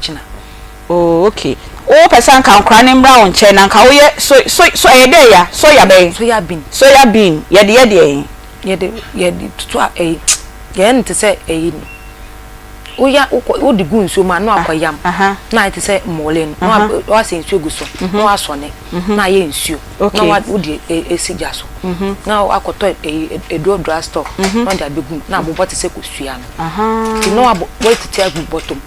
kyina. Oh okay. Wo pɛ sɛ anka nkora no mmra wo nkyɛn na anka woyɛ so so so ɛyɛ dɛ ya soya bɛn? Soya bean. Soya bean yɛde yɛ deɛn? Yɛde yɛde toto a ɛyi yɛyɛ no te sɛ ɛyi no. Woya wokɔ wode gu nsuo mu a na wakɔ yam na ayɛ te sɛ mmɔle no na wasɛ nsuo gu so na wasɔne na ayɛ nsuo na wode esi gya so na wakɔtɔ ɛyi eduro drug store na wode abɛgu mu na abobɔ te sɛ kosua no nti na wabɔ watete agu bɔtɔ mu.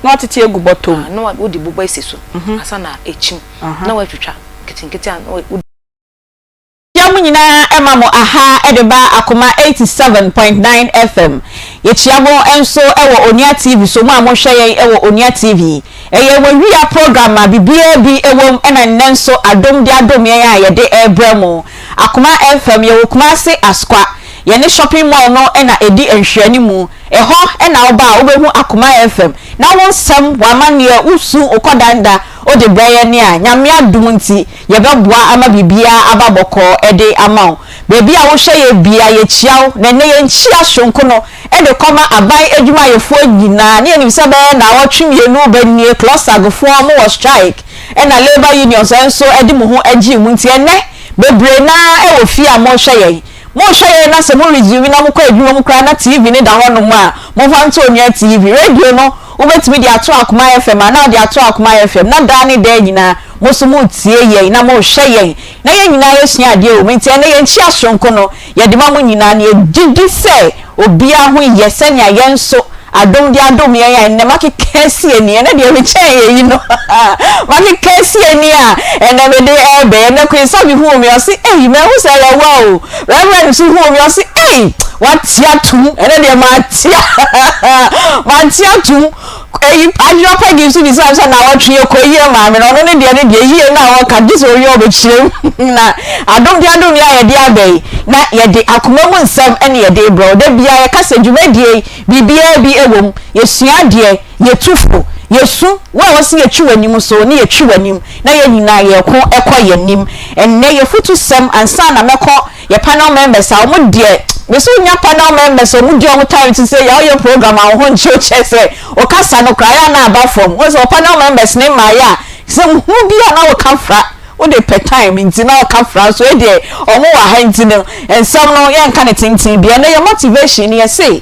Na watete agu bɔtɔ mu. Na wode bobɔ asi so ansa na akyim na watwitwa nketenkete a na wode. Yɛkyia mo nyinaa ma mo aha de ba Akoma 87.9 FM. Yɛkyia mo nso wɔ Onua TV so, mo a mohwɛ yɛn wɔ Onua TV. Ɛyɛ Wawia program a biribiara bi wɔ mu ɛna nnɛ nso adom de adom yɛn a yɛde rebrɛ mo. Akoma FM, yɛwɔ Kumasi Asokwa. Yɛne shopping mall no na ɛdi nhwɛanimu. Ɛhɔ na woba a wobɛhu Akoma FM na wo nsɛm, w'amanneɛ, wo su, wo kɔdanda wode brɛ yɛn a, Nyame adom nti yɛbɛboa ama biribiara aba bɔkɔɔ de ama wo. Baabi a wohwɛ yɛn biara yɛkyia wo, na ɛnnɛ yɛn nkyia soronko no de kɔma aban adwumayɛfoɔ nyinaa, ne yɛnim sɛ bɛyɛ naawɔtwe mmienu ba nie Closag foɔ mo wɔ strike ɛna labour unions nso de mo ho gyee mu nti ɛnnɛ bebree no ara wɔ fie a mohwɛ yɛn. Mohwɛ yɛn na sɛ mo resume na mokɔ adwuma mu koraa na TV no da hɔ nom a, momfa nto Onua TV. Radio no, wobɛtumi de ato Akoma FM anaa wode ato Akoma FM na daa ne daa nyinaa mo nso moretie yɛn na morehwɛ yɛn na yɛn nyinaa yɛsua adeɛ wɔ mu. Nti ɛnnɛ yɛn nkyia soronko no yɛde ma mo nyinaa na yɛgye di sɛ obiara ho yɛ sɛnea yɛn nso Adom de adom yɛn a ɛnnɛ makeka asi ani, ɛnnɛ deɛ mekyɛn eyi no makeka asi ani a ɛnnɛ mede ɛɛbɛ ɛnnɛ Queen Sabi huu me ɔse ei mahu sɛ ɛyɛ wo a o Reverend nso huu me ɔse ei wate atom ɛnnɛ deɛ matea mate atom eyi Adwoa Peggy nso bisa sɛ na wɔtwe yɛ kɔ yie maame no ɔno ne deɛ ne deɛ yie no a wɔka gye sɛ owie ɔbɛkyerɛ mu na adom de adom yɛ a yɛde aba yi na yɛde akoma mu nsɛm ɛne yɛde brɛ wo da biara yɛka sɛ dwumadie yi Biribiara bi wɔ mu. Yɛsua adeɛ, yɛtu fo, yɛsu, wo a wɔse yɛtwi w'anim nso ne yɛtwi w'anim na yɛn nyinaa yɛko kɔ yɛn anim. Ɛnnɛ yɛfutusɛm ansa na mɛkɔ yɛ panel members a wɔn deɛ mese wonya panel members a wɔn di wɔn time te sɛ yɛ woyɛ program a wo ho nkyew kyɛ sɛ wo kasa no koraa yɛ a na aba fam. Wohu sɛ wɔ panel members ne mmaeɛ a sɛ hunu bi a na woka fra wode pɛ time nti na ɔka fra nso ɛdeɛ ɔmo wɔ ha nti no nsɛm no yɛnka no tenten bia ɛnɛ yɛ motivation no yɛse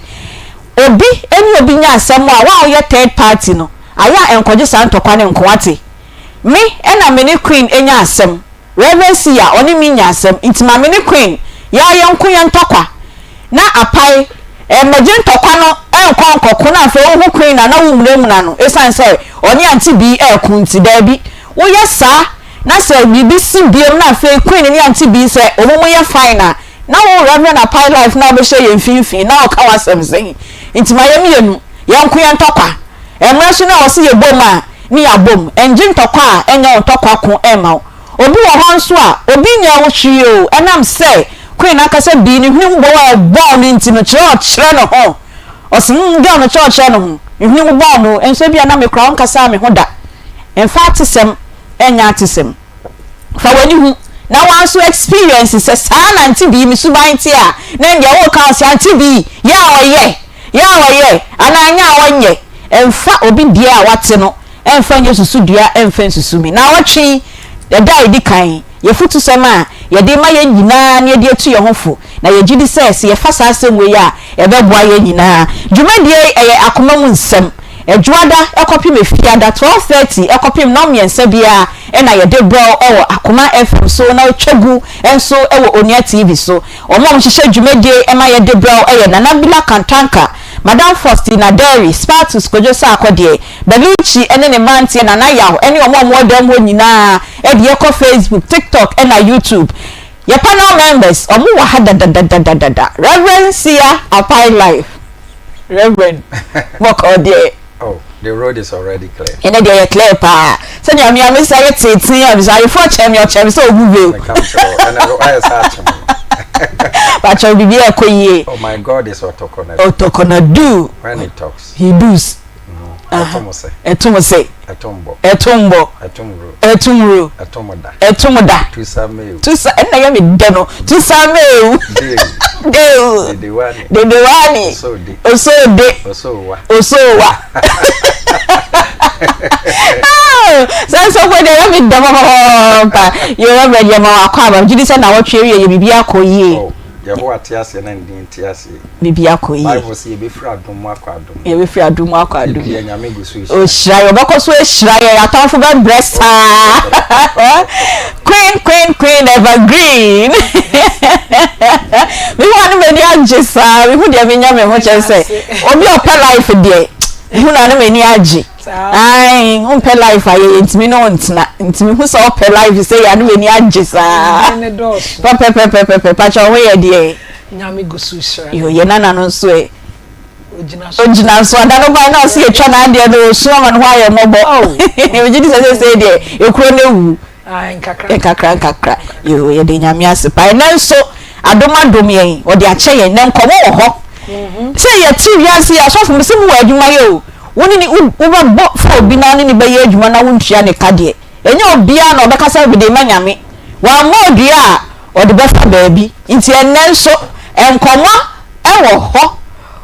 obi ɛne obi nya asɛm a wo a woyɛ third party no ayɛ a ɛnkɔgye saa ntɔkwa no nko wate me ɛna me ne Queen nya asɛm Reverend Siya ɔne me nya asɛm nti ma me ne Queen yɛa yɛnko yɛn ntɔkwa na apae ɛmmɛgye ntɔkwa no ɛnkɔ nkɔko na afei wohu Queen a na wo munamuna no ɛsiane sɛ ɔne Auntie Bee ɛɛko nti daabi Woyɛ saa na sɛ biribi si biom na afei Queen ne Auntie Bee sɛ wɔn mu yɛ fine a, na wo Reverend Apai Life na wobɛhyɛ yɛn mfimfini na woka w'asɛm sɛn? Nti ma yɛn mmienu yɛnko yɛn ntɔkwa. Mmerɛ so na ɛwɔ sɛ yɛbom a ne yɛabom. Ɛngye ntɔkwa a ɛnyɛ wo ntɔkwa ko mma wo. Obi wɔ hɔ nso a, obi nyɛɛ wo hwee o, ɛnam sɛ Queen ankasa bii ne hwene mu bɔɔ a ɛbɔɔ no nti no, kyerɛ ɔkyerɛ ne ho. Ɔse hmm girl no kyerɛ ɔkyerɛ ne ho. Ne hwene mu bɔɔ no o, nso ebia na me koraa ɔnkasaa me ho da. Mfa atesɛm nyɛ atesɛm. Fa w'ani hu na woa nso experience sɛ saa na Auntie Bee me suban te a, na ɛndeɛ woka wo sɛ Auntie Bee yɛ a ɔyɛ, yɛ a ɔyɛ anaa nyɛ a ɔnyɛ. Mfa obi deɛ a wate no mfa nyɛ susudua mfa nsusu me. Naawɔtwe yi, ɛda a ɛdi kan yi, yɛfutusɛm a yɛde rema yɛn nyinaa na yɛde atu yɛn ho fo, na yɛgye di sɛ sɛ yɛfa saa asɛm wei a, ɛbɛboa yɛn nyinaa. Dwumadie yi, ɛyɛ akoma mu nsɛm. Ɛdwoada kɔpem Efiada 12:30 kɔpem nnɔnmiɛnsa biara na yɛde brɛ wo wɔ Akoma FM so na wotwa gu nso wɔ Onua TV so. Wɔn a wɔhyehyɛ dwumadie yi ma yɛde brɛ wo yɛ Nana Bila Kantanka, Madam Faustina Derry, Spartus Kojo Sarkodie, Belucci ne ne mmeranteɛ Nana Yaw ne wɔn a wɔwɔ dɛm hɔ nyinaa de yɛkɔ Facebook, TikTok na YouTube. Yɛ panel members, wɔn wɔ ha dadadadadada. Rev. Sia Apai Life. Reverend bɔkɔɔ deɛ. Oh, the road is already clear. Ɛnɛ deɛ yɛ clear paa. Sɛnea me ame sɛ yɛ tenten a bisa ayeforɔ kyɛn me ɔkyɛn me sɛ ogu veil. Meka kyerɛ wo, ɛnɛ ayɛ sɛ akyem no. Pakyɛw biribi ɛkɔ yie. Oh my God is Otokonadu. Otokonadu. When he talks. He does. Ɛtom se. Ɛtom se. Ɛtom bɔ. Ɛtom bɔ. Ɛtom wuro. Ɛtom wuro. Ɛtom da. Ɛtom da. Tusa meu. Tusa ɛna yɛ me dɛ no. Tusa meu. Deu. Deu. Dedewani. Dedewani. Osode. Osode. Osowa. Osowa. Ankasa mpo deɛ ɛyɛ me dɛ papaapa. Yo Reverend yɛma wo akwaaba. Megye di sɛ nnawɔtwe awie yɛ biribi akɔ yie. Oh, Yehowa te aseɛ na ne din te aseɛ. Biribi akɔ yie. Bible sɛ yɛbɛfiri adom mu akɔ adom mu. Yɛbɛfiri adom mu akɔ adom mu. Deɛ Nyame gu so rehyira. Ɔhyira yɛn, ɔbɛkɔ so ahyira yɛn, atamfo bɛbrɛ saa. Queen, queen, queen, evergreen. Mehu a ne m'ani agye saa, mehu deɛ menya me ho kyerɛ sɛ obi a ɔpɛ life deɛ, mehu no a ne m'ani agye. Ae, wompɛ life a yɛyɛ ntumi ne wo ntena. Nti mehu sɛ wopɛ life sɛ yɛ a ne m'ani agye saa. Pɛpɛpɛpɛpɛ, pakyɛ wo ho yɛ deɛ. Nyame gu so hyira. Yo, yɛ nana no nso ɛ. Ogyina so. Ogyina so. Ada no bae na ɔse yɛtwa n'adeɛ no, osu ama ne ho ayɛ mmɔbɔ. Megye di sɛ seesei deɛ ekuro no awu. Nkakra nkakra. Nkakra. Yo, yɛde Nyame ase paa. Ɛnɛ nso, adom adom yɛn, ɔde akyɛ yɛn. Nɛ nkɔmmɔ wɔ hɔ. Sɛ yɛte wiase yi, asɔfo mese mowɔ adwuma yɛ o. Wo ne ne, wobɛbɔ fa obi na wo ne no bɛyɛ adwuma na wontua ne ka deɛ. Ɛnyɛ obiara na ɔbɛka sɛ mede rema Nyame. Wammɔ dua a, ɔde bɛfa baabi. Nti ɛnnɛ nso, nkɔmmɔ wɔ hɔ.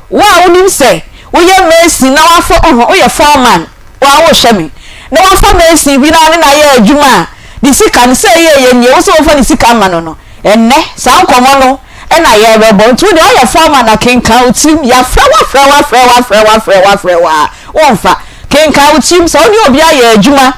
Wo a wonim sɛ woyɛ mason na wafa, ɔhɔ, woyɛ foreman, wo a wohwɛ me, na wafa mason bi na ɔne no ayɛ adwuma a, ne sika no, sɛ ɛyɛ ɛyɛ nie, wo sɛ womfa ne sika mma no no, ɛnnɛ, saa nkɔmmɔ no na yɛrebɛbɔ. Nti wo deɛ woyɛ foreman a, kenkan wo tirim. Yɛafrɛ wo, afrɛ wo, afrɛ wo, afrɛ wo, afrɛ wo, afrɛ wo a, womfa. Kenkan wo tirim. Sɛ wo ne obi ayɛ adwuma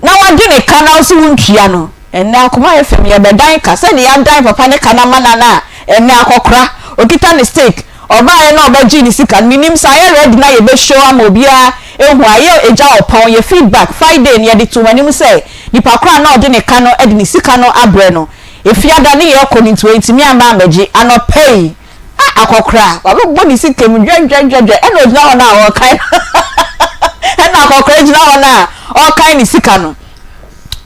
na wade ne ka na wo se wontua no, Ɛnnɛ akoma yɛ fam yɛbɛdan ka sɛdeɛ yɛadan papa ne ka no ama no no a ɛnnɛ akɔkora ɔkita ne stick ɔbaeɛ na ɔbɛgyee ne sika no menim sɛ ayɛ ready na yɛbɛ show ama obiara ahu ayɛ agya ɔpɔn yɛ feedback Friday no yɛde too m'anim sɛ nipa korɔ a na ɔde ne ka no de ne sika no abrɛ no Efiada ne yɛrekɔ no nti wantumi amma ammɛgye anɔpa yi a akɔkora wabɛbɔ ne sika mu dwɛdwɛdwɛdwɛ ɛna ɔgyina hɔ no a ɔrekan ɛna akɔkora gyina hɔ no a ɔrekan ne sika no.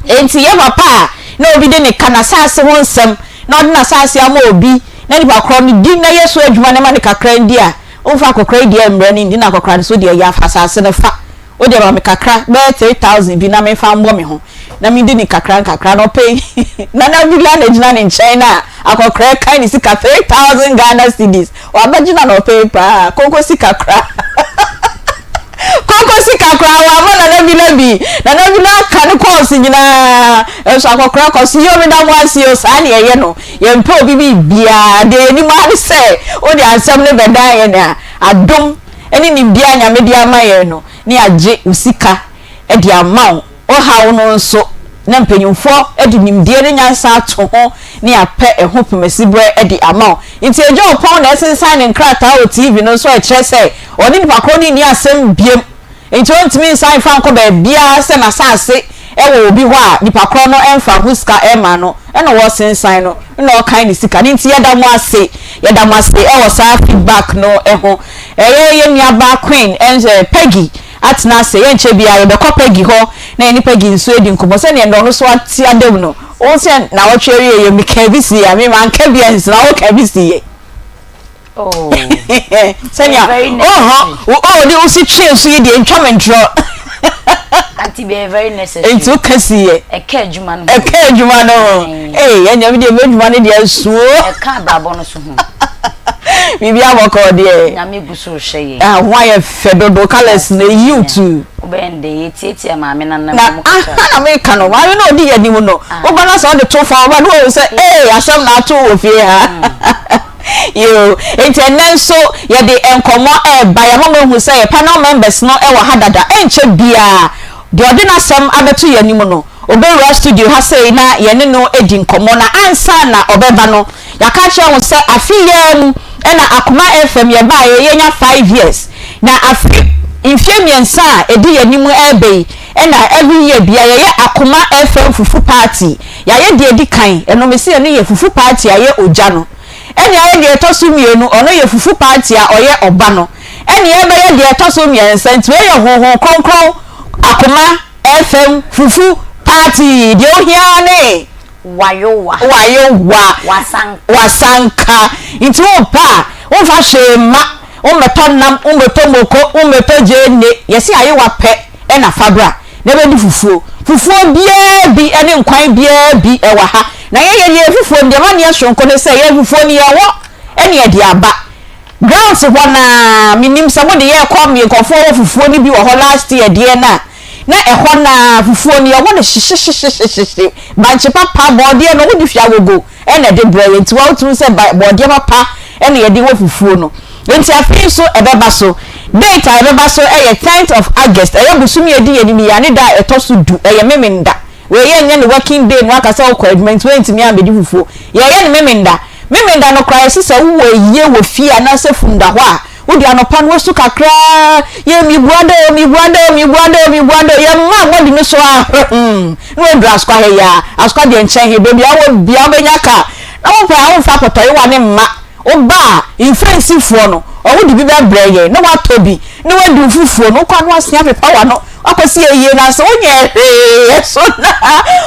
Enti yɛ papa a na obi de ne ka n'asase ho nsɛm na ɔde n'asase ama obi na nipa korɔ no di na yɛ so adwuma na ma no kakra ndi a, womfa akɔkora yi deɛ mmrɛ no ndi na akɔkora no so deɛ yɛ afa asase no fa. Wo deɛ ma me kakra bɛyɛ 3000 bi na memfa mmɔ me ho na mendi no kakra nkakra. Anɔpa yi Nana Abigya na gyina ne nkyɛn na akɔkora rekan ne sika 3000 Ghana cedis. Wabɛgye no anɔpa yi paa. Konko sika koraa. Konko sika koraa wamma Nana Bila bi. Nana Bila aka ne kɔɔse nyinaa. Nso akɔkora kɔ so. Yoo meda mo ase o. Saa na yɛyɛ no. Yɛmpɛ obi biribiara. Deɛ yɛnim ara ne sɛ wode asɛm no bɛdan yɛn a, adom ne nimdeɛ a Nyame de ama yɛn no, ne yɛagye wo sika de ama wo. Wo haw no nso, na mpanyimfoɔ de nimdeɛ ne nyansa ato ho ne apɛ ɛho pomasiberɛ de ama wo. Nti Agya Ɔpɔn na ɛsensan ne nkrataa wɔ TV no so a ɛkyerɛ sɛ ɔne nipa korɔ no nni asɛm biom. Nti ɔntumi nsan mfa nkɔ baabiara sɛ n'asase wɔ obi hɔ a nipa korɔ no mfa ho sika mma no na ɔresensan no na ɔrekan ne sika no. Nti yɛda mo ase, yɛda mo ase wɔ saa feedback no ho. Ɛyɛ yɛn nuabaa Queen, Peggy atena ase. Yɛnkyɛ biara yɛbɛkɔ Peggy hɔ na yɛne Peggy nso adi nkɔmmɔ sɛdeɛ nnɛ ɔno nso ate ada mu no. Wohu sɛ nnawɔtwe awieeɛ mekaa bi siiɛ a, me manka bi ansi na woka bi siiɛ. Oh. Sɛnea ɔhɔ oh de wosi twee so yi deɛ ntwa me ntorɔ. Auntie bɛyɛ very necessary. Nti woka siiɛ. Ɛka adwuma no ho. Ɛka adwuma no ho. Ee ɛnna mi deɛ m'adwuma no deɛ nsuo. Ɛka abrabɔ no so ho. Biribi abɔkɔ deɛ. Nyame gu so rehwɛ yɛn. Ah, ho ayɛ fɛ dodo, colours no eyi wo tu. Wobɛyɛ no dɛ, yɛtiatia maame no anam Na mu kakra. aha na meka no, maame no a ɔdi yɛn anim no, woba na sɛ ɔde to fam aba na wahu sɛ ee asɛm na ato wɔ fie ha. Yoo, enti ɛnnɛ nso yɛde nkɔmmɔ reba, yɛama moahu sɛ yɛn panel members no wɔ ha dada, ɛnkyɛ biara deɛ ɔde n'asɛm abɛto yɛn anim no, Ɔbɛwura studio ha sei na yɛne no adi nkɔmmɔ na ansa na ɔbɛba no, yɛaka akyerɛ wo sɛ afe yi ara mu na Akoma FM yɛbaeɛ yɛanya five years na afe mfeɛ mmiɛnsa a ɛdi yɛn anim reba yi na every year biara yɛyɛ Akoma FM fufu party. Yɛayɛ deɛ ɛdi kan, ɛno mese ɛno yɛ fufu party a ɛyɛ ogya no. Ɛne ayɛ deɛ ɛtɔ so mmienu, ɔno yɛ fufu party a ɔyɛ ɔba no. Ɛne yɛbɛyɛ deɛ ɛtɔ so mmiɛnsa, nti wei yɛ Honhom Kronkron Akoma FM fufu party deɛ ohia ara ne. Wayowa. Wayowa. Wasanka. Wasanka. Nti wopɛ a, womfa hwee mma, wommɛtɔ nam, wommɛtɔ moko, wommɛtɔ gyeene, yɛse ayowa pɛ na fa bra na bɛdi fufuo. Fufuo biara bi ne nkwan biara bi wɔ ha. Na yɛn yɛde yɛn fufuo no, deɛ ɛma no yɛ soronko ne sɛ yɛn fufuo no yɛwɔ ne yɛde aba. Grounds hɔ no ara, menim sɛ mode yɛrekɔ, nkurɔfoɔ wɔ fufuo no bi wɔ hɔ last year deɛ no a. Na ɛhɔ no ara fufuo no yɛwɔ no hyehyehyehyehyehye, bankye papa, bɔɔdeɛ no wɔde fi agogo na ɛde brɛ yɛn nti wotumi sɛ bɔɔdeɛ papa na yɛde wɔ fufuo no. Nti afei nso ɛbɛba so. Date a ɛbɛba so yɛ tenth of August, ɛyɛ bosome a ɛdi yɛn anim yi a ne da a ɛtɔ so du, ɛyɛ Memenda. Wei yɛnyɛ no working day na waka sɛ wokɔ adwuma nti woantumi ambɛdi fufuo. Yɛyɛ no Memenda. Memenda no koraa yɛse sɛ wowɔ ayie wɔ fie anaasɛ funu da hɔ a, wode anɔpa no wasu kakraa, yɛ mebua da o, mebua da o, mebua da o, mebua da o, yɛma body no so ara hwɛ na waduru Asukwa ha yi ara. Asukwa deɛ nkyɛn he, baabi a wowɔ biara wobɛnya car. Na wopɛ a womfa apɔtɔyewa no mma. Woba a, mfɛnsifoɔ no, wɔde bi bɛbrɛ yɛn na woatɔ bi na woadi wo fufuo no. Wokɔ a na woasua apepa w'ano akɔsi ayie no ase. Wonyɛɛ hwee so na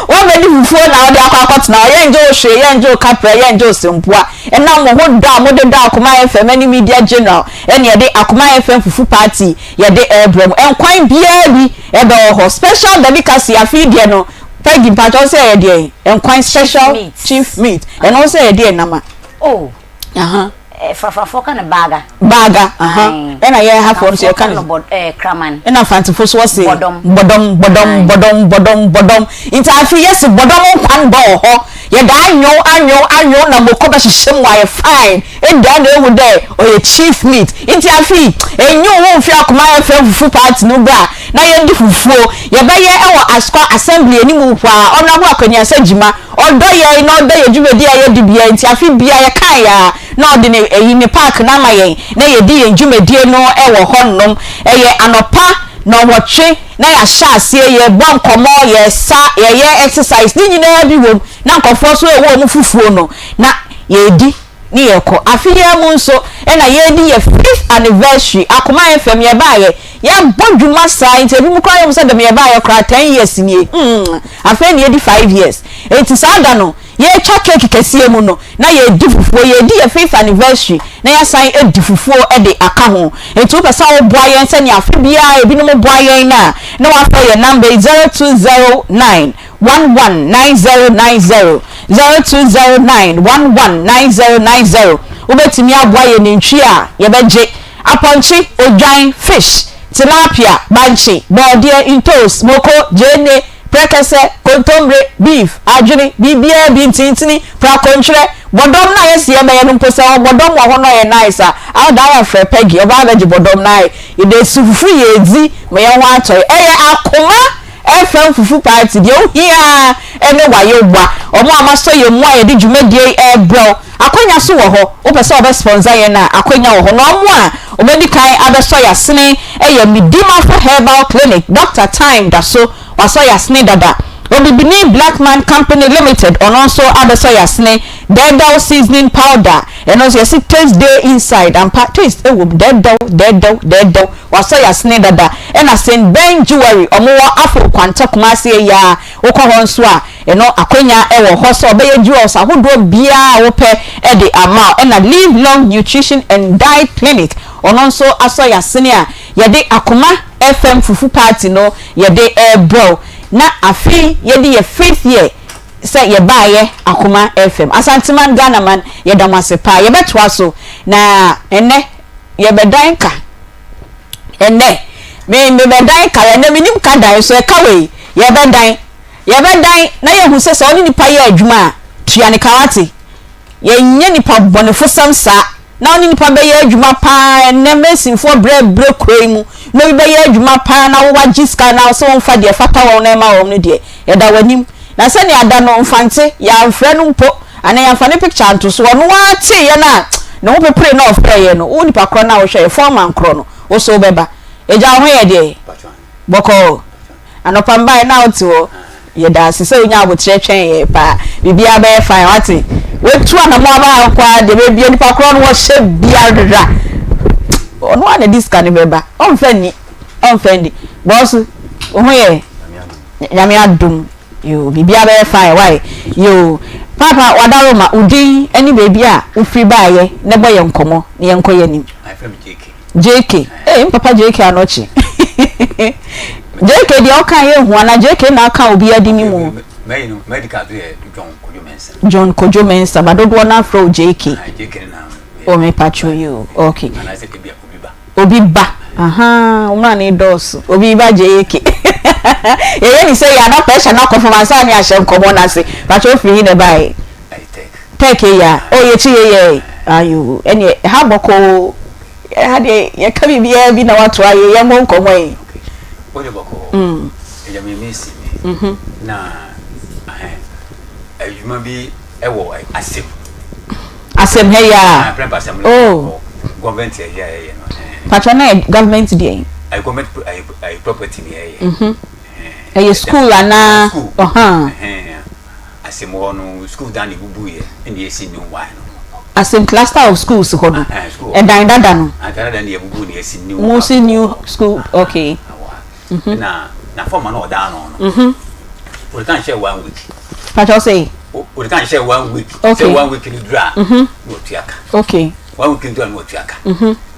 woabɛdi fufuo na wode akɔ akɔtena hɔ. Yɛngye wo hwee, yɛngye wo kaprɛ, yɛngye wo sempoa. Ɛnam mo ho dɔ a mode dɔ Akoma FM ne Media General ɛne yɛde Akoma FM Fufu Party yɛde rebrɛ mo. Nkwan biara bi ɛbɛwɔ hɔ. Special delicacy afe yi deɛ no, Peggy mpakyɛ wo sɛ ɛyɛ deɛn? Nkwan special chief meat. Ɛno wo sɛ ɛyɛ deɛn nama? Oh. Aha. Eh, Frafrafoɔ ka no baaga. Baaga, aha. Ɛna yɛn hafoɔ nso yɛka no. Bɔ, eh, kraman. Ɛna Mfantefo so wɔse. Bɔdɔm. Bɔdɔm, bɔdɔm, bɔdɔm, bɔdɔm, bɔdɔm. Nti afe yɛse bɔdɔm nkwan bɔ wɔ hɔ. Yɛde anwew, anwew, anwew na moko bɛhyehyɛ mu ayɛ fine. Eda na ehu dɛ ɔyɛ chief meat. Nti afe yi, enyiw wo mfe akoma FM fufu party no bra na yɛndi fufuo. Yɛbɛyɛ wɔ Asukwa Assembly anim hɔ ara. Honourable Akwaniasa Gyima. Ɔdɔ yɛn na ɔdɔ yɛn dwumadi a yɛdi biara nti afe biara yɛkae a na ɔde ne ayi ne park no ama yɛn na yɛdi yɛn dwumadie no wɔ hɔ nom. Ɛyɛ anɔpa nnɔnwɔtwe na yɛahyɛ aseɛ yɛbɔ nkɔmmɔ, yɛsa, yɛyɛ exercise ne nyinaa bi wom na nkurɔfoɔ nso ɛwɔ wɔn fufuo no na yɛredi. ne yɛkɔ. Afe yi ara mu nso na yɛredi yɛ fifth anniversary, Akoma FM yɛbaeɛ, yɛabɔ dwuma saa nti ebinom koraa yɛ wɔn sɛ dɛm yɛbaeɛ koraa ten years nie, hmm, afei na yɛdi 5 years. Nti saa da no yɛretwa cake kɛseɛ mu no na yɛredi fufuo, yɛredi yɛ fifth anniversary na yɛasan adi fufuo de aka ho. Nti wopɛ sɛ woboa yɛn sɛnea afe biara ebinom boa yɛn no a, na woafrɛ yɛn number yi 0209 119090, 0209 119090. Wobɛtumi aboa yɛn nantwie a yɛbɛgye, apɔnkye, odwan, fish, tilapia, bankye, bɔɔdeɛ, ntoos, moko, gyeene, prɛkɛsɛ, kontommire, beef, adwene, biribiara bi, ntintini, prakontwerɛ, bɔdɔm no a yɛse yɛbɛyɛ no mpo sɛ ɔwɔ bɔdɔm wɔ hɔ na ɔyɛ nice a, awoda ayɛ frɛ Peggy, ɔbaa bɛgye bɔdɔm no ayɛ. Yɛde asu fufu yɛdzi ma yɛn ho atɔ yɛn. Ɛyɛ akoma FM fufu party, deɛ wohia ara ne w'ayewa. Wɔn a wɔasɔ yɛn mu a yɛde dwumadie yi rebrɛ wo, akwanya nso wɔ hɔ. Wopɛ sɛ wɔbɛ sponsor yɛn a, akwanya wɔ hɔ. Na wɔn a wɔadi kan abɛsɔ yɛn asene yɛ Medimafo Herbal Clinic, Doctor Time da so, wasɔ yɛn asene dada. Obibini Blackman Company Limited, ɔno nso abɛsɔ yɛn asene. Dɛɛdɛw Seasoning Powder, ɛno nso yɛse taste dey inside, ampa taste wɔ mu, dɛɛdɛw, dɛɛdɛw, dɛɛdɛw. Wasɔ yasene dada. Ɛna Saint Ben Jewelry ɔmo wɔ Afo Kwanta Kumasi ɛyi aa wokɔ hɔ nso a ɛno akwanya ɛwɔ hɔ sɛ ɔbɛyɛ jewels ahodoɔ biaa a wopɛ ɛde ama wo. Ɛna Live Long Nutrition and Diet Clinic ɔno nso asɔ yasene a yɛde Akoma FM Fufu Party no yɛde ɛɛbrɛ wo. Na afei yɛde yɛ fifth year sɛ yɛbaayɛ Akoma FM. Asanteman Ghanaman yɛda mo ase paa. Yɛbɛtoa so na ɛnɛ yɛbɛdan ka ɛnɛ me mebɛdan ka ɛnɛ menim ka dan so ɛka wei yɛbɛdan yɛbɛdan na yɛhu sɛ sɛ ɔne nipa yɛ adwuma a tua ne ka wate yɛnyɛ nipa bɔnefo sɛm saa na ɔne nipa bɛyɛ adwuma paa ɛnɛ mesinfoɔ brɛbrɛ kuro yi mu na obi bɛyɛ adwuma paa na wowagye sika na sɛ wɔmfa deɛ fata wɔn na ɛma wɔn no deɛ yɛda w'anim na sɛnea ada no mfante yɛamfrɛ no mpo Anaa yɛamfa ne picture anto so, ɔno ara tee yɛn a ne ho peperee na ɔfrɛɛ yɛn no, wo nipa korɔ no a wohwɛ yɛ, foreman korɔ no, wo so wobɛba. Agya wo ho yɛ deɛn? Bɔkɔɔ. Anɔpa mebaeɛ na wote hɔ. Yɛda ase sɛ wonyaa aboterɛ twɛn yɛn paa. Biribiara bɛyɛ fine, wate? Watu anamɔ aba ha nko ara deɛ, baabi a nipa korɔ no wɔhyɛ biara, ɔno ara na ɛde sika no bɛba. Ɔmfa nni, ɔmfa nni. Bɔɔso, wo ho yɛ? Nyame adom. Yoo biribiara bɛyɛ fine wai yoo paapa wadaroma wo din ne baabi a wo firi baayɛ na bɔ yɛn nkɔmɔ na yɛn kɔ yɛn anim. Yɛfrɛ me JK. JK ee me papa JK anɔkye JK deɛ ɔka yɛ hu ana JK na aka obi adi ne mu. Mɛyi no medical do yɛ John Kojo Mensah. John Kojo Mensah ba dodoɔ no afrɛ wo JK. JK ne na. O me patro yi o okay. Anaasɛ ebi a obi ba. Obi ba ahaa wo mmerɛ ne dɔɔso obi ba JK. Yɛyɛ ne sɛ yɛ ana pressure no akɔ fam ansa ne ahyɛ nkɔmmɔ no ase. Pakyɛ wofiri he na ɛbaeɛ? Tech yɛ a, oh yɛkyi yɛ yɛ ayo ɛneɛ ɛha bɔkɔɔ ɛha deɛ yɛka biribiara bi na wato ayɛ yɛmmɔ nkɔmmɔ yi. Wode bɔkɔɔ ɛgya me mesi ni na adwuma bi ɛwɔ asɛm. Asɛm ha yi a. Oh. Government ɛyɛ ɛyɛ no. Patro na yɛ government deɛ. Ɛyɛ government ɛyɛ property ni ɛyɛ. Ɛyɛ school anaa. School. Asɛm hɔ no school dan na ebubu yɛ ɛna yɛsi new one no. Asɛm cluster of schools hɔ no. Ɛdan dada no. Ɛdan dada no yɛbubu na yɛsi new. Mo si new school okay. Na na fɔm na ɔdan no no. Ɔde kan hyɛ one week. Patro sɛ. Ɔde kan hyɛ one week. Okay. Sɛ one week no duru a. Na ɔtua ka. Okay. One week no duru a na ɔtua ka.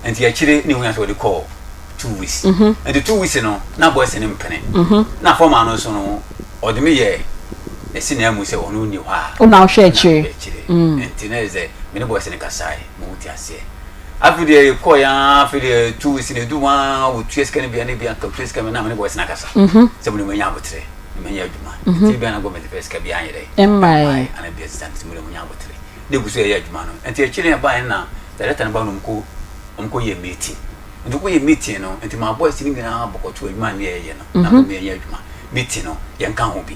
Nti akyire ne ho yɛ sɛ ɔde kɔɔ 2 weeks. Nti 2 weeks no na boys no mpene. Na fɔm ano nso no ɔde me yɛ ɛsi na mu sɛ ɔno ni hɔ a. Ɔna ɔhwɛ akyire. Nti na yɛ sɛ me ne boys no kasae ma wɔte aseɛ. Afei deɛ yɛkɔɔ yɛ afei deɛ 2 weeks no edu hɔ a wɔtua sika no bia ne bia nka wɔtua sika no na me ne boys no akasa. Sɛ mo de mo anya abotere na mo anya adwuma. Nti bia na government fɛ sika bia anyɛ dɛ. Mmae. Ana bia sika nti mo de mo anya abotere. Na egu so yɛyɛ adwuma no. Nti akyire na ɛbaeɛ na director no ba no ɔmkɔ ɔmkɔ yɛ meeting. Nti ɔkɔ yɛ meeting no nti ma boys no nyinaa bɔkɔto adwuma no yɛyɛ no. Na mo yɛnyɛ adwuma. Meeting no yɛnka ho bi.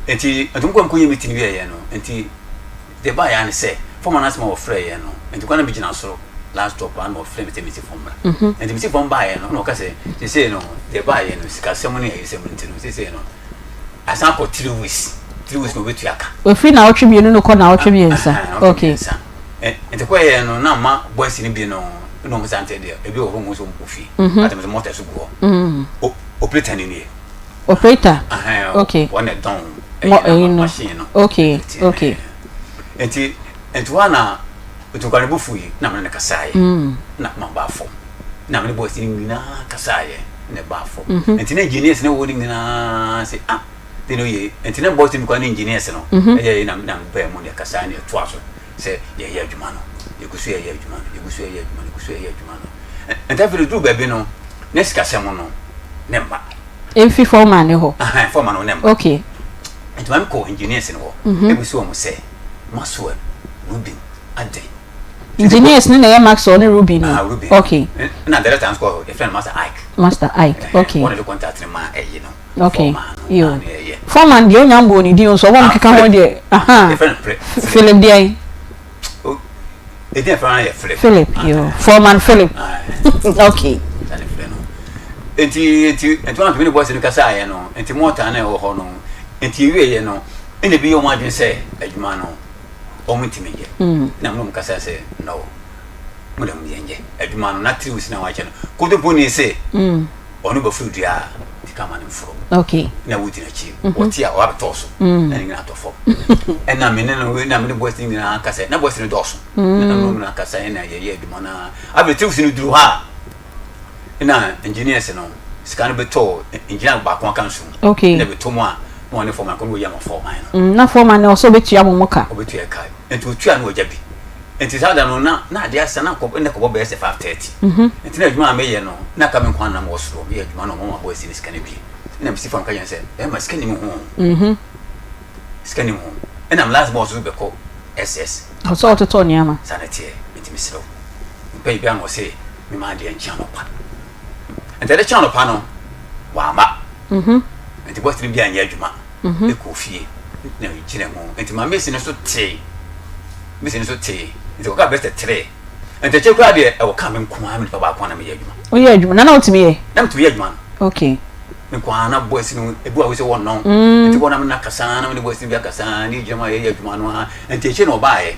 Nti ɔmkɔ ɔmkɔ yɛ meeting wieɛ no nti deɛ baeɛ ara ne sɛ fɔm no asɛm a wɔfrɛ yɛn no nti kwan na megyina soro last stop a na wɔfrɛ me sɛ mesi fam mmra. Nti mesi fam baeɛ no na ɔka sɛ seesei no deɛ baeɛ no sikasɛm ne ayisɛm nti no seesei no asan kɔ 3 weeks, 3 weeks na wɔbɛtua ka. Ofiri naawɔtwe 2 no kɔ naawɔtwe 3. Okay. Nti kɔyɛ no na ma boys no bi no na ɔmo sante deɛ ebi wɔ hɔ mo nso ɔmo kɔ fie. Ati mo sɛ mɔta so gu hɔ. Operator ni nie. Operator. Okay. Wɔn na dɔn ɛyi no machine no. Okay. Nti hɔ na otukwa ne bo fu yi na mene ne kasaeɛ na ma ba fam na mene boys no nyinaa kasaeɛ na ba fam. Nti na engineers na wɔn nyinaa sɛ ah de no yɛ nti na boys no kwan ne engineers no ɛyɛ na na bɛn mu ne kasaeɛ na ɛtoa so sɛ yɛyɛ adwuma no, yɛgu so yɛyɛ adwuma no, yɛgu so yɛyɛ adwuma no, yɛgu so yɛyɛ adwuma no. Nti afei duru baabi no ne sikasɛm no ne mma. Mfi foreman ne hɔ. Foreman no ne mma. Nti maame kɔ engineers no hɔ ebi so wɔn sɛ Maxwell, Ruben adan. Engineers ne na ɛyɛ Maxwell ne Ruben no. Ah, Ruben. Na director nso kɔ yɛfrɛ no Master Ike. Master Ike, okay. Wɔn de contact ne ma ɛyi no. Okay, yo, foreman deɛ onya mbɔ ne din nso ɔbɔn keka ho deɛ aha. Yɛfrɛ no Pre. Philip deɛ. Edin yɛfrɛ no yɛ Philip. Philip, yo, foreman Philip, okay. Nti wɔn atumi ne boys no kasa ayɛ no nti mɔta na ɛwɔ hɔ no nti ewie yɛ no ɛna ebi yɛ wɔn adwene sɛ adwuma no wɔn ntumi yɛ na mo kasa sɛ no mo dɛm yɛn yɛ adwuma no na 3 weeks na wɔakyɛ no kotopo ni sɛ ɔno bɛfuru dua a ti kama ne mforo. Na wodi n'akyi wɔte a wɔabɛtɔ so na ne nyinaa atɔ fam ɛna me ne no na me ne boys no nyinaa kasa na boys no dɔɔso na me ne nyinaa kasa ɛna yɛyɛ adwuma no afei 3 weeks no duru hɔ a na engineers no sika no bɛtɔ engineer baako aka nso na bɛtɔ mu a na ɔne foreman kɔ na ɔyi ama foreman no. Na foreman no ɔsɛ ɔbɛtua mo mo ka. Ɔbɛtua ka nti otua no ɔgya bi nti saa da no na na adeɛ asa na kɔ na kɔbɔ bɛyɛ sɛ 5:30. Nti na adwuma a meyɛ no na ka me nko anam wɔ soro meyɛ adwuma na ɔmo ma boys ne sika no bi na mesi fam ka kyerɛ sɛ bɛrima sika nim ho. Sika nim ho ɛna m last boss so bɛkɔ SS. Ɔsɛ ɔtotɔ nneɛma. Saa na teɛ nti mesrɛ wo mpɛ yi bi a na ɔsɛ mema adeɛ nkyɛn anɔpa nti ɛde kyɛn anɔpa no wama nti boys no bi anyɛ adwuma ɛkɔ fie na gyina mu nti ma mesi no so tee mesi no so tee nti kɔka bɛsɛ 3 nti akyire koraa deɛ ɛwɔ ka me nko ara me nipa baako na meyɛ adwuma. Woyɛ adwuma na na wotumi yɛ. Na metumi yɛ adwuma no. Me nko ara na boys no ebi wɔ hɔ sɛ wɔn nɔn nti wɔn nam na kasa na me ne boys no bi akasa ne gyina mu a yɛyɛ adwuma no ara nti akyire na ɔbaayɛ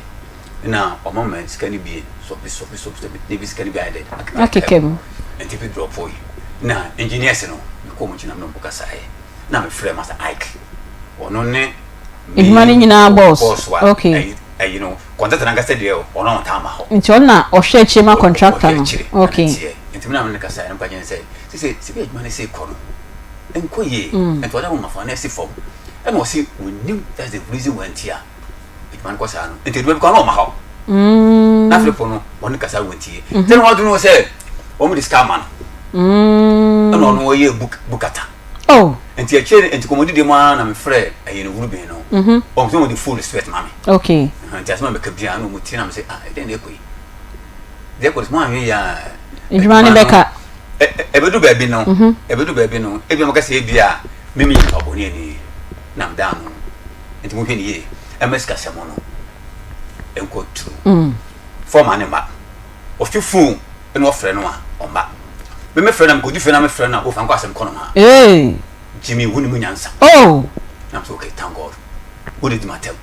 na ɔma ma sika no bi sɔbi sɔbi sɔbi sɔbi na ebi sika no bi ayɛ dɛ akeka mu nti bi drop yi na engineers no mekɔ wɔn akyi na me ne wɔn kasa yɛ na mefrɛ Master Ike ɔno ne Edwuma no nyinaa boss. Boss wa. Ɛyi no contractor nankasa deɛ ɔno ɔntaa ma hɔ. Nti ɔno na ɔhwɛ akyire ma contractor no. Ɔhwɛ akyire. Nti mi na mi ne kasa ɛna mpakyɛn sɛ sisi sisi adwuma no si kɔ no nkɔ yie. Nti ɔde wɔn afa na ɛsi fam ɛna ɔsi onim that's the reason why nti a adwuma no kɔ saa no nti adwuma bi kɔ na ɔma hɔ. Na Philip no wɔn kasa wɔn tie. Sɛ na wɔn adwene sɛ wɔn de sika ama no. Ɛna ɔno ɔyɛ book bukata. Oh. Nti akyire no, nti kɔmɔdidi mu ara na mefrɛ ɛyɛ no Ruben no. Ɔmo sɛ ɔmo de full respect ma me. Okay. Nti asɛm a mɛka biara na ɔmo tie na me sɛ ah ɛdɛn na ɛkɔ yi. Deɛ ɛkɔ no sɛ mo anhwɛ yie a. Adwuma no bɛka. Ɛbɛdu baabi no, ɛbɛdu baabi no, ebi a mo ka sɛ ebi a me me yɛ nipa bɔne ani na meda ano. Nti mo hwɛ no yie ɛma sikasɛm no nkɔ turu. Fɔma ne mma. Ɔhwɛ phone na ɔfrɛ no a ɔmma. Me me frɛ na mekɔdu fie na me frɛ no a ofa nkɔ asɛm kɔ no ma. Hey. Jimmy wo ne mu nyansa. Oh. Na I'm so okay thank God. Wo de di ma tɛm.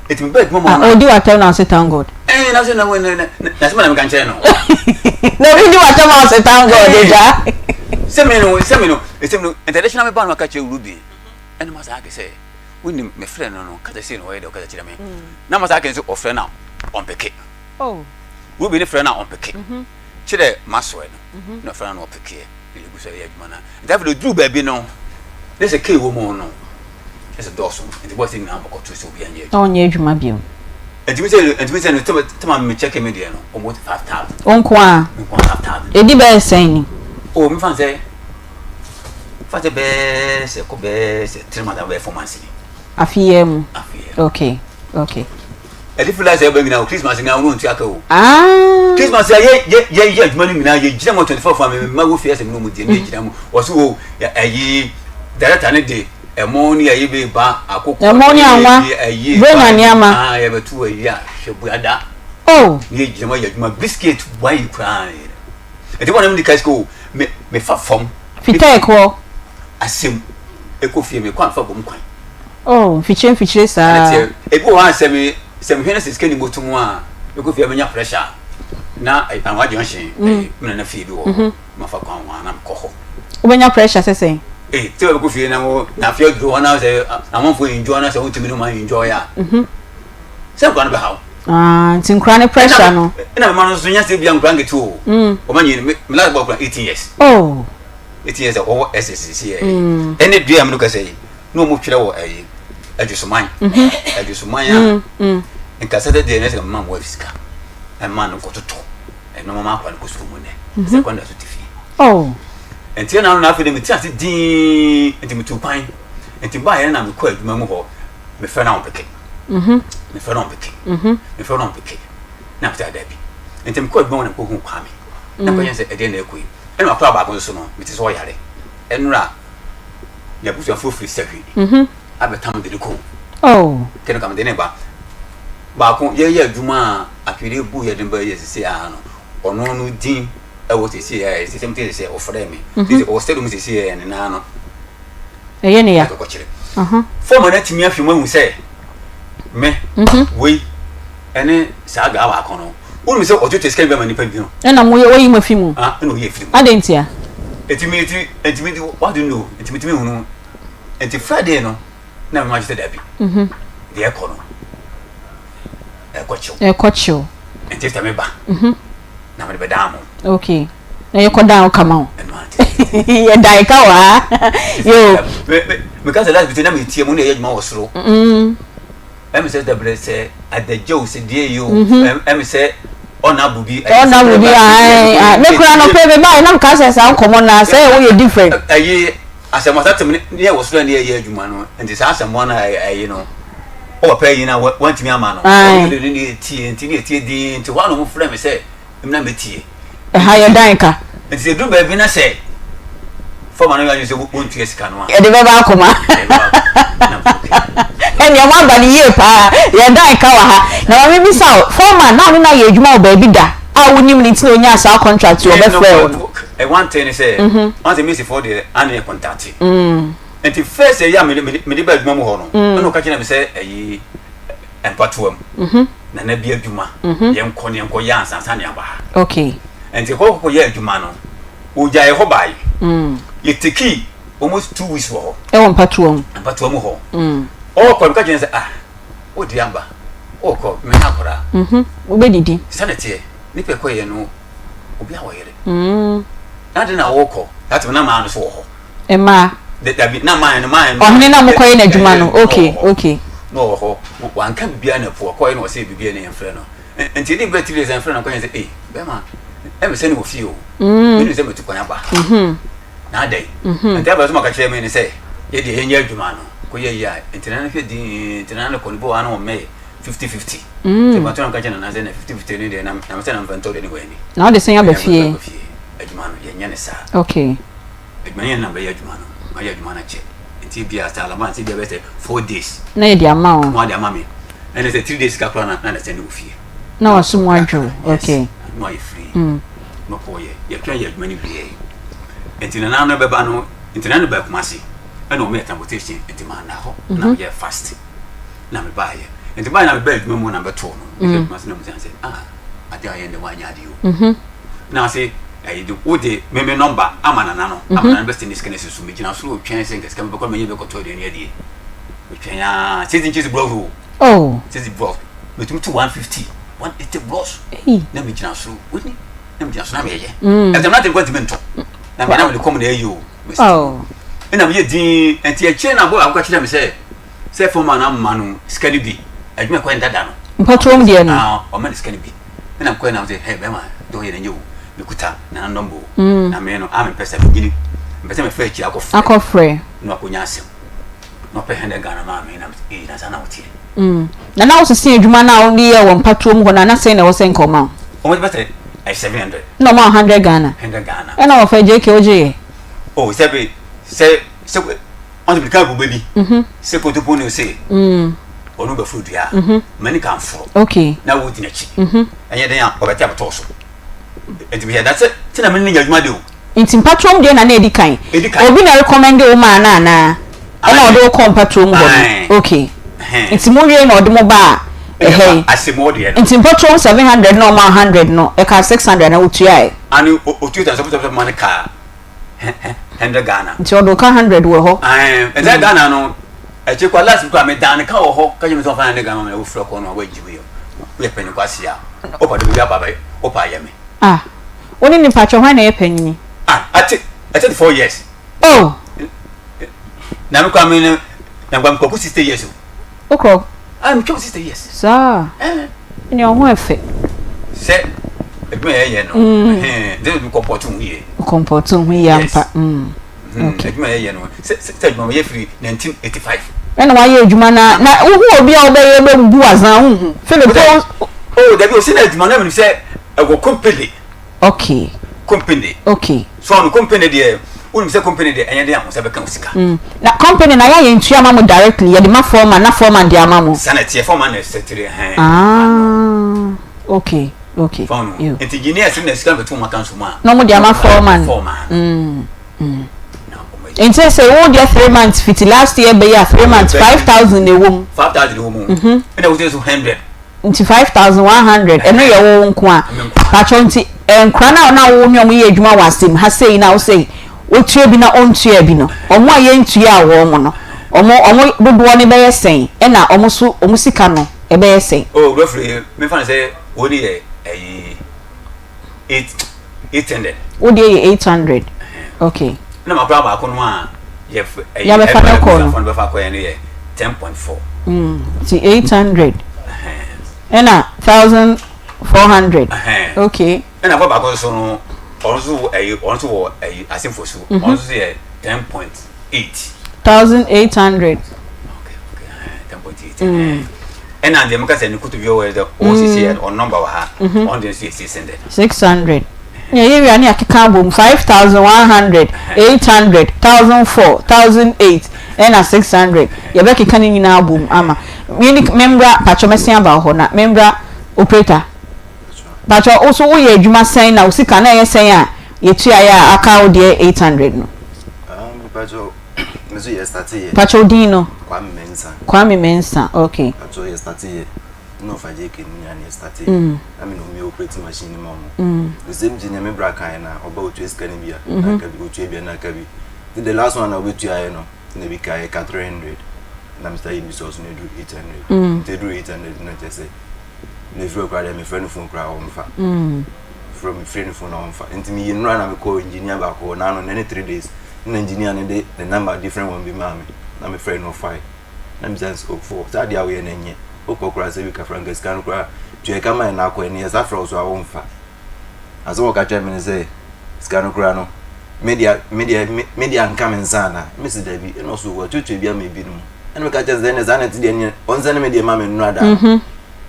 Eti me ba adwuma mu ah, na. Odi wa tɛm na ɔse thank God. Eh na so na na na na sɛ na meka nkyerɛ no. Na obi di wa tɛm a ɔse thank God agya. Sɛ me no sɛ me no sɛ me no international me ba no aka kyerɛ Ruby. Ɛna ma saa kɛ sɛ wonim me frɛ no no kasa sei na ɔyɛ dɛ ɔkasa kyerɛ me. Na ma saa kɛ nso ɔfrɛ no a ɔmpeke. Oh. Ruby ne frɛ no a ɔmpeke. Kyerɛ masoɛ no na ɔfrɛ no na ɔpekeɛ na yɛgu so yɛ adwuma no nti afei ɔduru baabi no ne sɛ kei wɔ mu no ne sɛ dɔɔso nti bɔɔsɛ nyinaa bɔkɔto sɛ obi anyɛ adwuma ɔnyɛ adwuma bio ntumi sɛ ntumi sɛ no tɛma me kyɛke me deɛ no almost 5,000 nko a nko a 5,000 ɛdi bɛyɛ sɛn ni o mefa sɛ fa sɛ bɛɛ sɛ kɔ bɛɛ sɛ 3 months bɛyɛ 4 months ni afei mu afei okay. Ɛde fi last ɛbɛ nyinaa o Christmas nyinaa wɔn ntua ka o. Ah. Christmas yɛ yɛ yɛ yɛ adwuma no nyinaa yɛ gyina mu 24 fa mi ma wo fi ɛsɛ mi na wɔn di mi gyina mu wɔsi o ɛyi director ne de ɛmo ne ɛyi bɛ ba akoko ɛmo ne anwa ɛyi bronya nneɛma ah yɛ bɛ tu ɛyi a hwɛ buada. Oh. Ne yɛ gyina mu yɛ adwuma biscuit wa yi koraa yɛ ɛdi wɔn mi di kasi ko me me fa fam. Fitaa ɛkɔ. Asɛm ɛkɔ fie mi kɔ anfa bɔ mu kwan. Oh, mfikyire mfikyire saa. Ɛna ebi wɔ hɔ a sɛ me sɛ mehwɛ na sɛ sika ni moto mu a mekɔ fie a menya pressure na anwa junction me nana fie bi wɔ hɔ mafa kwan ho a na mekɔ hɔ. Wobɛnya pressure sɛ sɛn? Eh, sɛ mekɔ fie na wo na afei aduru hɔ na sɛ amanfoɔ enjoy na sɛ wontumi no ma enjoy a sɛ nkora no bɛhaw. Ah, nti nkora ne pressure no. Ɛna mema no nso nya sɛ bia nkora nketewa o. Ɔma nyi me last born kora 18 years. Oh. 18 years a ɔwɔ SSC yɛ. Ɛne dua mu no kasa yi. na wɔn twerɛ wɔ ɛyi adwosoman mhm. adwosoman a mm, mm. nka sɛ deɛ ɛsɛ mma mo sika ɛma no kɔtotɔ ɛnɔma ma akora no kɔ sukuu mu nɛ mhm. sɛ kwan da so te fie oh. nti ɛna no afei de mete ase dinn nti metu kwan nti baayɛ na mekɔ adwuma mu hɔ mefrɛ no ahompeke mhm. mefrɛ no ahompeke mefrɛ no ahompeke na mete ada bi nti mekɔ adwuma mu na mekɔhu kwame na kɔyɛ sɛ ɛdeɛ na ɛkɔ yi ɛna makora baako nso no mete sɛ ɔyare ɛnora N'abusuafoɔ firi Sahwi abɛtam de no kɔ o. Kɛ no ka mede ne ba baako yɛyɛ adwuma a atwedeɛ bu yɛde ba yɛ sisi a no ɔno no din ɛwɔ sisi a sisi mu sisi ɔfrɛ me sisi ɔwɔ stadium sisi yɛ ne nan no ɛyɛ ne ya ɛkɔkyerɛ fɔm no atumi ahwɛ mu ahu sɛ me wei ɛne saa gaa baako no wonim sɛ ɔtwetwe sika bi ama nipa bi no ɛna mo yɛ wɔyi mo afi mu ah ɛna ɔyi afiri mu adɛn ntia ɛtumi ɛtumi ɛtumi di what do you know ɛtumi tumi hunu ɛnti Friday no na mema kyerɛ dabi mhm. deɛ ɛkɔ no ɛkɔ kyew ɛkɔ kyew ɛnti sɛ meba mhm. na mede bɛdan mo okay na yɛkɔ dan wo kama wo yɛdan ka wɔ ha yo meka sɛ last bit na metie mu na ɛyɛ adwuma wɔ soro mm. Ɛmi sɛ dabrɛ sɛ adagya o sɛ deɛ yi o ɛmi sɛ ɔna abu bi. Ɔna abu bi ayi ne kura no pɛ mi ba yi nam ka sɛ saa nkɔmɔ na sɛ ɛwɔ yɛ different. Ɛyi asɛmɔsa tɛm ne yɛ wɔ soro ne yɛ yɛ adwuma no nti saa asɛmɔ na ɛyi no ɔwɔ pɛ yi na wɔntumi ama no ɔno de ne yɛ tie nti ne yɛ tie din nti hɔ a na wɔn frɛ mi sɛ Mmra mmɛtie. Ɛha yɛ dan ka. Nti sɛ ɛduru baabi na sɛ fɔma no yɛ adwene sɛ wɔntua sika no a. Yɛde bɛba akoma. Ɛnneɛ mo aba no yie paa. Yɛ dan ka wɔ ha. Na ma mebisa wo, fɔma na ɔne no ayɛ adwuma wɔ baabi da a wonim no nti na ɔnyaa saa contract yi ɔbɛfrɛɛ wo no? One thing ne sɛ, wɔn sɛ mesifoɔ deɛ ane yɛ contact. Nti first ɛyɛ a mede ba adwuma mu hɔ no, ɛna ɔka kyerɛ me sɛ ɛyi mpatoa mu. Nana bi adwuma. Yɛnkɔ ne yɛnkɔ yɛ ansa ansa ne aba ha. Okay. Nti kɔ kɔ yɛ adwuma no, ogya yɛ hɔ bae. Yɛ teki almost 2 weeks wɔ hɔ. Ɛwɔ mpatoa mu. Mpatoa mu hɔ. Ɔkɔ no ka kyerɛ sɛ ah, wo di amba. Ɔkɔ me na akɔra. Wobɛdidi. Sɛ ne teɛ, nipa ɛkɔ yɛ no obi a wɔyere. Na de na wɔkɔ, that na maa no so wɔ hɔ. Mmaa. Dabi na maa no maa no. Ɔhene na mokɔyɛ n'adwuma no. Okay. Na ɔwɔ hɔ. Wanka biribiara na po ɔkɔɛ na ɔsɛ biribiara na yɛmfrɛ no. Nti ɛdi bɛ 3 days yɛmfrɛ no kɔyɛ sɛ ei bɛrima ɛmɛ sɛ ne wɔ fie o. Mene sɛ matu kwan aba. Na adɛn. Nti abɛ so maka kyerɛ me ne sɛ. Yɛ deɛ yɛnyɛ adwuma no kɔ yɛ yie a nti nana hwɛ dinn nti nana no kɔ no bi wɔ hɔ a na ɔmmɛyɛ 50 50 nti mato na meka kyerɛ nana sɛ na 50 50 no deɛ na na mesɛ na mfa ntɔ deɛ ne wɔ ani Na wode sɛn aba fie? fie adwuma no yɛnyɛ ne saa Okay. adwuma no yɛ na bɛyɛ adwuma no mayɛ adwuma no kyɛ nti bia sɛ alaba nti bia bɛyɛ sɛ 4 days Na yɛde ama wo. na wade ama me ɛne sɛ 3 days kakora na na sɛ ne wɔ fie Na waso mu adwo. Yes. Okay. Na wayɛ free na ɔkɔɔyɛ yɛtwɛn yɛ adwuma no wieɛ nti nana no bɛba no Nti na no baa Kumasi ɛna wɔn yɛ transportation nti maa na hɔ na mm-hmm. yɛ fast na me baa yɛ nti baa na me baa adwuma mu na bɛtoo no me fɛ Kumasi na mo sɛ ah ade a yɛn de wanyɛ ade o mm-hmm. na ase ɛyi de wo de meme nɔmba ama nana no ama mm-hmm. nana bɛsɛ ne sika no si so megyina soro twɛn sɛ nka sika mebɛkɔ mɛnyɛ bɛkɔtɔ aduane adie metwɛn aa sisi nkyɛ si blɔk o oh. sisi blɔk metumi to 150 180 blɔks na megyina soro woni na megyina so na meyɛ ɛfɛ na tɛnkwa ntumi nto na meyɛ na mede kɔm na ɛyɛ o mesi ɛna meyɛ din nti akyire na bɔ akɔka kyerɛ me sɛ sɛ fɔm a na mma no sika no bi adwuma kwan dada no mpɔtoom deɛ no ah, ɔma no sika no bi ɛna mekɔɛ na sɛ hɛ bɛma dɛ ɔyɛ no nyɛ o mekuta nana nɔmba o mm. na me no a mempɛ sɛ menyini mepɛ sɛ mefɛ akyire akɔfrɛ akɔfrɛ na wakɔnya asɛm na ɔpɛ hɛn Ghana maa me na ee na saa na woteɛ. Mm. Na na wosese adwuma no a wode yɛɛ wɔ mpatoɔ mu hɔ no a na sɛn na ɛwɔ sɛ nka ɔma wo? Wɔn bɛsɛ ɛyɛ 700. Na ɔma wo 100 Ghana. 100 Ghana. Ɛna wɔfɛ JK wogye yɛ. Oh sɛ bi sɛ sɛ wɔn sɛ bi bube bi. Mhm. Sɛ kotopo ne se. Mm. Ɔno bɛforo dua. Mhm. Mani ka nforo. Okay. Na wo di n'akyi. Mhm. Ɛnyɛ den a ɔbɛte abɛtɔ so. Nti meyɛ da sɛ sɛ na me ne nya adwuma de o. Nti mpatoam deɛ na na edi kan. Edi kan. Obi na recommend wo maa no anaa? Ɛna ɔde wo kɔɔ mpatoam hɔ no. Okay. Nti mo wie na ɔde mo baa ɛha yi. Asemɔ deɛ no. Nti mpatoam 700 na ɔmaa 100 no ɛkaa 600 na wotuae? Ane otua sɛ sɛ ma no kaa 100 Ghana. Nti ɔde wo ka 100 wɔ hɔ. Ɛɛ ɛsɛ Ghana no ɛkyɛ kɔ last kɔ a me dan ka wɔ hɔ ka kyerɛ me sɛ ɔfa 100 Ghana ma me wofura kɔ no a wagyi wo yɛ woyɛ panyin kwasi a wopa de biribi aba bɛ wopa ayɛ me. Ah Wo ne no pakyɛ hwan na ɛyɛ panyini? Ah ate 34 years. Oh. Na me kwa me na me kwa me kɔ 60 years o. Wo kɔ? Ah me twɛ 60 years. Saa. Eh. Ne ɔho ɛfɛ. Sɛ edwuma yɛ yɛ no. Mm. Eh, de me kɔmpɔto ho yie. Kɔmpɔto ho yie ampa. Mm. Okay. Adwuma yɛ yɛ no sɛ sɛ adwuma yɛ firi 1985. Ɛna wayɛ adwuma na na wohu obi a wobɛyɛ bɛbu azan wohu. Philip o. Oh dabi o sɛ na adwuma na menim sɛ ɛwɔ company. Okay. Company. Okay. So ɔno company deɛ wonim sɛ company deɛ ɛnyɛ den a wo nsa bɛka wo sika. Mm. Na company na yɛ yɛntua ma mo directly yɛde ma foreman na foreman de ama mo. Saa na ɛteɛ foreman na ɛsɛtire hɛn. Ah okay okay. Fɔn no nti engineers na sika bɛto wɔn account mu a. Na wɔn de ama foreman. Foreman. Mm. Mm. Nti sɛ wo deɛ 3 months fiti last year bɛyɛ a 3 months 5,000 na ɛwɔ mu. 5,000 na ɛwɔ mu. Mhm. Ɛna wote so 100. Nti 5,100 ɛno yɛ wo nko a. Pakyɛw nti nkora no a na wo ne ɔmo yɛ adwuma wɔ asɛm ha sei na wo sei wotua bi na ɔntua bi no ɔmo a yɛntua wɔn mo no ɔmo ɔmo dodoɔ no bɛyɛ sɛn ɛna ɔmo so ɔmo sika no ɛbɛyɛ sɛn. Oh roughly mefa no sɛ wɔn yɛ ɛyi 800. Wo deɛ yɛ 800 okay. Ɛna makora baako no a yɛ ɛyi Yɛabɛfa no kɔ no. no bɛfa kɔ yɛ no yɛ 10.4. Mm nti 800 ɛna 1,400 okay. Ɛna akora baako nso no ɔno nso ɛyi ɔno nso wɔ ɛyi asenfo so ɔno nso yɛ 10.8. 1,800. Okay okay 10.8. Mm. Ɛna deɛ meka sɛ ne kotodwe wɔ yɛ dɛ ɔwɔ sisi yɛ ɔno nɔmba wɔ ha ɔno deɛ nso yɛ 600. 600. Nea ɛyɛ wie a ne yɛakeka abom 5,100, 800, 1,004, 1,008 ɛna 600. Yɛbɛkeka ne nyinaa abom ama. Meni membra pakyɛ mɛsen aba wo hɔ na membra operator. Pakyɛ wo so woyɛ adwuma sɛn na wo sika na ɛyɛ sɛn a yɛtuaeɛ a aka wo deɛ 800 no? Pakyɛ me so yɛ start yɛ. Pakyɛ wo din no? Kwame Mensah. Kwame Mensah, okay. Pakyɛ yɛ start yɛ. Na ɔfa JK no nyinaa na yɛ start yɛ. Na me na ɔmo yɛ operate machine no ma ɔmo. The same thing nyame bra kan na ɔba otua sika no bi a na aka bi otua bi a na aka bi. Nti the last one na obetua yɛ no na ebi ka yɛ ka 300 na me start yɛ bi sɛ ɔso na eduru 800. Nti eduru 800 na kyerɛ sɛ na efiri koraa deɛ mefrɛ no phone koraa ɔmfa. Frɛ me frɛ no phone na ɔmfa. Nti meyi nnora na mekɔɔ engineer baako hɔ n'ano na ne 3 days na engineer no de ne number different one bi maa me na mefrɛ no ɔfae. Na mebisa no sɛ oh for saa adeɛ a woyɛ no ɛnyɛ wokɔ koraa sɛ bi kafra nka sika no koraa tua ɛka ma yɛ na akɔ ɛne yɛsa frɛ wo so a womfa. Asɛm a ɔka kyerɛ me ne sɛ sika no koraa no Me deɛ me deɛ me deɛ anka me nsa ana? Me si dabi. Ɛna ɔso watuatua bi ama ebinom. Ɛna meka kyerɛ sɛ ɛnɛ saa na ɛte deɛ ɛneɛ ɔnsɛne me deɛ ma me nnora da. Mhm.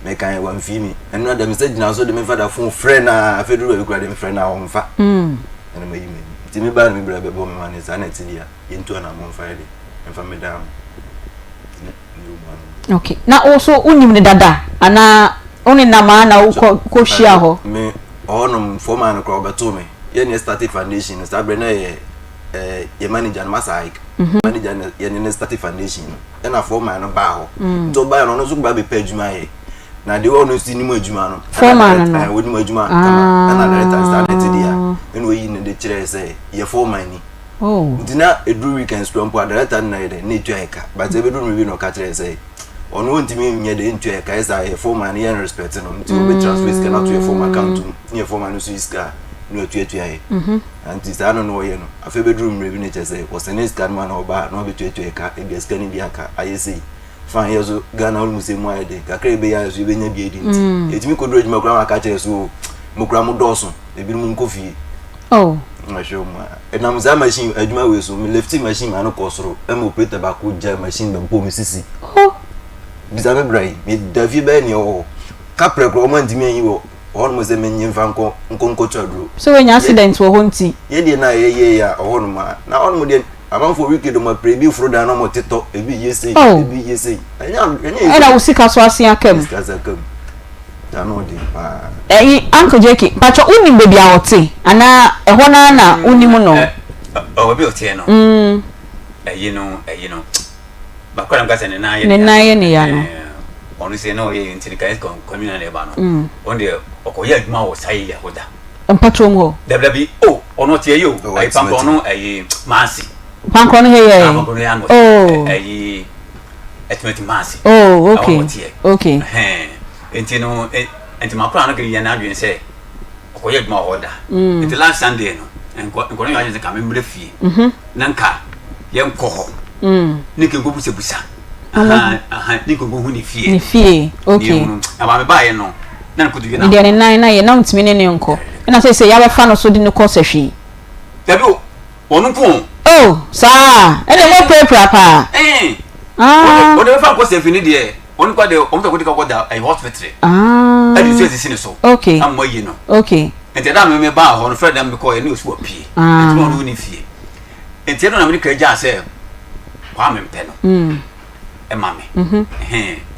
Meka yɛ wamfii me. Ɛnora da me sɛ gyina so de me fada fon frɛ na afei duru baabi koraa de me frɛ na ɔmfa. Mm. Ɛna mayi m'ani. Nti me baa na me bra bɛbɔ me ma ne saa na ɛte deɛ yɛntu anammɔn mfa yɛ de mfa me dan ho. Okay. Na wo so wonim no dada anaa wo ne nam a na wokɔ kɔhyia hɔ? Me ɔhɔnom foreman no koraa ɔbɛtoo me. Yɛn ne started foundation no saa berɛ na yɛ eh, yɛ manager no Masa Ike. Mm -hmm. Manager no yɛne ne started foundation no. Ɛna foreman no baa hɔ. Mm. Nti ɔbaa no ɔno nso ba bɛpɛ adwuma yɛ. Na deɛ ɔno nso nim adwuma no. Foreman no. Eh, ɔnim adwuma kama. Ɛna director saa na ɛte deɛ a. Ɛna ɔyi ne de kyerɛɛ sɛ yɛ foreman ni. Oh. Nti na ɛduru weekends kura mpo a director no na yɛ dɛ na ɛtua yɛ ka but ɛbɛduru mmerɛ bi na ɔka kyerɛ sɛ ɔno ɔntumi nyɛ dɛ ntua yɛ ka yɛ saa yɛ foreman no yɛn respect no nti ɔbɛ transfer sika no ato yɛ foreman account mu ne yɛ foreman no nso yi sika na ɔtuatua yɛ mhm. nti saa no na ɔyɛ no afei bɛduru mmerɛ bi no kyerɛ sɛ ɔsɛne sika no ma na ɔba na ɔbɛtuatua yɛ ka ebia sika no bi aka ayɛ sei fan yɛ so Ghana hɔ nom sɛ mu ayɛ den kakra ebe yɛ so yɛbɛnya bi adi nti mm. yɛtumi kɔduru adwuma koraa ma aka kyerɛ so mo koraa mo dɔɔso ebinom nkɔ fie oh. ahwɛ mu a ɛnam saa machine adwuma wei so me lefty machine ma no kɔ soro ɛma operator baako gya machine bɛbɔ me sisi oh. bisa me bra yi meda fie bɛyɛ neɛ wɔ hɔ kaprɛ koraa ɔma ntumi anyi wɔ hɔ nom sɛ menye mfa nkɔ nkɔ nkɔtɔ aduro sɛ wanya accident wɔ hɔ nti yɛdeɛ no a yɛyɛ yɛ a ɔhɔ nom a na hɔ nom deɛ Amanfoɔ wicked ɔmo apere ebi foro dan na ɔmo tetɔ ebi yɛ sei Oh. ebi yɛ sei ɛnyɛ ɛnyɛ easy. Ɛna wo sika so asen aka mu. Sika so aka mu ano ɔden paa. Ɛyi uncle Jackie mpakyɛ wonim baabi a ɔte anaa ɛhɔ naa na wonim no. Ɛ ɔ baabi a ɔteɛ no ɛyi no ɛyi no baako na meka sɛ ne nan yɛ Ne nan yɛ ne ya no. Ɔno sɛ na ɔyɛ nti no ka kɔmina na ɛba no ɔno deɛ ɔkɔyɛ adwuma wɔ saa area hɔ da. Mpɔtoɔ mu hɔ. Dabi dabi oh ɔno ɔte ayi o ayi pankɔ no ayi maasi. Pankɔ no hɛ yɛ. Pankɔ no yɛ ano oh ayi ɛtumɛti maasi. Oh okay okay. Ɛhɛn nti no nti makora no kiri yɛ n'adwene sɛ ɔkɔyɛ adwuma wɔ hɔ da. Mm. Nti last Sunday no nkɔ nkɔ no yɛ adwene sɛ ka memmrɛ fie. Mhm. Na nka yɛnkɔ hɔ. Mm. Ne nka nkɔbusabusa. Ne nka nkɔhu ne fie. Ne fie okay. Na maame baayɛ no. na ne kotodwe na. Deɛ ne nan na yɛ na ntumi ne ne nkɔ ɛna sɛ sɛ yabɛfa no so de no kɔ sahwi. Dabi o ɔno nko o. Oh saa ɛna mo apirapira paa. Ɛɛ ah. Ɔde bɛfa nkɔ sahwi ne deɛ ɔno kɔ deɛ ɔmo sɛ kɔde kɔkɔ da ɛyɛ hospital. Ah. Ɛde nsuo esisi ne so. Okay. Ama yi no. Okay. Nti ɛda mi mi baa hɔ no fɛrɛ dɛm mi kɔ yɛ ne osu wɔ pie. Ah. Nti na ɔno ne fie. Nti ɛno na mi ne kura gyaa sɛ Kwame mpɛ no. Mm. ɛma me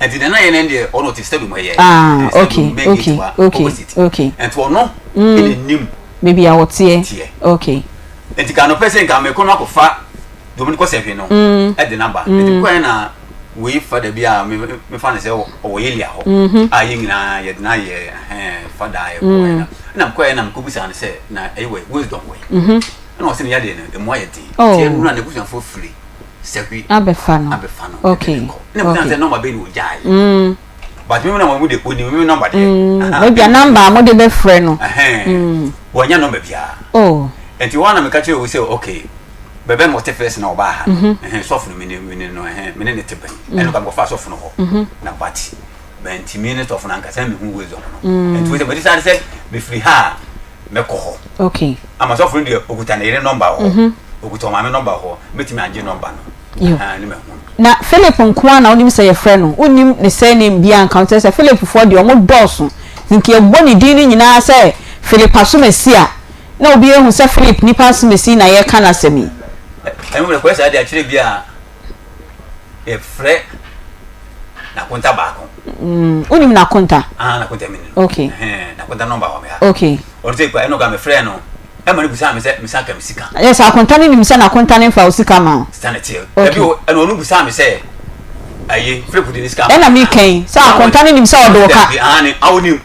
ɛnti deɛ na yɛ no deɛ ɔno ɔte stadium ɛyɛ ah okay okay okay okay ɛnti ɔno ɛna nim baabi a ɔteɛ okay ɛnti ka nɔpɛ sɛ nka mekɔ no akɔfa domini kɔ sɛhwe no ɛde naba ɛnti kɔɛ na wei fada bi a mefa no sɛ ɔwɔ yɛlia hɔ a yɛ nyinaa yɛde no ayɛ fada yɛkɔɛ na ɛna mekɔɛ na mekɔbusa no sɛ na ɛyɛ wɔ wisdom wɔ ɛna ɔsɛ ne yadeɛ no ɛmu ayɛ den nti ɛnura na abusuafoɔ firi sɛhwi abɛfa no abɛfa no okay ɛde kɔ na mo sɛ nɔmba bɛyi na ogyae mm. but mímu na wɔn de onim mímu nɔmba deɛ mm. ebi a nɔmba a mo de bɛfrɛ no mm. wɔnya nɔmba biara oh. nti wɔn na meka kyerɛ wo sɛ okay bɛbɛ na ɔte fɛs na ɔbaa ha mhm. sɔfo no mene mene no mene ne te bɛn mm. ɛno ka mekɔfa sɔfo no hɔ mhm. na but mantumi ne sɔfo no ankasa mehu wisdom no nti wo sɛ mede sare sɛ mefiri ha a mɛkɔ hɔ. Okay. Ama sɔfo no deɛ okuta ne yere nɔmba wɔ hɔ. Okuta ɔmaame nɔmba wɔ hɔ. Mɛtumi agye nɔmba no. Yo. Ne mahu no. Na Philip nko ara na wonim sɛ yɛfrɛ no? Wonnim ne surname biara nka ho? Kyerɛ sɛ Philip foɔ deɛ wɔn dɔɔso. Nti nka yɛbɔ ne din no nyinaa sɛ Philip Asomasi a, na obiara ahu sɛ Philip nipa Asomasi na yɛreka n'asɛm yi. Ɛno deɛ kɔyɛ saa deɛ akyerɛ bi a yɛfrɛ n'akonta baako. Mm, wonim n'akonta? Ah, n'akonta mi no. Okay. N'akonta nɔmba wɔ me ha. Okay. Ɔno sɛ ɛno ka mefrɛ no ɛma no busaa me sɛ mesan ka me sika. Ɛyɛ sɛ akonta no nim sɛ n'akonta no mfa wo sika ma wo. Sani teɛ. Okay. Ɛbi ɛna ɔno busaa me sɛ ayi Philip de ne sika ma. Ɛna mi kɛn sɛ akonta no nim sɛ ɔde wo ka. Ah, ne awo nim.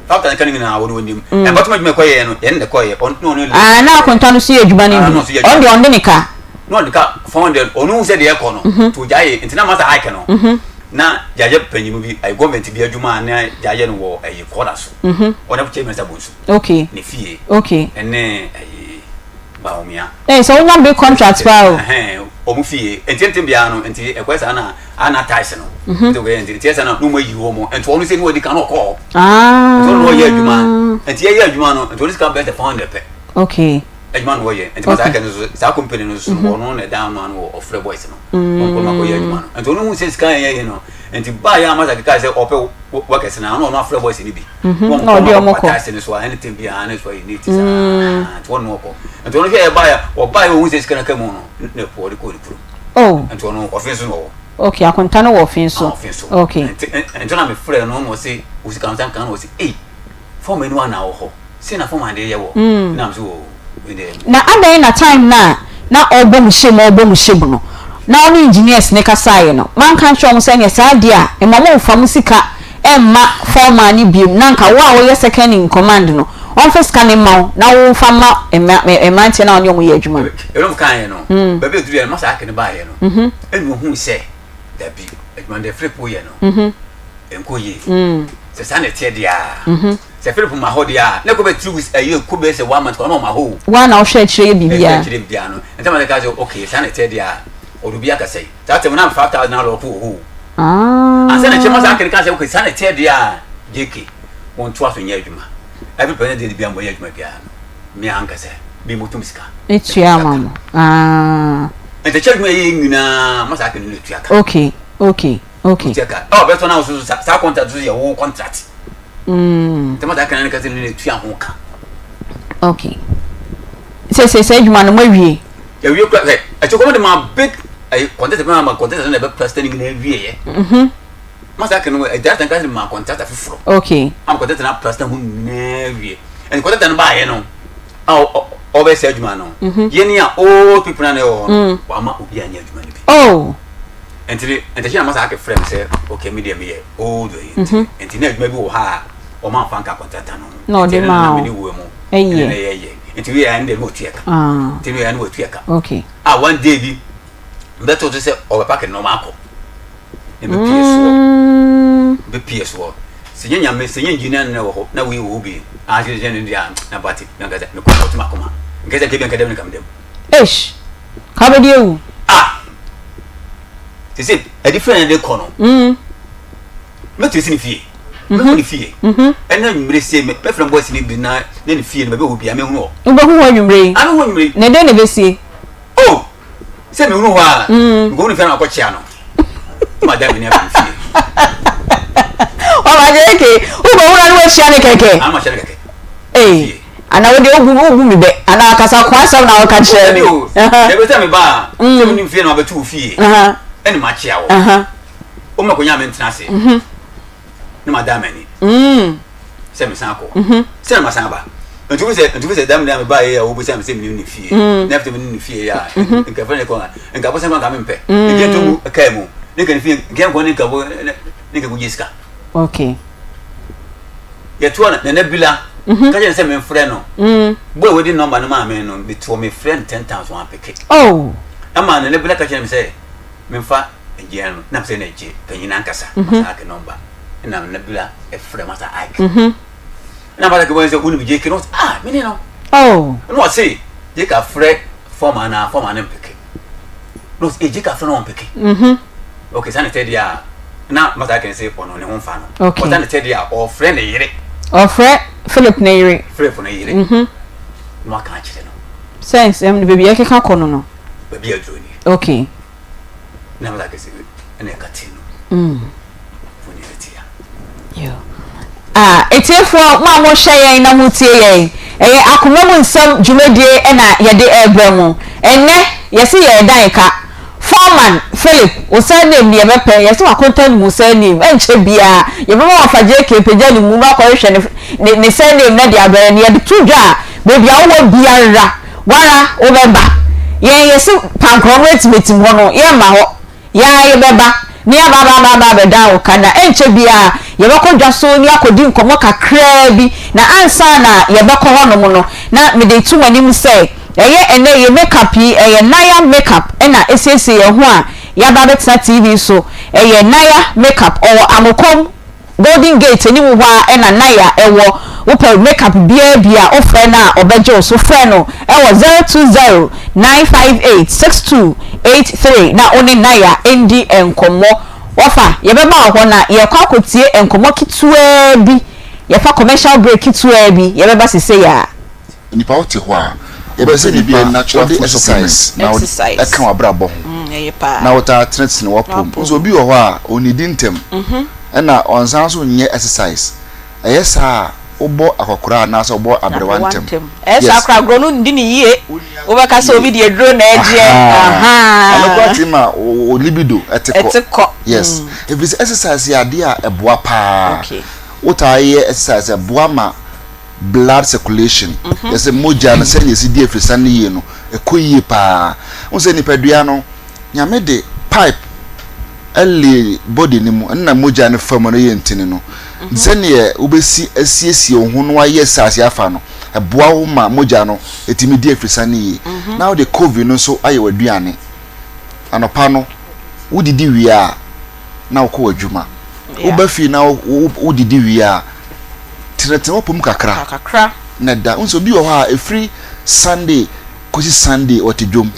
Doctor no ka ne nyinaa wɔn wɔn nim. Ɛbɛtuma adwuma ɛkɔ yɛ no yɛn na ɛkɔ yɛ ɔno ɔno. Aa na akonta no so yɛ adwuma no bi ɔno deɛ ɔnde ne ka. Na ɔde ka 400 ɔno hu sɛ deɛ ɛkɔ no mhm. to gya yɛ nti na masa hike no mhm. na yɛayɛ panyin bi ayi gɔọmenti bi adwuma a na yɛayɛ no wɔ ɛyi kɔda so mhm. ɔno kyɛ mɛnsa bonsu okay ne fie okay ɛne ɛyi Bawumia. Ee sɛ wonya big contract paa o. Wɔn fie nti nti biara no nti ɛkɔyɛ saa na ana ties no. Mhm. Nti wɔyɛ nti nti ɛsɛ na na wɔn ayi wɔn nti wɔn sɛ ne wɔdi kan na ɔkɔ hɔ. Ah. Nti wɔn na wɔyɛ adwuma nti yɛyɛ adwuma no nti wɔn sika bɛyɛ sɛ 400 pɛ. Okay. Adwuma na wɔyɛ nti masa aka no so saa company no so no ɔno na ɛda ano ano wɔ ɔfrɛ boys no wɔn kɔ no akɔyɛ adwuma no nti ɔno hu sɛ sika yɛ yɛ no nti baa yɛ amasa keka sɛ ɔpɛ workers na ɔno ɔno afrɛ boys no bi mhm. na ɔde ɔmo kɔ ataase no so a anything bi a ne so ayɛ neat saa mm. nti ɔno ɔkɔ nti ɔno hwɛ yɛ baa yɛ ɔbaa yɛ ɔhu sɛ sika no ka mu no na ɛpo ɔde kɔ ne kurom oh. nti ɔno ɔfe so na ɔwɔ okay akonta no wɔ ɔfe so ah, ɔfe so okay nti nti na mefrɛ no na ɔse osika no sɛ nka na ɔse ei Fɔm aniwa na wɔ hɔ. Sei na fɔm adeɛ yɛ wɔ. Nam so oo deɛ. Na adɛn na time no a na ɔrebɔ mo hyɛ mu ɔrebɔ mo hyɛ mu no na ɔne engineers no kasaeɛ no manka ankyerɛ wɔn sɛ ɛneɛ saa deɛ a mma momfa mo sika mma foreman no biom na anka wo a woyɛ second in command no ɔmfa sika no mma wo na wo mfa mma mmeranteɛ no a wo ne wɔn yɛ adwuma no. Ɛno kaeɛ no baabi a ɛduruiɛ no Masaki no baeɛ no ɛna ɔhuu sɛ Dabi, adwuma no deɛ Philip yɛ no, ɛnkɔ yie. Sɛ saa na ɛteɛ deɛ a, sɛ Philip ma hɔ deɛ a, na ɛkɔ bɛ 3 weeks, ɛyɛ kɔ bɛ sɛ 1 month kɔ na ɔma hɔ o. Woa na wohwɛ akyire yɛ biribiara. Ɛhwɛ akyire biribiara no. Nti ama ka sɛ, okay, saa na ɛteɛ deɛ a, ɔde obi akasa yi. Saa tɛm na 5,000 na lɔɔko wɔ hɔ o. Ansa na kyɛ ma saa kene ka sɛ, okay, saa na ɛteɛ deɛ a, JK, wɔntoa so nyɛ adwuma. Every person deɛ bia mbɔ yɛ adwuma biara no. Me ankasa me motom sika. Etua ama mo. Ah. Nti kyɛ adwuma yɛ nyinaa ma saa kene no etua ka. Okay, okay, okay. Etua ka. Ɔ bɛtɔ na so saa contract so yɛ wo contract. Nti ma saa kene no kasa no etua ho ka. Okay. Sɛ sɛ sɛ adwuma no mo awie. Yɛwie kura sɛ ɛkyɛ kɔm de ma big ɛyɛ contract bɛ ma contract na ɛbɛ plaster ne nyinaa wie yɛ. Mhm. Ma saa kene no ɛgya sɛ nkasa de ma contract foforɔ. Okay. Ama contract na plaster ho nyinaa wie. Nkɔtɛtɛ no baayɛ no a ɔbɛsɛ adwuma no mhm. yɛne a old people na ɛwɔ hɔ no mm. wama obi anyɛ adwuma no bi oh. nti nti na masa ake frɛ me sɛ okay me deɛ meyɛ old yi nti mhm. nti na adwuma bi wɔ ha a ɔma nfa nka kɔntɛtɛ no na ɔde ma o mene wuo mu ɛyɛ na ɛyɛ yɛ nti wei ayɛ no deɛ na ɔtua ka ah. nti wei ayɛ no ɔtua ka okay a one day bi mbɛto so sɛ ɔbɛpa ke nneɛma akɔ na bɛpie soɔ mm. bɛpie soɔ sɛ nyɛ nyame sɛ nyɛ engineer no wɔ hɔ na wei wɔ hɔ bi ahyehyɛ ah, no deɛ a na bate na nkasa mekɔ kɔto makoma nkasa nkɛ bi nkɛdɛm ne kam dɛm eish ka bɛdi ewu ah te sɛ ɛde fɛn na de kɔ no mm. mɛtumi si ne fie mɛkɔ ne fie ɛna nwumire sie mɛfrɛ mbɔ si ne bi na ne ne fie no baabi wɔ bia mɛhunu hɔ wobɛhu hɔ anwumire yi amɛhu anwumire yi na ɛdɛn na ɛbɛsie Oh! Sɛ mehunu hɔ a, mekɔhu ne fie na makɔkyea no. Na mada m'ani aba me fie. Ɔba JK, wokɔhu no na woakyia no kɛkɛ. Ah, makyia no kɛkɛ. Ee, ana wode wobu wobu me bɛ anaa kasa ko asɛm na woka kyerɛ me. Dabi sɛ meba a, sɛ menim fie na mabɛto wo fie. Ɛne makyia wo. Woma kɔnya me ntena ase. Na mada m'ani. Sɛ mesan kɔ. Sɛ na masan aba. Nti wo sɛ nti wo sɛ dam na meba yɛ a wobisa me sɛ menim ne fie. Na afei menim ne fie a nka fɛ ne kɔ nka bɔsɛ nka mempɛ. Nka nto mu kaa mu. Ne nka ne fie nka nkɔ ne nka bo ne nka kɔgye sika. Okay. Yɛtoa no nana bila. Ka kyerɛ sɛ memfrɛ no. Boy wadi nɔmba no maa me no metoɔ mefrɛ no 10 times wampeke. Oh. Ɛma nana bila ka kyerɛ me sɛ memfa gye no na mesɛ na gye panyin ankasa. Masa ake nɔmba. Na nana bila ɛfrɛ masa ake. Na masa ake bɔ sɛ wonim JK no ah mene no. Oh. Na ɔse JK afrɛ fɔma na fɔma no mpeke. Na ɔse eh JK afrɛ no ɔmpeke. Mhm. Okay sane tɛ deɛ a na masa ake sɛ ɔno ne ho mfa no. Okay. Ɔsane tɛ deɛ a ɔfrɛ ne yere. Ɔfrɛ Philip ne yere. Philip ne yere. Mhm. Na waka akyerɛ no. Sɛ nsɛm no baabi ɛkeka kɔ no no. Baabi aduro ni. Okay. Na masa ake sɛ ɛna ɛka te no. Mm. Fo ne ɛte ya. Yo. Ah, atiefoɔ mo a mohwɛ yɛn na motie yɛn, ɛyɛ akoma mu nsɛm dwumadie na yɛde rebrɛ mo. Ɛnnɛ, yɛse yɛredan ka. Foreman Philip, wo surname no yɛbɛpɛ, yɛse w'akonta nim wo surname, ɛnkyɛ biara yɛbɛma wafa JK pagya ne mu na wakɔhwehwɛ ne, ne, ne surname no de abrɛ no. Yɛde to dwa a, baabi a wowɔ biara, woara wobɛba. Yɛn yɛse pankorɔ no atimatim hɔ no, yɛmma hɔ. Yɛn ara yɛbɛba na yɛaba aba aba aba abɛdan wo ka, na ɛnkyɛ biara yɛbɛkɔ dwa so na yɛakɔdi nkɔmmɔ kakraa bi. Na ansa na yɛbɛkɔ hɔnom no, na mede reto mo anim sɛ, ɛyɛ ɛnnɛ yɛn makeup yi, ɛyɛ Naya Makeup na ɛsiesie yɛn ho a yɛaba abɛtena TV so. Ɛyɛ Naya Makeup, ɔwɔ Amokom. Golden Gate anim hɔ ara na Naya wɔ. Wopɛ makeup biara bi a, wofrɛ no a ɔbɛgye wo so. Frɛ no wɔ 020 958 6283 na wo ne Naya ndi nkɔmmɔ. Wɔfa, yɛbɛba wo hɔ na yɛrekɔ akɔtie nkɔmmɔ ketewaa bi. Yɛfa commercial break ketewaa bi, yɛbɛba sesei ara. Nipa wo te hɔ a. Yɛpɛ sɛ Wobɛpɛ biribi a nipa natural wode food exercise supplement na wode Exercise. ɛka w'abrabɔ ho Ɛyɛ paa. na wotaa tenetene w'apɔm. Wohu sɛ obi wɔ hɔ a ɔnnidi ntɛm ɛna ɔnsan nso nyɛ exercise. Ɛyɛ saa a wobɔ akɔkora anaasɛ wobɔ aberewa Aberewa ntɛm. ntɛm. Ɛyɛ saa Yes. koraa agorɔ no ndi no yie. Wobɛka sɛ obi de aduro na ɛgyeɛ. Ahaa. Ɛno koraa Ahaa. tumi ma wo wo libido ɛte kɔ. Ɛte kɔ. Yes. Ɛfiri sɛ exercise yɛ adeɛ a ɛboa paa. Okay. Wotaa yɛ exercise a ɛboa ma blood circulation, kyerɛ sɛ mogya no sɛnea ɛsi di afirisan no yie no, ɛkɔ yie paa. Wohu sɛ nipadua no, Nyame de pipe lay body no mu, ɛno na mogya no fa mu no yɛ ntini no. Nti sɛdeɛ wobɛsi asiesie wo ho na wayɛ exercise afa no, ɛboa wo ma mogya no ɛtumi di afirisan no yie. Na wode Covid no nso ayɛ w'aduane. Anɔpa no, wodidi wie a, na wokɔ w'adwuma. Woba fie na wodidi wie a, tenatena w'apɔ mu kakra na da. Wohu sɛ obi wɔ hɔ a, ɛfiri Sunday kɔsi Sunday ɔte dwom.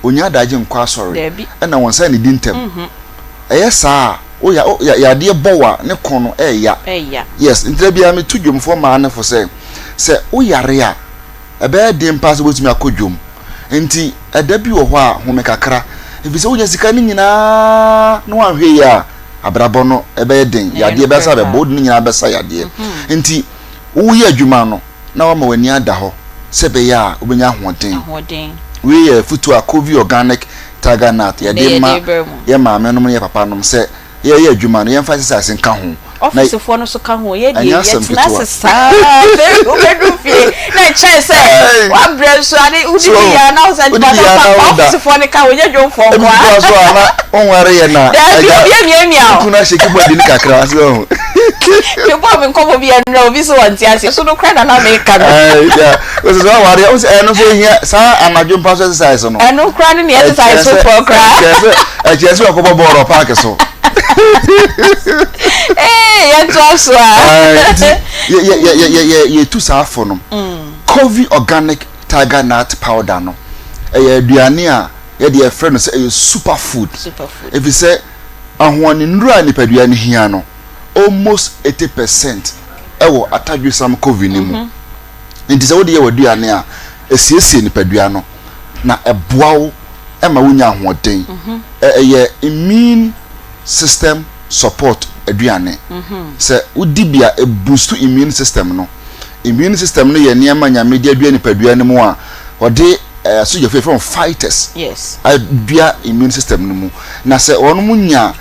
Ɔnnya adagye nkɔ asɔre. Ɛna wɔn nsa nnidi ntɛm. Ɛyɛ saa a, wo ya, yadeɛ bɔ wo a, ne ko no ɛɛya. Yes, nti da biara metu dwomfoɔ mmaa no fo sɛ, sɛ woyare a, Ɛbɛyɛ den paa sɛ wobɛtumi akɔ dwam. Enti ɛda bi wɔ hɔ a, home kakra. Efisɛ wonya sika no nyinaa na woanhwɛ yie a, abrabɔ no ɛbɛyɛ den. Yadeɛ bɛsa abɛbɔ, wode ne nyinaa bɛsa yadeɛ. Enti woyɛ adwuma no na woama w'ani ada hɔ sɛ ɛbɛyɛ a wobɛnya ahoɔden. Wei yɛ afotuo a Covey Organic Tiger Nut yɛde ma yɛn maamenom ne yɛn papanom sɛ yɛyɛ adwuma no yɛmfa exercise nka ho. Na Ɔfisefoɔ no nso ka ho yɛ deɛ ɛnyɛ asɛm yɛtena ketewa. ase saa afei wobɛduru fie na ɛkyɛn sɛ Hey! wabrɛ nso ade So wodidi yɛ na wo sɛ wodidi nipa yɛ fa na woda. ɔfisefoɔ no ka ho nyɛ dwomfoɔ Ebi nko koraa so a na wonware yɛ na Daabi agya obi amiamia o. kunu ahyɛ keyboard ni kakra so ɔho. Mebɔɔ me nkɔmmɔ bi ɛnnora obi so wɔnte aseɛ so no koraa na na meka no. Ɛɛ ya wosɛ sɛ waware a wosɛ ɛno nso ehia saa anadwo mpa so exercise no. Ɛno koraa ne ne exercise foforɔ koraa. Ɛkyerɛ sɛ ɛkyerɛ sɛ ɔkɔbɔ bɔɔl wɔ paaki so. Ee yɛntoa so a. Nti yɛ yɛ yɛ yɛ yɛ yɛtu saa afo no. Covey organic tiger nut powder no ɛyɛ aduane a yɛde yɛfrɛ no sɛ ɛyɛ super food. Efisɛ ahoɔdennuro a nipadua no hia no almost 80% ɛwɔ atadwesam Covey no mu. Nti sɛ wode yɛ w'aduane a, ɛsiesie nipadua no na ɛboa wo ma wonya ahoɔden. Ɛyɛ immune system support aduane. Sɛ wodi bi a, ɛboost immune system no. Immune system no yɛ nneɛma Nyame de adua nipadua no mu a ɔde asogyafo yɛfrɛ wɔn fighters adua immune system no mu. Na sɛ wɔn nya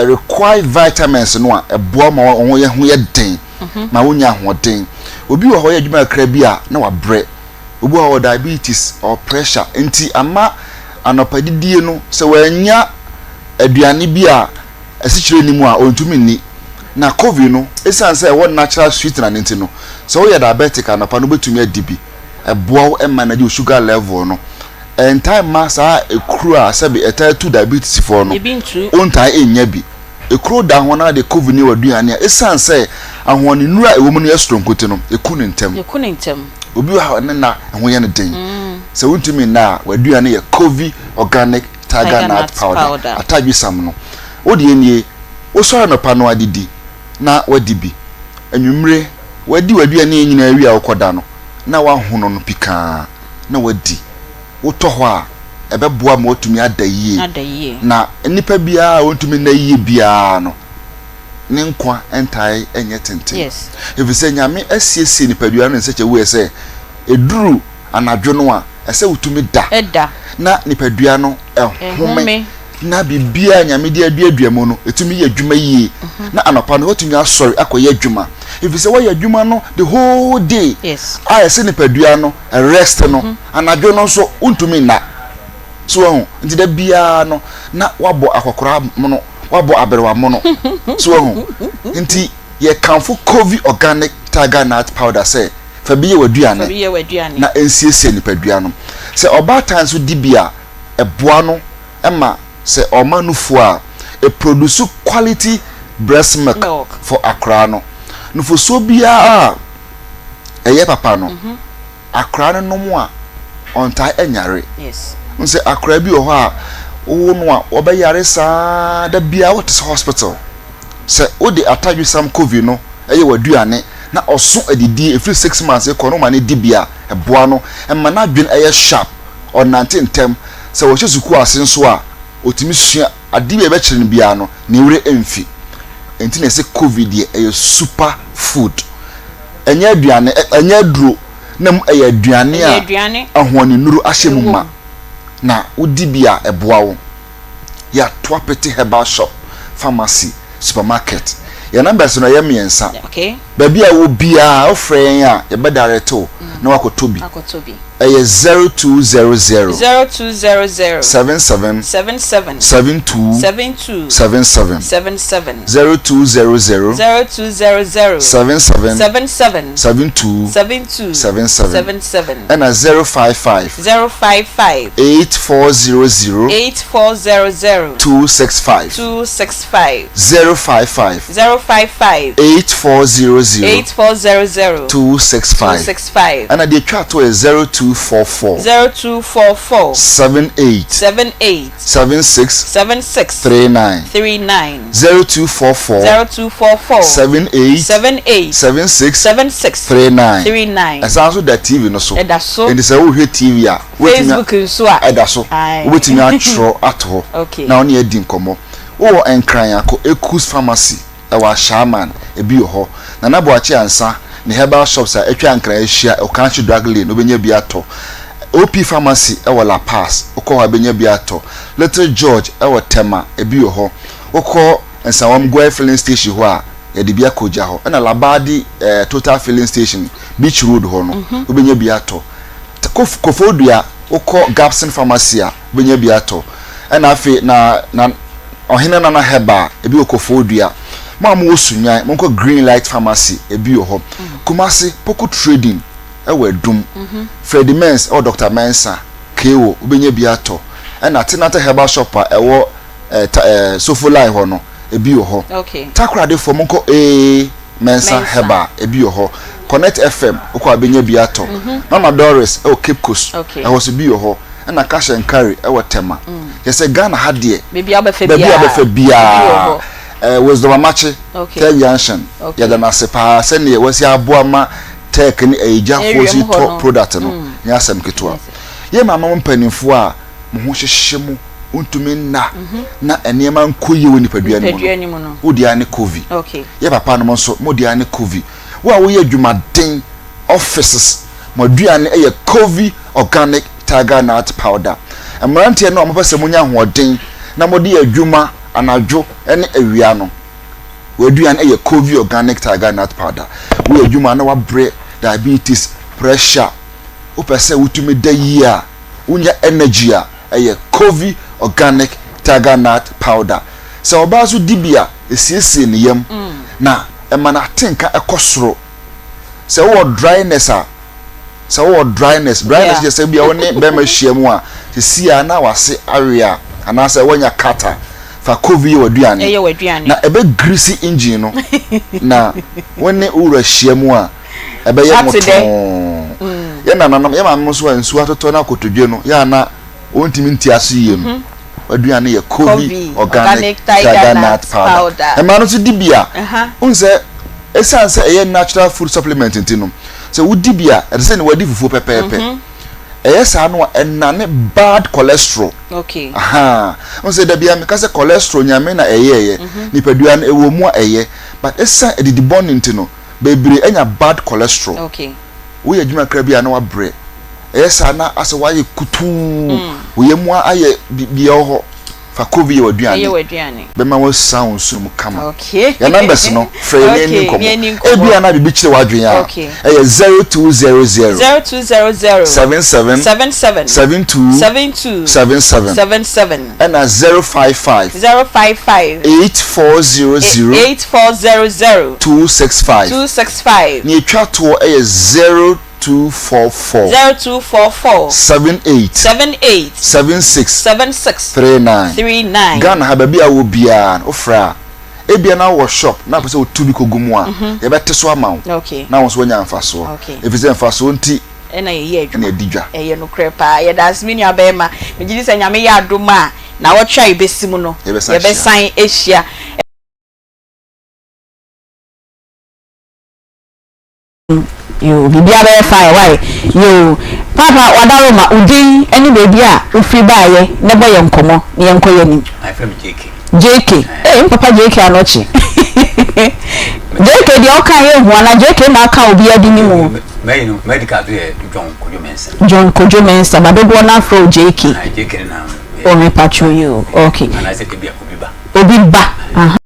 required vitamins no a, ɛboa ma wɔn ho yɛ den. ma wonya ahoɔden. Obi wɔ hɔ ɔyɛ adwuma kakra bi a na wabrɛ. Obi wɔ hɔ ɔwɔ diabetes, ɔwɔ pressure nti ama anɔpa didie no sɛ wannya aduane bi a asikyire nni mu a ɔntumi nni. Na coffee no ɛsiane sɛ ɛwɔ natural sweetener no nti no sɛ woyɛ diabetic a anɔpa no wobɛtumi adi bi. Ɛboa wo manage wo sugar level no. Ɛntae mma saa ekuro a sɛbe ɛtaa tu diabetes foɔ no wontae nnya bi. Ekuro da ho na de kovi ne w'aduane a, esiane sɛ ahoɔdennuru a ɛwɔ mu no yɛ soronko nti no, eku no ntɛm. Eku no ntɛm. Obi wɔ ha a ne nna ho yɛ no den. Sɛ wuntumi nna a, w'aduane yɛ Kovi Organic Tiger Nut Powder, atadwesam no. Wo deɛ nie, wosɔre anɔpa no adidi na woadi bi. Anwummere, woadi w'aduane yi nyinaa wie a wokɔda no, na woahono no pikaa na woadi. Wotɔ hɔ a, ɛbɛboa ma woatumi ada yie. Na nnipa biara a ɔntumi nna yie biara no, ne nkwa ntae nyɛ tenten. Ɛfiri sɛ Nyame asiesie nipadua no in such a way sɛ ɛduru anadwo no a, ɛsɛ wotumi da na nipadua no home na biribiara a Nyame de aduadua mu no, ɛtumi yɛ adwuma yie. Na anɔpa no, woatumi asɔre akɔyɛ adwuma. Ɛfiri sɛ woayɛ adwuma no the whole day a ɛsɛ nipadua no rest no, anadwo no nso wontumi nna. So wahu? Nti da biara no, na wabɔ akɔkora mono, wabɔ aberewa mono. So wahu? Nti yɛkamfo Covey Organic Tiger Nut Powder sɛ fa bi yɛ w'aduane na ɛnsiesie nipadua no. Sɛ ɔbaatan nso di bi a, ɛboa no ma sɛ ɔma nufoɔ a, ɛproduce quality breast milk for akoraa no. Nufosuo biara a ɛyɛ papa no, akoraa no nom a, ɔntaa nyare. Wohu sɛ akoraa bi wɔ hɔ a, wowo no a, ɔbɛyare saa da biara wote sɛ hospital. Sɛ wode atadwesam covid no yɛ w'aduane na ɔso adidie ɛfiri 6 months rekɔ no woma no di bi a, ɛboa no ma n'adwene yɛ sharp, ɔnante ntɛm. Sɛ ɔhyɛ sukuu ase nso a, ɔtumi sua adeɛ bi a yɛbɛkyerɛ no biara no, ne werɛ mfi. Ɛnti na yɛse Covid deɛ ɛyɛ super food. Ɛnyɛ aduane, ɛnyɛ aduro, na mmom ɛyɛ aduane a ahoɔdennuro ahyɛ mu ma, na wodi bi a ɛboa wo. Yɛato apete herbal shop, pharmacy, supermarket. Yɛn numbers no ɛyɛ mmiɛnsa. Baabi a wɔ biara wofrɛ yɛn a yɛbɛ direct wo na wakɔtɔ bi. Ɛyɛ 0200. 0200. 77. 77. 72. 72. 77. 77. 0200. 0200. 77. 77. 72. 72. 77. 77. Ɛna 055. 055. 8400. 8400. 265. 265. 055. 055. 8400. 8400. 265. 265. Ɛna deɛ etwa to yɛ 0244. 0244. 78. 78. 76. 76. 39. 39. 0244. 0244. 78. 78. 76. 76. 39. 39. Ɛsan so da TV no so. Ɛda so. Nti sɛ wohwɛ TV a. Facebook nso a. Ɛda so. Wobɛtumi atwerɛ ato hɔ. Okay. Na wo ne adi nkɔmmɔ. Wowɔ Nkran a, kɔ Ekus Pharmacy ɛwɔ Ashaiman, ebi wɔ hɔ. Nana Boakye Ansah ne herbal shops a atwa Nkran ahyia, Okankye Drug Lane, wobɛnya bi atɔ. OP Pharmacy ɛwɔ La Paz, wokɔ hɔ a wobɛnya bi atɔ. Little George ɛwɔ Tema, ebi wɔ hɔ. Wokɔ Nsawam Goil Filling Station hɔ a, yɛde bi akɔgya hɔ. Ɛna Labadi eh, Total Filling Station, Beach Road hɔ no, wobɛnya bi atɔ. Kof, Koforidua, wokɔ Gabson Pharmacy a, wobɛnya bi atɔ. Ɛna afei na na Ɔhene Nana Herbal, ebi wɔ Koforidua. Mo a mowɔ Sunyani, monkɔ Green Light Pharmacy, ebi wɔ hɔ. Kumasi, Poku Trading ɛwɔ Adum. Freddie Mens ɛwɔ Doctor Mensah, KO, wobɛnya bi atɔ. Ɛna Tenata Herbal Shop a ɛwɔ eh, ta, eh, Sofo Line hɔ no, ebi wɔ hɔ. Okay. Takoradefoɔ, monkɔ AA Mensah Mensah. Herbal, ebi wɔ hɔ. Connect FM, wokɔ a wobɛnya bi atɔ. Mama Doris ɛwɔ Cape Coast, Okay. ɛhɔ nso bi wɔ hɔ. Ɛna Cash and Carry ɛwɔ Tema. Kyerɛ sɛ Ghana ha deɛ, Baabi a wobɛfa baabi a biara, wobɛfa ebi wɔ biara, hɔ. eh, Wisdom Amakye, Okay. Third Junction, Okay. yɛda no ase paa sɛdeɛ wasi aboa ma Tech ne ayigyafoɔ Area si mu hɔ tɔ no. product no, nyɛ asɛm ketewa. Yɛn maame mo mpanimfoɔ a mo ho hyehye mo, wontumi nna na nneɛma nkɔ yie wɔ nipadua no mu no, wo deɛ ne Covid. Yɛ papa nom nso, mo deɛ ne Covid. Wo a woyɛ adwumaden, offices, mo aduane yɛ Covid organic tiger nut powder. Mmeranteɛ no a mopɛ sɛ monya ahoɔden na mode yɛ adwuma anadwo ne awia no, w'aduane yɛ Covid organic tiger nut powder. Woyɛ adwuma na wabrɛ diabetes, pressure, wopɛ sɛ wotumi da yie a, wonya energy a, ɛyɛ Covey Organic Tiger Nut Powder. Sɛ ɔbaa nso di bi a, ɛsiesie ne yam na ɛma n'atenka kɔ soro. Sɛ wowɔ dryness a, sɛ wowɔ dryness, dryness kyerɛ sɛ bia wo ne bɛrima hyia mu a, sisi a na wase awe a, anaasɛ woanya cut a, fa Covey yɛ w'aduane. Na ɛbɛ grease engine no na wo ne wo wura hyia mu a, ɛbɛyɛ mo too. Yɛn nananom, yɛn maame nso a nsuo atotɔ na akotodwe no, yɛ a na wɔntumi nte ase yie no, mhm. aduane yɛ Kovi organic tiger nut powder. Mmaa no nso di bi a, wohu sɛ ɛsiane sɛ ɛyɛ natural food supplement nti no, sɛ wodi bi a, ɛte sɛ ne wadi fufuo pɛpɛɛpɛ. Mhm. Ɛyɛ saa no a, ɛnane bad cholesterol. Okay. Aha. Wohu sɛ da biara meka sɛ cholesterol nyame na ɛyɛɛyɛ. Mhm. Nipadua no ɛwɔ mu a ɛyɛ. But ɛsiane adidi bɔne nti no, bebree anya bad cholesterol. Okay. Woyɛ adwuma kakra bi a na wabrɛ. Ɛyɛ saa na asɛ wayɛ kutuu. Wo yam ayɛ biribiara wɔ hɔ. Fa Kovi yɛ w'aduane. Bɛma woasan wo nsono mu kama. Okay. Yɛn numbers no, frɛ yɛn na yɛnni nkɔmmɔ. Ebia na biribi kyere w'adwene a, ɛyɛ 0200. 0200. 77. 77. 72. 72. 77. 77. Ɛna 055. 055. 8400. 8400. 265. 265. Nea etwa toɔ yɛ 0244. 0244. 78. 78. 76. 76. 39. 39. Ghana ha baabi a wowɔ biara no wofrɛ a, ebia na wowɔ shop na wopɛ sɛ wotu bi kɔgu mu a, yɛbɛte so ama wo na wo nso woanya mfasoɔ. Ɛfiri sɛ mfasoɔ nti na yɛyɛ adwuma. Na yɛdi dwa. Ɛyɛ nokorɛ paa. Yɛda ase me nua bɛɛma. Megye di sɛ Nyame yɛ adom a, naawɔtwe a yɛbɛsi mu no, yɛbɛsan ahyia. Yoo, biribiara bɛyɛ fine wai. Yoo, Paapa Wadaroma, wo din ne baabi a wofiri baeɛ na bɔ yɛn nkɔmmɔ na yɛnkɔ yɛn anim. Yɛfrɛ me JK. JK, ee me papa JK Anokye. JK deɛ ɔka yɛ hu anaa JK na aka obiara di ne mu? Mɛyi no, medical so yɛ John Kojo Mensah. John Kojo Mensah, ba dodoɔ no afrɛ wo JK. JK no na. Oh, me patro yi o, okay. Anaasɛ ebi a obi ba. Obi ba, aha.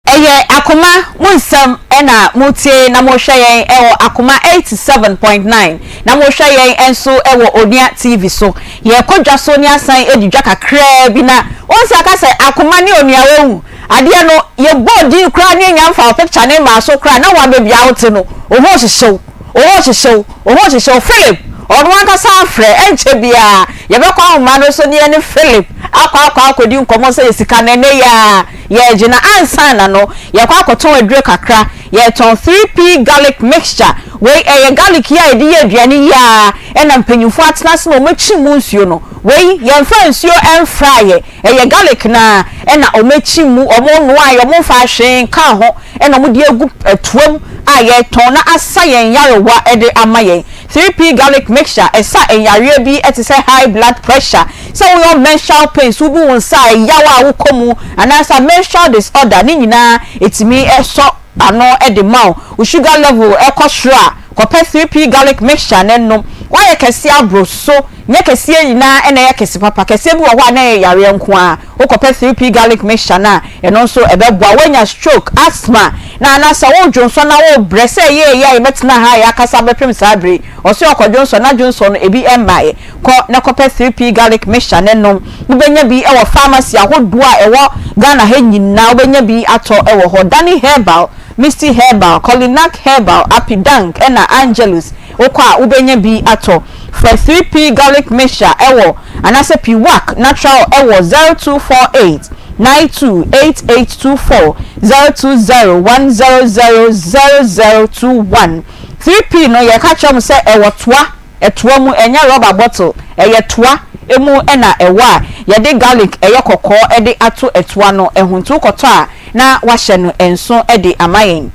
Ɛyɛ Akoma mu nsɛm na moretie na morehwɛ yɛn wɔ Akoma 87.9 na morehwɛ yɛn nso wɔ Onua TV so. Yɛrekɔ dwa so ne asan adi dwa kakraa bi na wohu sɛ aka sɛ Akoma ne Onua wahu adeɛ no yɛbɔɔ din koraa ne yɛnnya mfa wo picture no mmaa so koraa na woa baabi a wote no wo ho rehyehye wo, wo ho rehyehye wo, wo ho rehyehye wo. Philip ɔno ankasa afrɛ ɛnkyɛ biara yɛbɛkɔ ahoma no so ne yɛne Philip akɔ akɔ akɔdi nkɔmmɔ sɛ yɛ sika no ɛnnɛ yi ara Yɛregye no ansa na no yɛkɔ akɔtɔn aduro kakra. Yɛretɔn 3P garlic mixture. Wei ɛyɛ garlic yi a yɛde yɛ aduane yi ara ɛna mpanyinfoɔ atena ase na wɔakyi mu nsuo no. Wei yɛmfa nsuo mfraeɛ. Ɛyɛ garlic no ara ɛna wɔakyi mu, wɔnoaeɛ, wɔmfaa hwee nkaa ho ɛna wɔde agu toa mu a yɛretɔn na asa yɛn nyarewa de ama yɛn. 3P garlic mixture ɛsa nyareɛ bi te sɛ high blood pressure, sɛ woyɔ menstrual pains, wobu wo nsa a ɛyaw a wokɔ mu anaasɛ menstrual disorder ne nyinaa ɛtumi sɔ ano de ma wo. Wo sugar level kɔ soro a, kɔpɛ 3P garlic mixture no nom. Woayɛ kɛseɛ aboro so, nyɛ kɛseɛ nyinaa na ɛyɛ kɛse papa, kɛseɛ bi wɔ hɔ a na ɛyɛ yareɛ nko ara. Wokɔpɛ 3P garlic mixture no a, ɛno nso ɛbɛboa. Woanya stroke, asthma, na anaasɛ wodwonsɔ na wobrɛ sɛ ɛyɛ ɛyɛ a yɛbɛtena ha a yɛakasa bɛpem saa bere yi. Ɔse ɔkɔdwonsɔ na dwonsɔ no ebi mmaeɛ. Kɔ na kɔpɛ 3P garlic mixture no nom. Wobɛnya bi wɔ pharmacy ahodoɔ a ɛwɔ Ghana ha nyinaa wobɛnya bi atɔ wɔ hɔ. Danny Herbal, Misty Herbal, Colinak Herbal, Apidank ɛna Angelus. Wokɔ a wobɛnya bi atɔ. Frɛ 3P Garlic Mixture wɔ anaasɛ Piwak Natural wɔ 0248 92 8824, 020 100 0021. 3P no yɛka kyerɛ mo sɛ ɛwɔ toa, ɛtoa mu, ɛnyɛ rɔba bottle, ɛyɛ toa mu na ɛwɔ a yɛde garlic ɛyɛ kɔkɔɔ de ato ɛtoa no ho nti wokɔtɔ a na wahyɛ no nso de ama yɛn.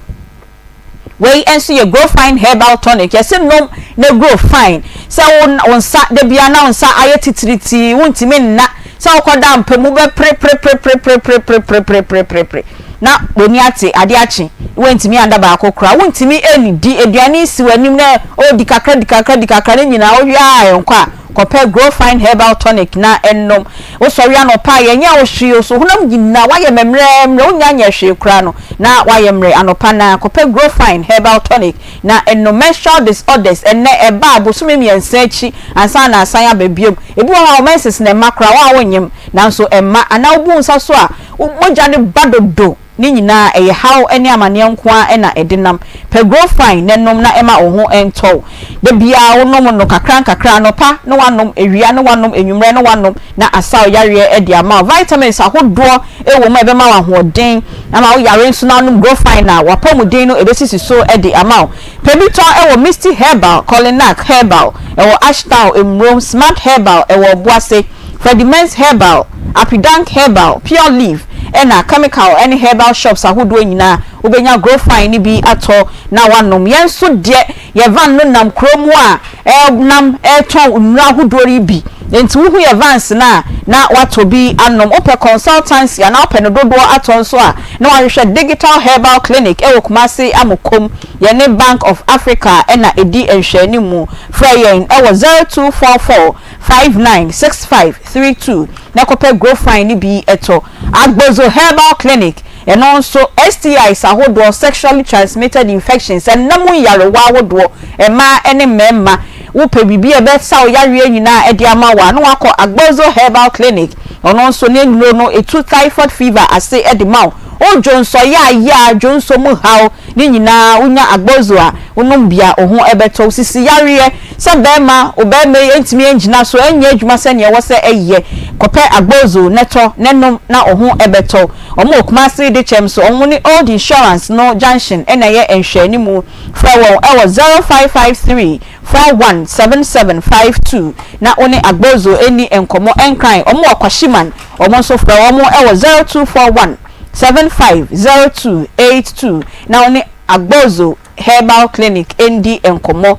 Wei nso yɛ Grow Fine Herbal Tonic. Yɛse nom na grow fine. Sɛ wo wo nsa da biara na wo nsa ayɛ titiritii, wontumi nna. Sɛ wokɔda mpa mu wobɛprepreprepreprepreprepreprepreprepre na w'ani ate, ade akye, woantumi anda baako koraa. Wontumi nnidi, aduane si w'anim na oh di kakra di kakra di kakra ne nyinaa wohwɛ a ɛnkɔ a, Kɔpɛ Growfine Herbal Tonic na nom. Wosɔre anɔpa a, yɛnyɛ wo hwee o, so honam nyinaa woayɛ mmerɛmmerɛ, wonnya nyɛɛ hwee koraa no, na woayɛ mmerɛ anɔpa no ara. Kɔpɛ Growfine Herbal Tonic na nom. Menstrual disorders, ɛnnɛ ɛba a, bosome mmiɛnsa akyi ansa na asan aba biom. Ebi wɔ hɔ a, wo menses no mma koraa, wo a wonyem, nanso ɛmma. Anaa wobu wo nsa so a, wo mogya no ba dodo. Ne nyinaa, ɛyɛ haw ne amaneɛ nko ara na ɛde nam. Pɛ Growfine na nom na ɛma wo ho ntɔ wo. Da biara wonom no kakra nkakra, anɔpa na woanom, awia na woanom, anwummerɛ na woanom, na asa wo yareɛ de ama wo. Vitamins ahodoɔ wɔ mu a ɛbɛma wo ahoɔden ama wo yare nso na wonom Growfine a, w'apɔmuden no ɛbɛsisi so de ama wo. Pɛ bi tɔ wɔ Misty Herbal, Colinak Herbal, ɛwɔ Ashtown, Mmrom, Smart Herbal, ɛwɔ Ɔboase. Fredimens Herbal, Apidank Herbal, Pure Leaf, ɛna chemical ne herbal shops ahodoɔ nyinaa wobɛnya Growfine no bi atɔ na woanom. Yɛn nso deɛ yɛn van no nam kuro mu a ɛnam retɔn nnuro ahodoɔ yi bi. Enti wohu yɛn vans no a na woatɔ bi anom. Wopɛ consultancy anaa wopɛ no dodoɔ atɔ nso a na woahwehwɛ Digital Herbal Clinic wɔ Kumasi Amokom. Yɛne Bank of Africa na ɛdi nhwɛanimu. Frɛ yɛn wɔ 0244 596532 na kɔpɛ Growfine no bi tɔ. Agbozo Herbal Clinic, ɛno nso STIs ahodoɔ, sexually transmitted infections, ɛnna mu nyarewa ahodoɔ, mmaa ne mmarima, wopɛ biribi a ɛbɛsa wo yareɛ nyinaa de ama wo a, na wakɔ Agbozo Herbal Clinic. Ɔno nso ne nnuro no ɛtu typhoid fever ase de ma wo. Wo dwonsɔ yaayaa, dwonsɔ mu haw, ne nyinaa wonya Agbozo a, wonom bi a, wo ho bɛtɔ wo. Sisi yareɛ, Sɛ bɛɛma, wo bɛɛma yi ntumi ngyina so nyɛ adwuma sɛnea ɛwɔ sɛ ɛyɛ, kɔpɛ Agbozo na tɔ na nom na wo ho bɛtɔ wo. Wɔn wɔ Kumasi Dekyɛm so, wɔn ne Old Insurance no junction na ɛyɛ nhwɛanimu. Frɛ wɔn wɔ 0553 417752 na wo ne Agbozo nni nkɔmmɔ. Nkran, wɔn wɔ Kwashiman, wɔn nso frɛ wɔn wɔ 0241 750282 na wo ne Agbozo. Herbal Clinic ndi nkɔmmɔ.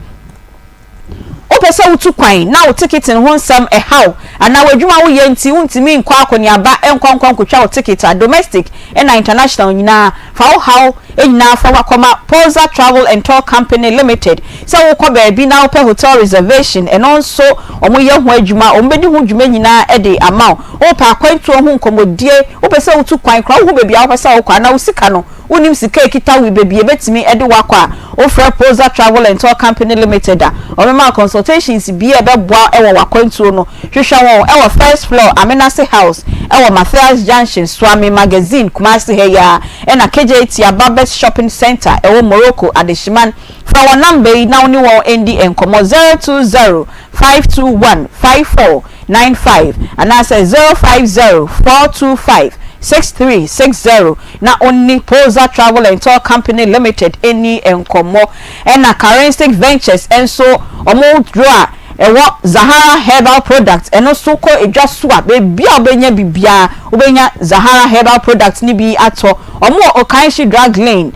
Wopɛ sɛ wutu kwan na wo tekete no ho nsɛm haw anaa w'adwuma a woyɛ nti wuntumi nkɔ akɔneaba nkɔ nkɔ nkotwa wo tekete a, domestic na international nyinaa, fa wo haw nyinaa fa kɔma Polza Travel and Tour Company Limited. Sɛ wokɔ baabi na wopɛ hotel reservation, ɛno nso wɔyɛ ho adwuma, wɔbɛdi ho dwuma nyinaa de ama wo. Wopɛ akwantuo ho nkɔmmɔdie, wopɛ sɛ wotu kwan koraa, wohu baabi a wopɛ sɛ wokɔ anaa wo sika no, Wonnim sika a ɛkita wo baabi a ɛbɛtumi de wo akɔ a, wofrɛ Poza Travel and Tour Company Limited a, wɔbɛma wo consultations bi a ɛbɛboa wo wɔ w'akwantuo no. Hwehwɛ wɔn wɔ First Floor, Amenase House, wɔ Mathias Junction, Suame Magazine, Kumasi ha yi ara, ɛna KJT Ababes Shopping Centre, ɛwɔ Morocco, Adehyeman. Frɛ wɔn number yi na wo ne wɔn ndi nkɔmmɔ, 020 521 5495 anaasɛ 050 425 6360 na ɔne Poza Travel and Tour Company Limited nni nkɔmmɔ. Ɛna Karensic Ventures nso wɔn duro a ɛwɔ Zahara Herbal Products ɛno nso kɔ dwa so a baabi a wobɛnya biribiara wobɛnya Zahara Herbal Products no bi atɔ. Wɔn wɔ Okaishie Drug Lane.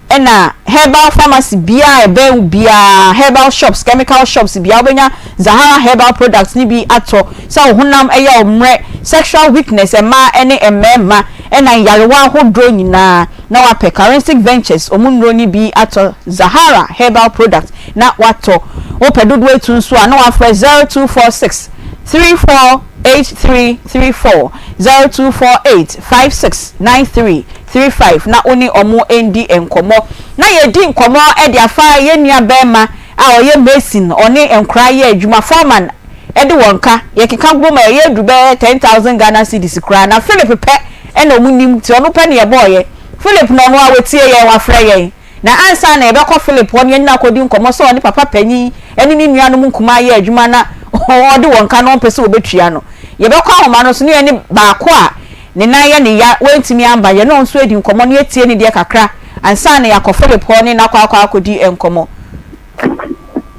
Ɛna herbal pharmacy biaa a ɛbɛn wo biaa, herbal shops, chemical shops biaa wobɛnya Zahara herbal products no bi atɔ sɛ wo honam yɛ wo mmerɛ, sexual weakness mmaa ne mmarima ɛna nyarewa ahodoɔ nyinaa na wapɛ Karensic Ventures wɔn nnuro no bi atɔ Zahara herbal products na watɔ. Wopɛ dodoɔ atu nso a na wafrɛ 0246 34 8334 0248 56 93 35 na wo ne wɔn ndi nkɔmmɔ. Na yɛredi nkɔmmɔ de afa yɛn nua barima a ɔyɛ mason, ɔne nkwadaa yɛ adwuma, foreman de wɔn ka, yɛkeka bom a ɛyɛ aduru bɛyɛ 10,000 Ghana cedis koraa. Na Philip pɛ na wɔn nim, nti ɔno pɛ na yɛbɔeɛ. Philip na ɔno ara watie yɛn, wafrɛ yɛn. Na ansa na yɛbɛkɔ Philip hɔ no, yɛne no akɔdi nkɔmmɔ sɛ ɔne papa panin ne ne nuanom nkumaa yɛ adwuma na ɔde wɔn ka na ɔmpɛ sɛ wɔbɛtua no. Yɛbɛkɔ ahoma no so na yɛne baako a ne nan yɛ no ya, wantumi amba, yɛne ɔno nso adi nkɔmmɔ na yɛatie ne deɛ kakra ansa na yɛakɔ Philip hɔ ne no akɔ akɔ akɔdi nkɔmmɔ.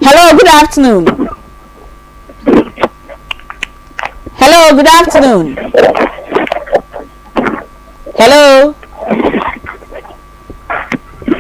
Hello, good afternoon. Hello, good afternoon. Hello.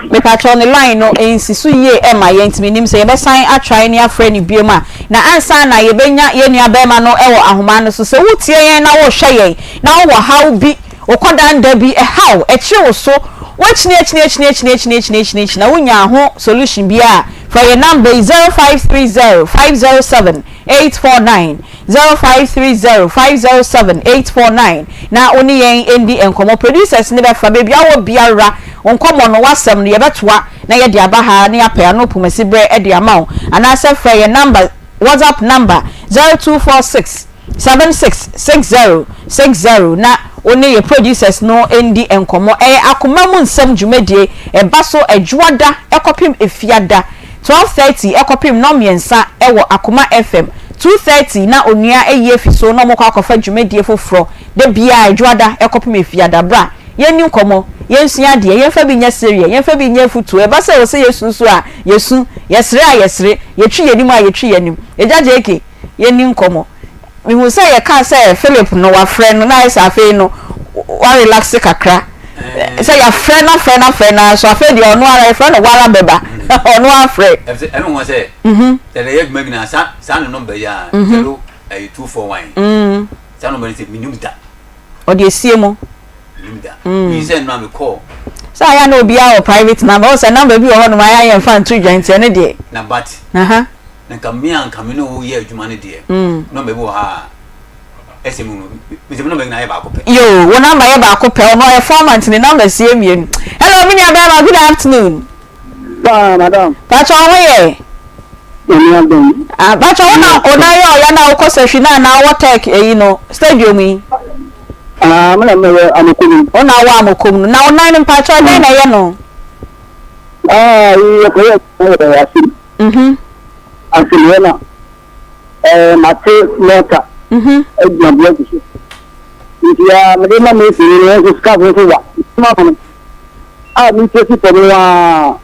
Mepakyɛw ne line no nsi so yie ɛma yɛn nti menim sɛ yɛbɛsan atry ne afrɛ no biom a. Na ansa na yɛbɛnya yɛn nua barima no wɔ ahoma no so, sɛ wotie yɛn na wohwɛ yɛn na wowɔ haw bi, wo kɔdanda bi ɛhaw, ɛkyere wo so, woakyini akyini akyini akyini akyini akyini akyini akyini na wonyaa ho solution biara a, frɛ yɛn number yi 0530 507 849. 0530 507 849 na wo ne yɛn ndi nkɔmmɔ. Producers no bɛfa baabi a wowɔ biara, wo nkɔmmɔ no, w'asɛm no, yɛbɛtoa na yɛde aba ha na yɛapɛ ano pomasi berɛ de ama wo. Anaasɛ frɛ yɛn number, WhatsApp number, 0246 76 60 60 na wo ne yɛn producers no ndi nkɔmmɔ. Ɛyɛ Akoma Mu Nsɛm dwumadie, ɛba so Dwoada kɔpem Efiada. 12:30 kɔpem nnɔnmiɛnsa wɔ Akoma FM, 2:30 na onua ayi afi so na wɔkɔ akɔfa dwumadie foforɔ da biara Adwoada kɔpem Efiada. Bra, yɛnni nkɔmmɔ, yɛnsua adeɛ, yɛmfa bi nyɛ sereɛ, yɛmfa bi nyɛ afutuo, ɛba sɛ ɛwɔ sɛ yɛsu nso a, yɛsu, yɛsere a yɛsere, yɛtwi yɛn anim a yɛtwi yɛn anim. Agya JK, yɛnni nkɔmmɔ. Mehu sɛ yɛkaa sɛ Philip no wafrɛ no na ayɛ sɛ afei no warelaxe kakra. Sɛ yɛafrɛ no afrɛ no afrɛ no ara so afei deɛ ɔno ara yɛfrɛ no wara bɛba ɔno afrɛ. Ɛno ho sɛ sɛ yɛ adwuma nyinaa saa saa no nɔmba yi a zero ɛyɛ 241 saa nɔmba no sɛ menim da. Ɔde esie mu. Menim da. Yi sɛ nnora me kɔɔ. Sɛ ayɛ na obiara wɔ private number ɔsɛ number bi wɔ hɔ nom ayɛ ayɛ nfa nto dwa nti ɛno deɛ. Na but. Na nka me a nka me ne wo yɛ adwuma no deɛ, nɔmba bi wɔ ha a ɛsɛ mu no, mesɛ me nɔmba nyinaa yɛ baako pɛ. Yoo, wo nɔmba yɛ baako pɛ, ɔno ɔyɛ foreman nti ne nɔmba sie mmienu. Hello, me nua bɛrima, good afternoon. Paa, madam. Pakyɛ wo ho yɛ? Nyame adom. Ah, pakyɛ wo na wo nan yɛ ɔya na wokɔ sahwi na anaa wɔ tech eyi no, stadium yi? Ah, me na mewɔ Amokom yi. Wo na wɔ Amokom no, na wo nan no mpakyɛ dɛn na ɛyɛ no? Ah, yɛkɔyɛ wɔ ase. Mhm. Afei na ɛɛ mate mɔta. Mhm. Agyina blɔk so. Nti a mede ma me fie no nso sika nso wa. Ma no. A me ti si fam waa.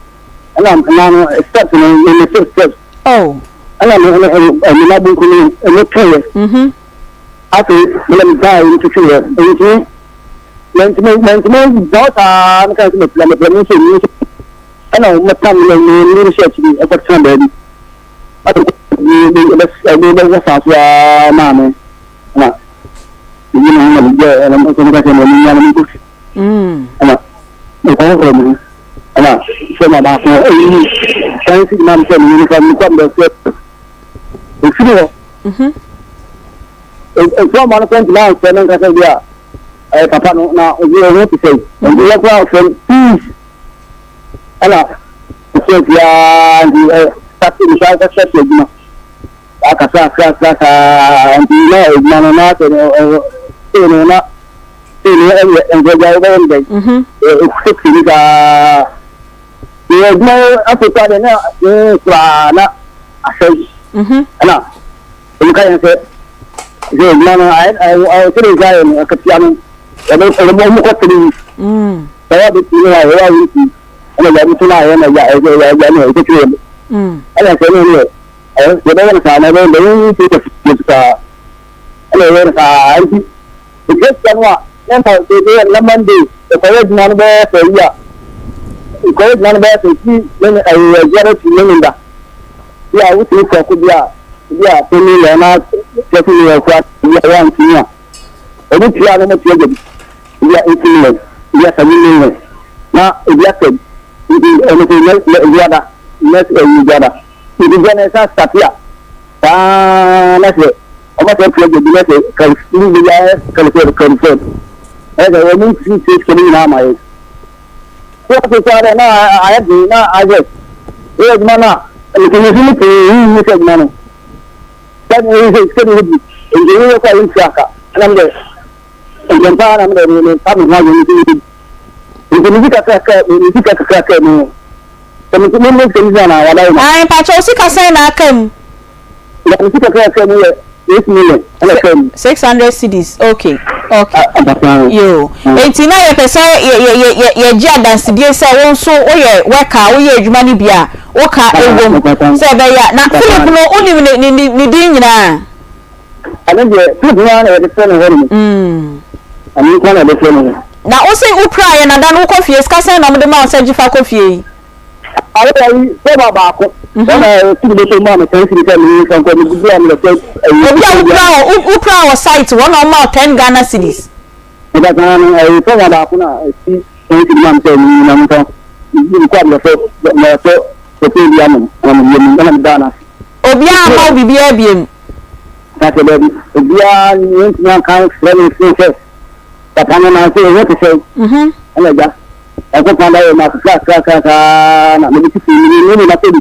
Ɛna na no steps no me me steps. Oh. Ɛna me me me na bunku no ɛmo tɛyɛ. Mhm. Afei me na me gyaa ɛmu tutu yɛ. Nti mɛntumi mɛntumi gyina hɔ saa meka sɛ mepira mepira me nso me nso. Ɛna wɔtam me na me me hyɛ akyiri ɛkɔtena baabi. Ɛbɛwɔ saa so ara maa me na meyi me ho na megyɛ ɛna mekɔ meka sɛ menya no mekɔ fi. Ɛna mekɔhohoro me ho ɛna sɛ ma baako ɛyi kan si ma me sɛ meyi nifa mekɔ mbɛsɛ ɛfiri hɔ. Nkurɔfoɔ no kɔntumi amfrɛ me nkasa bi a ɛyɛ papa no na ɔho te sɛ nti yɛkora ɔfrɛ no please ɛna ɔsɛ fiaa nti ɛ sase nsa kɔhyɛ sɛ adwuma akasa akra akra saa nti na adwuma no na sɛ no ɛwɔ sei no na sei no ɛyɛ nkɔgya wobɛyɛ no dɛn ɛkusa ni saa yɛ adwuma afei koraa deɛ na koraa na asɛe ɛna Wɔn ka yɛn sɛ sɛ adwuma no ayɛ ayɛ sɛ nsa yɛ no akatua no wɔn wɔn kɔ tiri yi sɛ wɔn abɛtumi no ayɛ wɔn awo nti ɛna yɛ wɔn to no ayɛ na yɛ ɛyɛ yɛ yɛ no ɛkɛtiri yɛ ɛna sɛ ɛna yɛ ɛyɛ yɛbɛyɛ no saa na ɛbɛyɛ bɛyɛ nti kɔ fi saa ɛna yɛyɛ no saa nti ɛkɛ sika no a na nka ɛbɛyɛ na Monday ɛkɔyɛ adwuma no bɛyɛ sɛ yi a ɛkɔyɛ adwuma no bɛyɛ sɛ ti ne ɛyɛ ɛyɛ bɛtumi ne ne da bi a wotumi kɔ ko bi a Bi a sɛ ne yɛ na kyɛ sɛ ne yɛ kura bi a wɔntumi a ɔmo tua no mo tua gya bi ebi a eight million ebi a seven million na ebi asɛ nti ɔmo sɛ nyɛ nyɛ ebiada nyɛ ɛyi ebiada nti bia na ɛsan start a saa na sɛ ɔmo sɛ tua gya bi na sɛ kɛlifɛ bi a kɛlifɛ kɛlifɛ ɛsɛ ɔmo nti sɛ sɛ ne nyinaa ma yɛ. Wọ́n ti sáré náà ayé den náà ayé wọ́n adwuma no a mpanyinfo no pii yi yi sɛ adwuma no sɛde yi sɛ sɛde yi bi nti yi yɛ kɔ a yi ntua ka ɛnam dɛ ntɛmpa ara nam dɛ me me fa me ho adwene nti yi nti me sika kakra me sika kakra kɛ me sɛ me me me sika mi na wada yi ma. Ayi mpakyɛ wo sika sɛn na aka mu. Na me sika kakra kɛ mu yɛ 8 million ɛna ɛka mu. 600 cedis okay okay yoo enti na yɛpɛ sɛ yɛ yɛ yɛ yɛ yɛgye adansedie sɛ wo nso woyɛ worker a woyɛ adwuma no bi a wo ka ɛwɔ mu sɛ ɛbɛyɛ a na Philip no wonim ne ne ne ne din nyinaa. Ɛno deɛ Philip no ara na yɛde frɛ no hɔ nom. Ɛno nko ara na yɛde frɛ no hɔ. Na wo se wo piraeɛ na da no wokɔ fie sika sɛn na wɔde ma wo sɛ gye fa kɔ fie yi? Ayewa yi sɛba baako ɛna sidi bɛsɛ mu a mɛtɛn sidi sɛ mene nfa nkɔ megu a mɛsɛ ɛyi. Obi a wopira wɔ wopira wɔ site hɔ na ɔma wo 10 Ghana cedis. Ɛda saa no ɛyɛ sɛba baako na ɛsi tɛn sidi ma mesɛ mene na mefa mekɔ a mɛsɛ mɛsɛ kɔkɔɔ bi anom na meyɛ mu ɛna medaa no ase. Obiara amma wo biribiara biem. Ka sɛ daabi obiara ntumi anka frɛ me fon sɛ papa no nanso ɛho te sɛ ɛna agya. Nyankopɔn da yɛ ma kakra saa na mede sisi me ne ne n'asɛm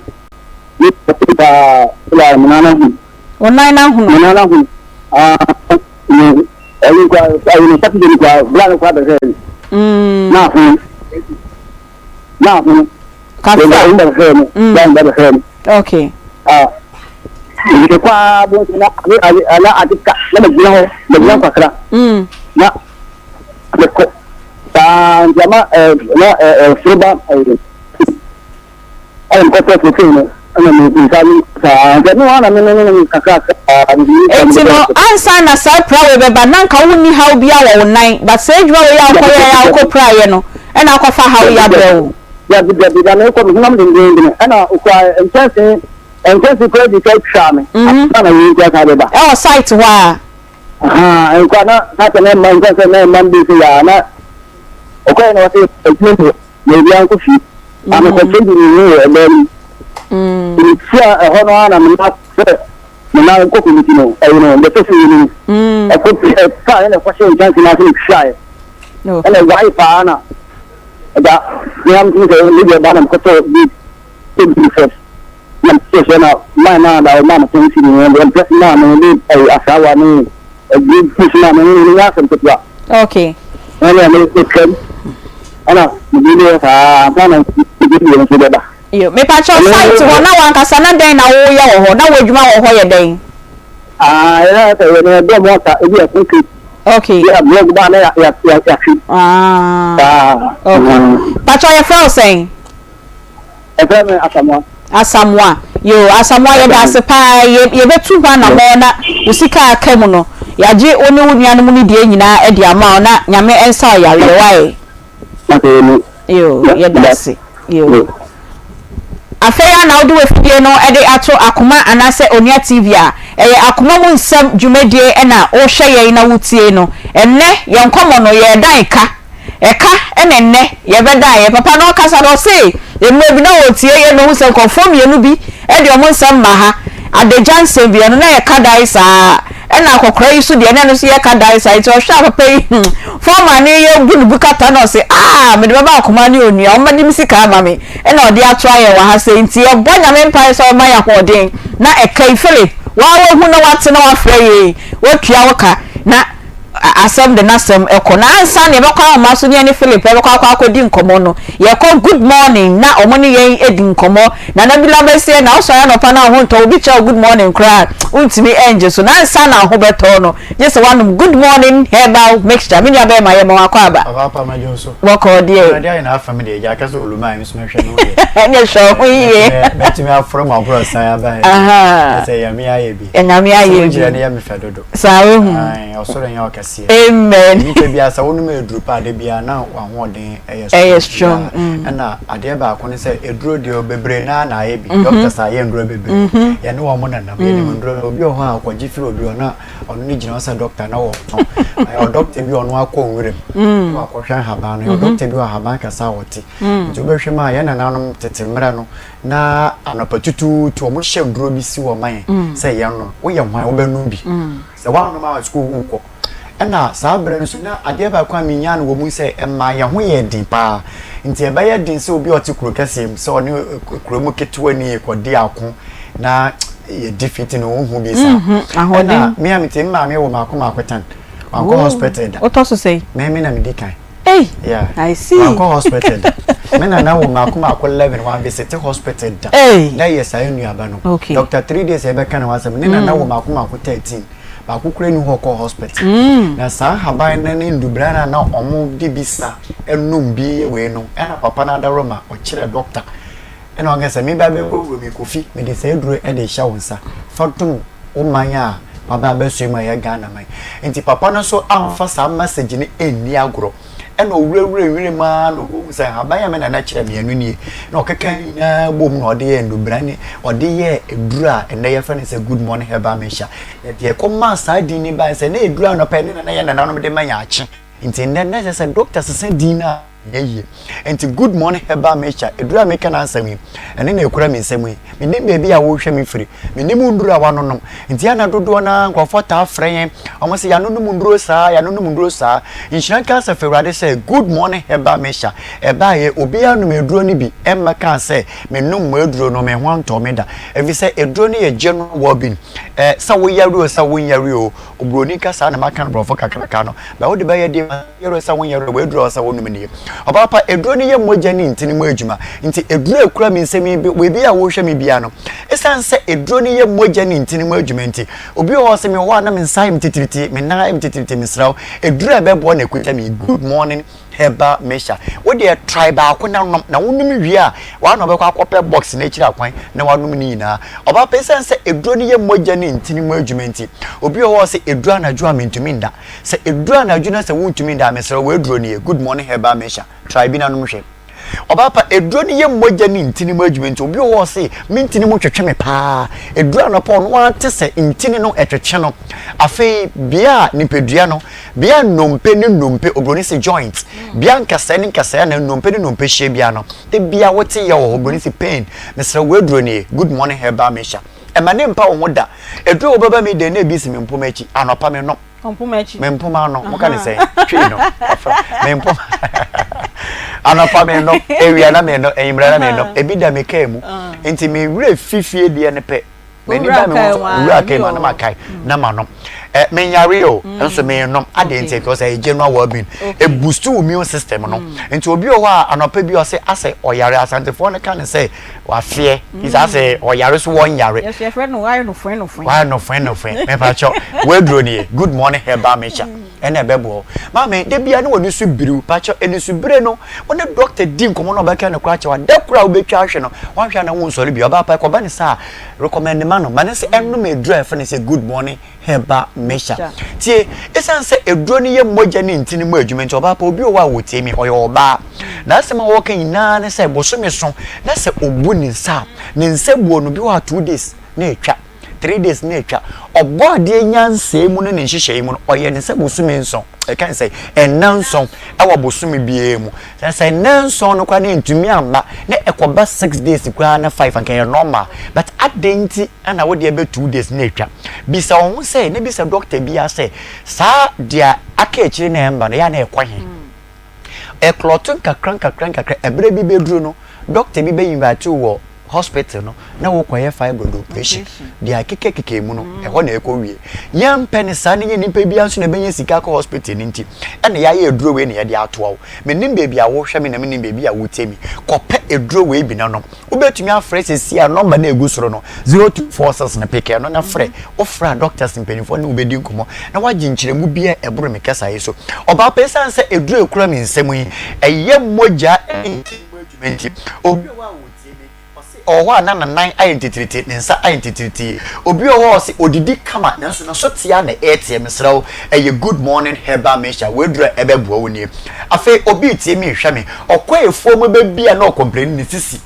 ne pɔtee paa la me nan ahunu. Wo nan ahunu. Me nan ahunu. Ah, ne ɛyi nkwa ɛyi ne Saturday nkwa bla no kwa bɛhwɛ ni. Na ahunu. Na ahunu. Kafra. Ɛyi bɛhwɛ ni. Bla no bɛhwɛ ni. Okay. Ah. Nti kwa bo na na ade ka na magyina hɔ magyina kakra. Na mekɔ saa nti ama ɛɛ na ɛɛ ɛforo ba ɛɛ ɛna mekɔtɔ protein no ɛna me nsa no saa nti ɛno ara na me ne ne kakra kakra. Enti no ansa na saa pira wei bɛba na nka wonni haw biara wɔ wo nan but saa adwuma wei a wokɔyɛɛ a wokɔpiraeɛ no ɛna akɔfa haw yi abrɛ wo. Dabi dabi na mekɔ me honam dendenden ɛna okura nkyɛnse nkyɛnse kura di ka twaa me ansa na wei nti asan bɛba. Ɛwɔ site hɔ a. Ahaa nkwa na sɛ na mma nkwa sɛ na mma mbɛ sɛ yaa na ɔkɔɛ na ɔsɛ adwuma mu na obi ankɔ fie na mekɔ sɛ bi ne wɔ ɛbɛn mu ne tia ɛhɔ no ara na mena sɛ mena nkɔ komiti no ɛyi no mbɛtɔ sɛ yɛ no ɛkɔ ɛfa ɛna ɛkɔ hyɛ nkyɛnse na ase ne hwiaɛ ɛna ɛwae paa na ɛda mena mtumi sɛ ne deɛ ba na mekɔtɔ bi sɛ bi fɛ na sɛ na man na da ɔma no tɛn sini no mpɛ na me ne ɛyɛ asawa ne ɛdi pusu na me ne ne asɛm ketewa. Okay. Ɛna me etwam ɛna me bi ne saa ansa na me bi ne nso bɛba. Yo, mepakyɛw site hɔ na wankasa na dɛn na woyɛ wɔ hɔ na w'adwuma wɔ hɔ yɛ dɛn? Ah, yɛ sɛ yɛ ne dɔm ɔsa ebi yɛ concrete. Okay. Yɛ blog ba na yɛ yɛ yɛ yɛ. Ah. Okay. Pakyɛw yɛfrɛ wo sɛn? Yɛfrɛ me Asamoah. Asamoah, yoo Asamoah yɛda ase paa, yɛ yɛbɛtu ho anamɔn na wo sika a aka mu no yɛagye wo ne wo nuanom no deɛ nyinaa de ama wo na Nyame nsa wo yareɛ wae. Yoo yɛda ase yoo. Afei ara na wode w'afidie no de ato Akoma anaasɛ Onua TV a, ɛyɛ Akoma mu nsɛm dwumadie na wohwɛ yɛn na wotie no. Ɛnnɛ yɛn nkɔmmɔ no yɛredan ka. Ɛka na ɛnnɛ yɛbɛdan. Yɛn papa no ɔkasa no ɔse mmerɛ bi na ɔretie yɛn na ɔhu sɛ nkurɔfoɔ mmienu bi de wɔn nsɛm ma ha, adagya nsɛm bi, ɛno na yɛka dan saa. Ɛna akɔkora yi so deɛ na ɛno nso yɛ ka dan saa nti ɔhwɛ a papa yi hmm fɔma ne yɛ bu ne bu kata na ɔse ah mede bɛba akoma ne onua ɔmmɛgye me sika ama me ɛna ɔde ato ayɛ wɔ ha sɛ nti yɛbɔ Nyame mpaeɛ sɛ ɔmma yɛ ahoɔden na ɛka yi Philip waa wahu na wate na wafrɛ yei watua wo ka na asɛm de n'asɛm kɔ. Na ansa na yɛbɛkɔ ahoma so ne yɛne Philip bɛkɔ akɔ akɔdi nkɔmmɔ no, yɛkɔ Good Morning na wɔn ne yɛn adi nkɔmmɔ. Nana Bila bɛseɛ na wosɔre anɔpa na wo ho ntɔ wo, obi kyerɛ wo good morning koraa a, wontumi ngye so. Na ansa na wo ho bɛtɔ wo no, gye sɛ woanom Good Morning Herbal Mixture. Me nua bɛrima, yɛma wo akwaaba. Papaapa mɛgye wo so. Bɔkɔɔ deɛ. Awurade ayɛ n'afa mu deɛ, gya ka sɛ olumaa me nso mɛhwɛ no deɛ. Ɛnyɛ hwɛ wo ho yie. Mɛtumi aforo m'aborɔsan aba yɛ. Sɛ Nyame ayɛ bi. Nyame ayɛ bi. Sɛ wogyina no yɛ me fɛ dodo. Saa wohu. Ae, ɔsoro nyɛ ɔkɛseɛ. Amen. Nipa biara sɛ wonom aduro pa ade biara na w'ahoɔden ɛyɛ strong. Ɛyɛ strong. Mm. Ɛna adeɛ baako ne sɛ aduro deɛ bebree naa na ayɛ bi. Mm -hmm. Doctors ayɛ nduro bebree. Mm -hmm. Yɛne wɔn nenam yɛnim mm. nduro no obi wɔ hɔ a ɔkɔgye firi obi hɔ na ɔno ne gyina hɔ sɛ doctor na wɔtɔn. Ɛyɛ doctor bi ɔno akɔ nwuram. Mm. Na wakɔhwɛ ahaban no. Ɛyɛ mm-hmm. doctor bi wɔ ahaban kasa a ɔte. Mm. Nti wobɛhwɛ mu a yɛn nananom tete mmerɛ no Na anɔpa tutuutu wɔn hyɛ duro bi si wɔn man mm. sɛ yɛn nom woyɛ hwan wobɛnom bi mm. sɛ woanom a sukuu wonkɔ ɛna saa berɛ no so na adeɛ baako a menya no wɔ mu sɛ ɛma yɛn ho yɛ den paa nti ɛbɛyɛ den sɛ obi a ɔte kuro kɛseɛ mu sɛ ɔne eh, kuro mu ketewa ni kɔde ako na yɛdi fiti no wohu bi saa mhm, ɛna me a mete maame wɔ maako maako tan wankɔ hospital da wotɔ so sɛ me na medi kan Ei! Yeah. I see. Wankɔ hospital da. Me nana wɔ mako mako 11 wan visit hospital da. Ei! Na yɛ saa nnuaba no. Okay. Doctor 3 days yɛbɛka ne ho asɛm. Ne nana wɔ mako mako 13. Baako kura ni hɔ kɔ hospital. Na saa nhaban no ne ndubra no a na ɔmo de bi sa ɛnum bi yɛ wei no ɛna papa no adaworo ma ɔkyerɛ doctor. Ɛna ɔka sɛ me ba bɛkɔ wuro me kofi mede saa aduro de rehyɛ wo nsa fa dom wo man a waba abɛsoɛ mu a ɛyɛ Ghana man. Nti papa no nso amfa saa message no anni agorɔ. Ɛna ɔwurawura nwura mu ara na ɔkɔhu sɛ nhaban a me nana kyerɛ me ɛno nie. Na ɔkeka ne nyinaa bom na ɔde yɛɛ nnubran ne ɔde yɛɛ aduro a ɛnnɛ yɛfrɛ no sɛ Good Morning Herbal Mixture. Na deɛ ɛkɔmaa saa din no bae sɛ na aduro anɔpa yi ne nana yɛn nananom de ma yɛn akye. Nti nnɛ na ɛsɛ sɛ doctor sesa din no a ɛnyɛ yie. Nti Good Morning Herbal Mixture, aduro a meka n'asɛm yi, ɛno na ɛkura me nsam yi. Mennim baabi a worehwɛ me firi, mennim nnuro a woanonom. Nti a na dodoɔ no ara nkurɔfoɔ taa frɛ yɛn, wɔn sɛ yɛanonom nnuro saa, yɛanonom nnuro saa. Nhyira nka Asafo Awurade sɛ Good Morning Herbal Mixture ɛbaeɛ, obiara nom aduro no bi mmɛkaa sɛ menom mo aduro no me ho antɔ me da. Ɛfiri sɛ aduro no yɛ general well-being. Ɛ, sɛ woyare o, sɛ wonyare o, Oburoni kasa na maka no borɔfo kakraka no, na wode bɛyɛ deɛ yɛrɛ sɛ wonyɛ rɛ w'aduro a ɔsɛ wonom nie. Ɔbaa pa, aduro no yɛ mogya ne ntini mu adwuma. Nti aduro a ekura me nsam yi, baabi a wohwɛ me biara no, esiane sɛ aduro no yɛ mogya ne ntini mu adwuma nti, obi wɔ hɔ sɛ mewɔ hɔ a na me nsa ayɛ me titiritii, me nan ayɛ me titiritii, mesrɛ wo, aduro a ɛbɛboa na ekuta me yi, Good Morning Herbal Mixture. Wo deɛ try baako na nom, na wonom wie a, waa na wobɛkɔ akɔpɛ box no akyiri akwan na wanom ne nyinaa. Ɔbaa pa, esiane sɛ aduro no yɛ mogya ne ntini mu adwuma nti, obi wɔ hɔ a ɔse aduro anadwo a mentumi nda. Sɛ ɛduru anadwo na sɛ wontumi nda a, mesrɛ wo, w'aduro nie, Good Morning Herbal Mixture, try bi na nom hwɛ. Ɔbaa pa, aduro no yɛ mogya ne ntini mu adwuma nti, obi wɔ hɔ a ɔse, me ntini mu twetwe me paa. Ɛduru anɔpa ɔno ara te sɛ ntini no ɛtwetwe no. Afei, bea a nipadua no, bea a nnompe ne nnompe, oburoni se joint, bea nkasɛɛ ne nkasɛɛ anaa nnompe ne nnompe hyia biara no, da biara wote yaw wɔ hɔ, oburoni se pain. Mesrɛ wo, w'aduro nie, Good Morning Herbal Mixture. Ɛma ne mpa wo ho da. Aduro a wobɛba me dɛn na ebi si me mpoma akyi, anɔpa menom. Mpoma akyi. Me mpoma ano, mo ka ne sɛn? Twi no. Me mpoma. Anɔpa menom, awia na menom, anwummerɛ na menom. Ebi da me kaa mu. Nti me werɛ fi fie deɛ no pɛ. M'ani da me ho so, wura kaa mu a na makae na manom. Eh, menyare o, nso menom. Adɛn nti? Because ɛyɛ general well-being. Ɛboost wo immune system no. Nti obi wɔ hɔ a anɔpa bi ɔse asɛ ɔyare, Asantefoɔ no ka ne sɛ Wafeɛ. Nti saa sɛ ɔyare so wɔnyare. Yɛso yɛfrɛ no wayɛ no foe no foe. Wayɛ no foe no foe. Mepakyɛw w'aduro nie. Good morning herbal mixture. Ɛna ɛbɛboa wo. Maame da biara ne w'ani so biriw. Pakyɛw anisubire no wo ne doctor di nkɔmmɔ na ɔbɛka no koraa kyerɛ wo a da koro a wobɛtwa ahwɛ no wanhwɛ a na wonsɔre bio. Ɔbaa pa ɛkɔba no saa a recommend ma no ma no sɛ ɛnom aduro a yɛfrɛ no sɛ good morning. Herbal Mixture. Tie, esiane sɛ aduro no yɛ mogya ne ntini mu adwuma nti, ɔbaa pa, obi wɔ hɔ a ɔtie me, ɔyɛ ɔbaa. N'asɛm a ɔreka nyinaa ne sɛ bosome so na sɛ ɔbu ne nsa a, ne nsa buo no, bi wɔ hɔ a 2 days na atwa, 3 days na atwa. Ɔbɔ adeɛ nyansaa mu ne ne nhyehyɛeɛ mu no, ɔyɛ ne sɛ bosome 7, ɛka ne sɛ nna 7 ɛwɔ bosome biara mu. Sɛ nna 7 no koraa na ntumi amma na ɛkɔba 6 days koraa na 5 anka ɛyɛ normal, but adɛn nti ɛna wode ɛbɛ 2 days na atwa? Bisa wɔn ho sɛ, na bisa doctor biara sɛ saa deɛ aka akyire na ɛmba no yɛ a na ɛkɔ he? Ɛclot nkakra nkakra nkakra. Ɛberɛ bi bɛduru no, doctor bi bɛ invite wo wɔ hospital no na wokɔyɛ fibroid operation. Deɛ akekakeka mu no, ɛhɔ na ɛkɔ wie. Yɛmpɛ ne saa ne yɛ nipa biara nso na ɛbɛnya sika akɔ hospital no nti ɛna yɛayɛ aduro wei na yɛde atoa wo. Menim baabi a wohwɛ me na menim baabi a wotie mi. Kɔpɛ aduro wei bi na nom. Wobɛtumi afrɛ sɛsi a number no ɛgu soro no, 0246 no, pick no na frɛ. Wofrɛ a, doctors mpanimfoɔ ne wobɛdi nkɔmmɔ na woagye nkyerɛmu bi a ɛboro me kasa yi so. Ɔbaa pɛ, ɛsiane sɛ aduro ekura me nsɛm yi ɛyɛ mogya ne ntini mu adwuma nti, obi a wɔtie mi ɔwɔ hɔ a na ne nan ayɛ ntitiriti, ne nsa ayɛ ntitiriti, obi wɔ hɔ a ɔse odidi kama nanso n'aso tea na ɛɛteɛ, mesrɛ wo, ɛyɛ Good Morning Herbal Mixture wɔaduru a ɛbɛboa wo nie. Afei obi tie mi hwɛ me, ɔkɔ efuo mu baabi a na ɔcomplain ne sisi,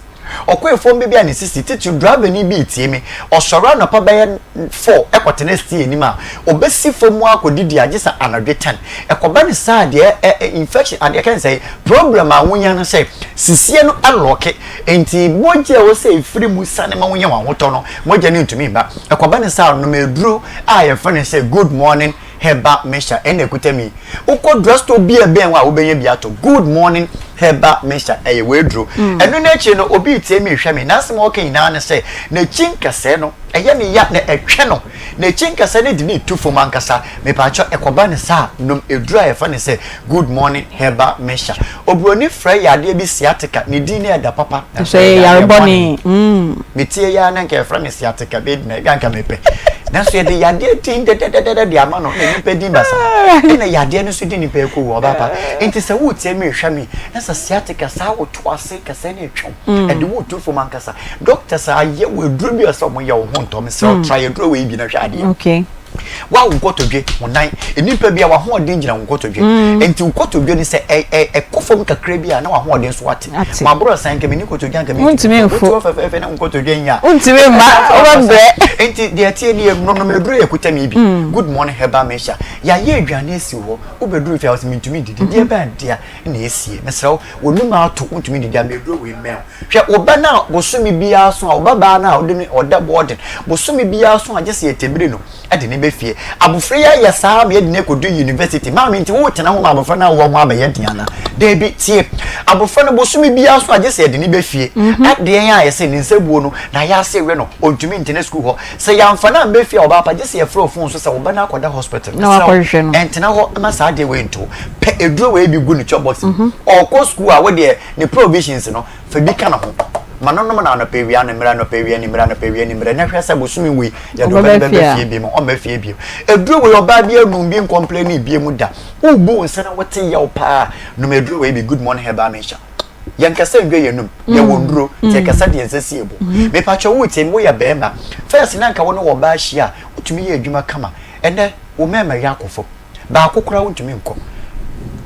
ɔkɔ efuo mu baabi a ne sisi titi. Driver ni bi tie mi, ɔsɔre anɔpa bɛyɛ 4 ɛkɔtena steer anim a ɔbɛsi fam akɔdidi agye sɛ anadwo 10. Ɛkɔba ne saa deɛ, ɛ ɛ infection adeɛ kɛn sɛ problem a wonya no sɛ sisie no alock, nti mogya a ɛwɔ sɛ efiri mu sane ma wonya wɔn ahotɔ no, mogya no ntumi ba. Ɛkɔba ne saa nom aduro a yɛfrɛ no sɛ Good Morning Herbal Mixture. Ɛna ekuta mi, wokɔ drugstore bi a ɛbɛn hɔ a, wobɛnya bi atɔ. Good Morning Herbal Mixture ɛyɛ w'aduro. Ɛno n'akyi no, obi tie mi hwɛ mi, n'asɛm a ɔka nyinaa ne sɛ n'akyi nkɛsɛɛ no ɛyɛ ne ya na ɛtwɛ no, n'akyi nkɛsɛɛ no de ne tu fam ankasa. Mepaakyɛ, ɛkɔba ne saa, nom aduro a yɛfrɛ no sɛ Good Morning Herbal Mixture. Oburoni frɛ yadeɛ bi sciatica, ne din ne ɛda papa. Nso ɛyɛ yare bɔne. Metie ya na nka yɛfrɛ me sciatica bɛdi na ɛga nka mepɛ, nanso yɛde yadeɛ din dɛdɛdɛdɛ de ama no na nipa din basa ɛna yadeɛ no nso di nipa ɛkɔ wu. Ɔbaa pa, nti sɛ wotie mi hwɛ mi na sɛ sciatica saa woto ase kɛsɛ ne etwam ɛde wotu fam ankasa, doctors ayɛ wɔ aduro bi a sɛ ɔmo yɛ wo ho ntɔ, mesrɛ wo, try aduro wɔ yi bi na hwɛ adeɛ. Wa wo nkotodwe wo nan, nipa bi a wahoɔden gyina wo nkotodwe, nti wo nkotodwe ni sɛ ɛ ɛ ɛkɔ fam kakra bi a na wahoɔden so ate. Ma aboro san kɛmɛ ni nkotodwe anka mi Wontumi mfo. Wotu fɛfɛɛfɛ na wo nkotodwe nya. Wontumi mma, wobɛbrɛ. Nti deɛ ɛteɛ ni, nonom aduro yɛ kuta mi bi, Good Morning Herbal Mixture. Yɛayɛ aduane asi hɔ, wobɛduru fie a wɔsɛ mentumi didi deɛ bɛn deɛ na esie. Mesrɛ wo, wɔnum ato wontumi didi ama aduro wei mmɛn wo. Hwɛ wo ba no a bosome biara so a wo ba baa no a wode no ɔda boarding, bosome biara so a gye sɛ yɛtɛbiri no de ne bɛ fie. Abofra yi ayɛ saa ma yɛde no akɔdu university. Maame, nti wotena ho ma abofra no awoɔ ho abɛyɛ den ana? Daabi. Tie, abofra no bosome biara so a gye sɛ yɛde ne bɛ fie. Adeɛn a yɛsɛ ne nsa buo no na yɛ ase we no, ɔntumi ntena sukuu hɔ. Sɛ yɛamfa no ammɛ fie a, ɔbaa pa, gye sɛ yɛfrɛ wo phone so sɛ wo ba no akɔda hospital. Na wakɔhwehwɛ no. Ɛntena hɔ ma saa adeɛ wei nto. Pɛ aduro wei bi gu ne chop box mu. Ɔkɔ sukuu a, wodeɛ ne provisions no, fa bi ka ne ho ma no nom na anɔpa awia ne mmerɛ, anɔpa awia ne mmerɛ, anɔpa awia ne mmerɛ, na hwɛ sɛ bosome wei yɛde ɔbɛ no bɛbɛ fie bi mu, ɔmmɛ fie bio. Aduro wei, ɔbaa bi anum bi ncomplain bie mu da. Wobu wo nsa na wote yaw paa, nom aduro wei bi, Good Morning Herbal Mixture. Yɛnkasa ndwa yɛnum, yɛwɔ nduro nti yɛkasa deɛ nsa sie bo. Mepakyɛ wo, tie mi, woyɛ bɛrima first na nka wo ne ɔbaa hyia a wotumi yɛ adwuma kama. Ɛnɛ wo mmarima yɛ akɔ fam, baako koraa wontumi nkɔ.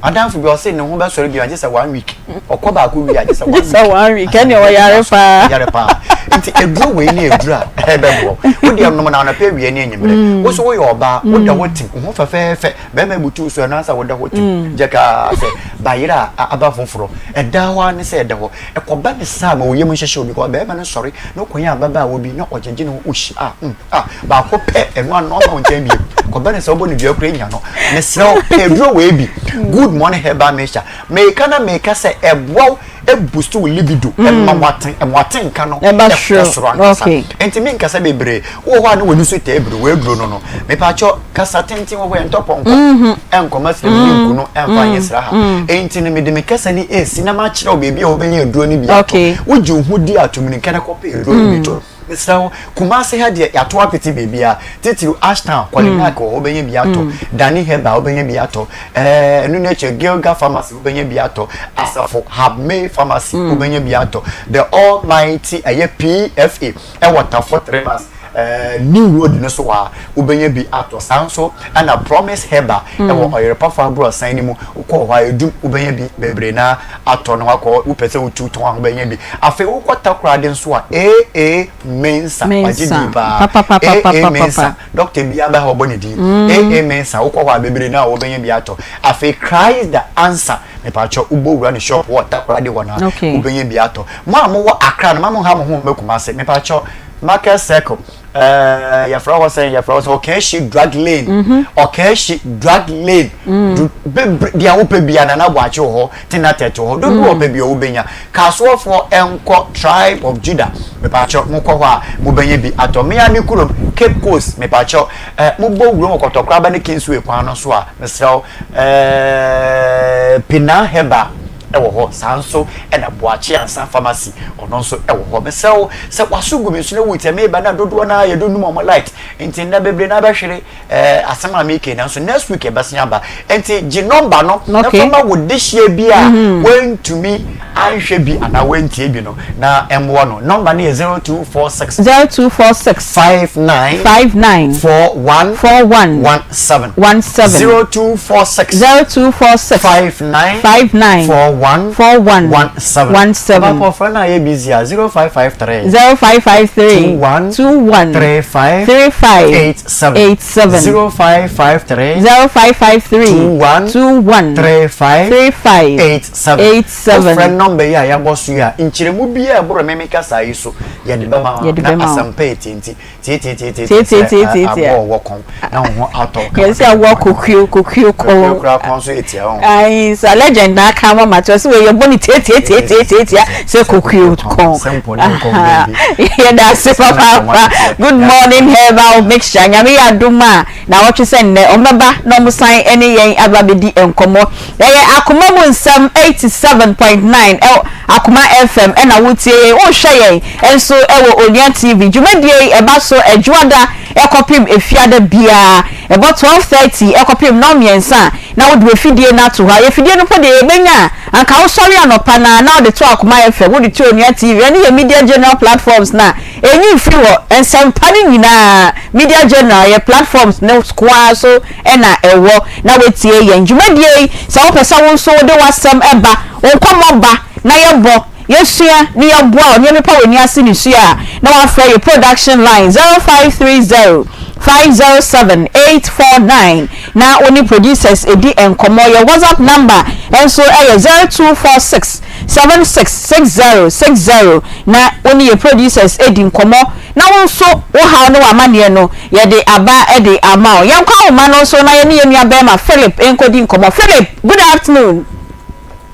Adamfo bi ɔse ne ho bɛsɔre bi agye sɛ one week, ɔkɔ baako wie agye sɛ one week. Sɛ one week ɛne ɔyare paa. Yare paa. Nti aduro wei ne aduro a ɛbɛboɔ wo deɛ, nom na anɔpɛ, awia ne anwummerɛ. Wo so woyɛ ɔbaa, woda hɔ tim, wo ho fɛfɛɛfɛ, bɛrima butu so ɛno ansa woda hɔ tim gye kaa sɛ bayerɛ a aba foforɔ ɛda hɔ a ne sɛ ɛda hɔ. Ɛkɔba ne saa ma wo yam nhyehyɛ wo, because bɛrima no sɔre na ɔkɔnya ababaawa bi na ɔgyegye ne ho wohyi a a baako pɛ ɛno ano ɔma wo nkyɛn biem. Kɔba ne sɛ wobɔ ne dua kura nya no. Mesrɛ wo, pɛ aduro wei bi, Good Morning Herbal Mixture. Meka na meka sɛ ɛboa wo, ɛboost wo libido, ɛma wate ɛma wate nka no ɛba ɛkɔ soro. Soro ankasa. Nti menkasa bebree. Wowɔ hɔ a ne w'ani so taa ebiri w'aduro no. Mepaakyɛw, kasa tenten wɔ hɔ, yɛntɔ pɔnkɔ ɛnkɔma srɛ mu ne nku no ɛmfa nyɛ sra ha. Nti no mede me kasa ni esi na makyerɛ wo baabi a wobɛnya aduro no bi atɔ. Wogye wo ho di ato mirika na kɔpɛ aduro no bi tɔ. Mesrɛ wo, Kumase ha deɛ yɛato apete baabiara, titiriw Ashtown, Kɔlinak wɔ hɔ wobɛnya bi atɔ, Dani Herbal wobɛnya bi atɔ, ɛɛ ɛno no akyi Gilga Pharmacy wobɛnya bi atɔ, Asafo Habmay Pharmacy wobɛnya bi atɔ, The Almighty ɛyɛ PFA ɛwɔ Tafo 3 Months. ɛɛ New Road no so hɔ a, wobɛnya bi atɔ. Saa nso na Promise Herbal ɛwɔ Ɔyerepafo Aborɔsan no mu, wokɔ hɔ a ɛdum, wobɛnya bi bebree na atɔ na wakɔ, wopɛ sɛ wotu tɔn a wobɛnya bi. Afei wokɔ Takoradi nso a, AA Mensah, wagye din paa, AA Mensah, doctor biara ba ha ɔbɔ ne din, AA Mensah, wokɔ hɔ a bebree na wobɛnya bi atɔ. Afei Christ the Answer, mepakyɛw wobɔ wura ne shop wɔ Takoradi hɔ no a, wobɛnya bi atɔ. Mo a mowɔ Accra no, mma mo nha mo ho mma Kumasi, mepakyɛw Market Circle, ɛɛ yɛfrɛ hɔ sɛn yɛfrɛ hɔ sɛ Ɔkɛɛhyi drug lane mhm. Ɔkɛɛhyi drug lane mm. Bebree deɛ wopɛ bia Nana Boakye wɔ hɔ Tina Tɛte wɔ hɔ dodoɔ mm. ɔpɛ bia wobɛnya Kasoɔfoɔ ɛnkɔ Tribe of Judah mepakyɛ mokɔ hɔ a mobɛnya bi atɔ mmea me kurom Cape Coast mepakyɛ ɛɛ mobɔ wurom ɔkɔtɔkoraba ne Kingsway kwan no so a mesrɛ wo ɛɛ Pinaa Herbal wɔ hɔ, saa nso na Boakye Ansah Pharmacy ɔno nso wɔ hɔ. Mesrɛ wo sɛ w'aso gu me so na wotie meba na dodoɔ no ara yɛde num wɔn light nti nnɛ bebree no abɛhwere eh, asɛm a meke nanso next week ɛbɛsen aba nti gye nɔmba no na fa ma wo dehyeɛ bi a mhm. wantumi anhwɛ bi anaa wantie bi no na ɛmmoa no. Nɔmba no yɛ 0246 0246 59 59 41 41 17 17 0246 0246 59 59 41 41 17 17 Ɔbɛkɔ frɛ no a yɛ busy a 0553 0553 21 21 35 35 87 87 0553 0553 21 21 35 35 87 87 Wofrɛ nɔmba yi a yɛabɔ so yi a nkyerɛmu biara a ɛboro meme kasa yi so yɛde bɛma wo Yɛde na bɛma wo. asɛmpa ɛtie nti Tietietietietie aboɔ wɔ kɔn na wo ho atɔ kama. Yɛsɛ aboɔ kokuo kokuo kɔn. Kokuo kura kɔn so etia ho. Ayi sa legend na aka ama ma te ɔsɛ wei yɛbɔ ne tietietietietia sɛ kokuo kɔn. Simple ne nkɔm baabi. Yɛda ase papaapa. Good morning herbal mixture. Nyame yɛ adom a na wɔtwe sɛ nnɛ ɔmbɛba na ɔmo san ne yɛn aba bɛdi nkɔmmɔ. Ɛyɛ Akoma mu nsɛm 87.9 ɛwɔ Akoma FM ɛna wotie yɛn, wohwɛ yɛn nso ɛwɔ Onua TV. Dwumadie yi ɛba so Ɛdwoada ɛkɔpem Efiada biara ɛbɔ 12:30 ɛkɔpem nnɔnmiɛnsa a na wode w'afidie no ato hɔ. Afidie no mpo deɛ yɛbɛnya a anka wosɔre anɔpa no ara na wode to Akoma FM, wode to Onua TV ɛne yɛn Media General platforms no a ɛnyi mfiri hɔ. Nsɛmpa no nyinaa Media General yɛ platforms no ko ara so na ɛwɔ na woatie yɛn dwumadie yi. Sɛ wopɛ sɛ wo nso wode w'asɛm ba, wo nkɔmmɔ ba na yɛbɔ, yɛsua ne yɛboa wo na yɛpepa w'ani ase nisuo a, na woafrɛ yɛn production line 0530 507 849 na wo ne producers adi nkɔmmɔ. Yɛn WhatsApp number nso yɛ 0246 766060 na wo ne yɛn producers adi nkɔmmɔ na wo nso wo haw ne w'amanneɛ no yɛde aba de ama wo. Yɛnkɔ ahoma no so na yɛne yɛn nua barima Philip nkɔdi nkɔmmɔ. Philip, good afternoon.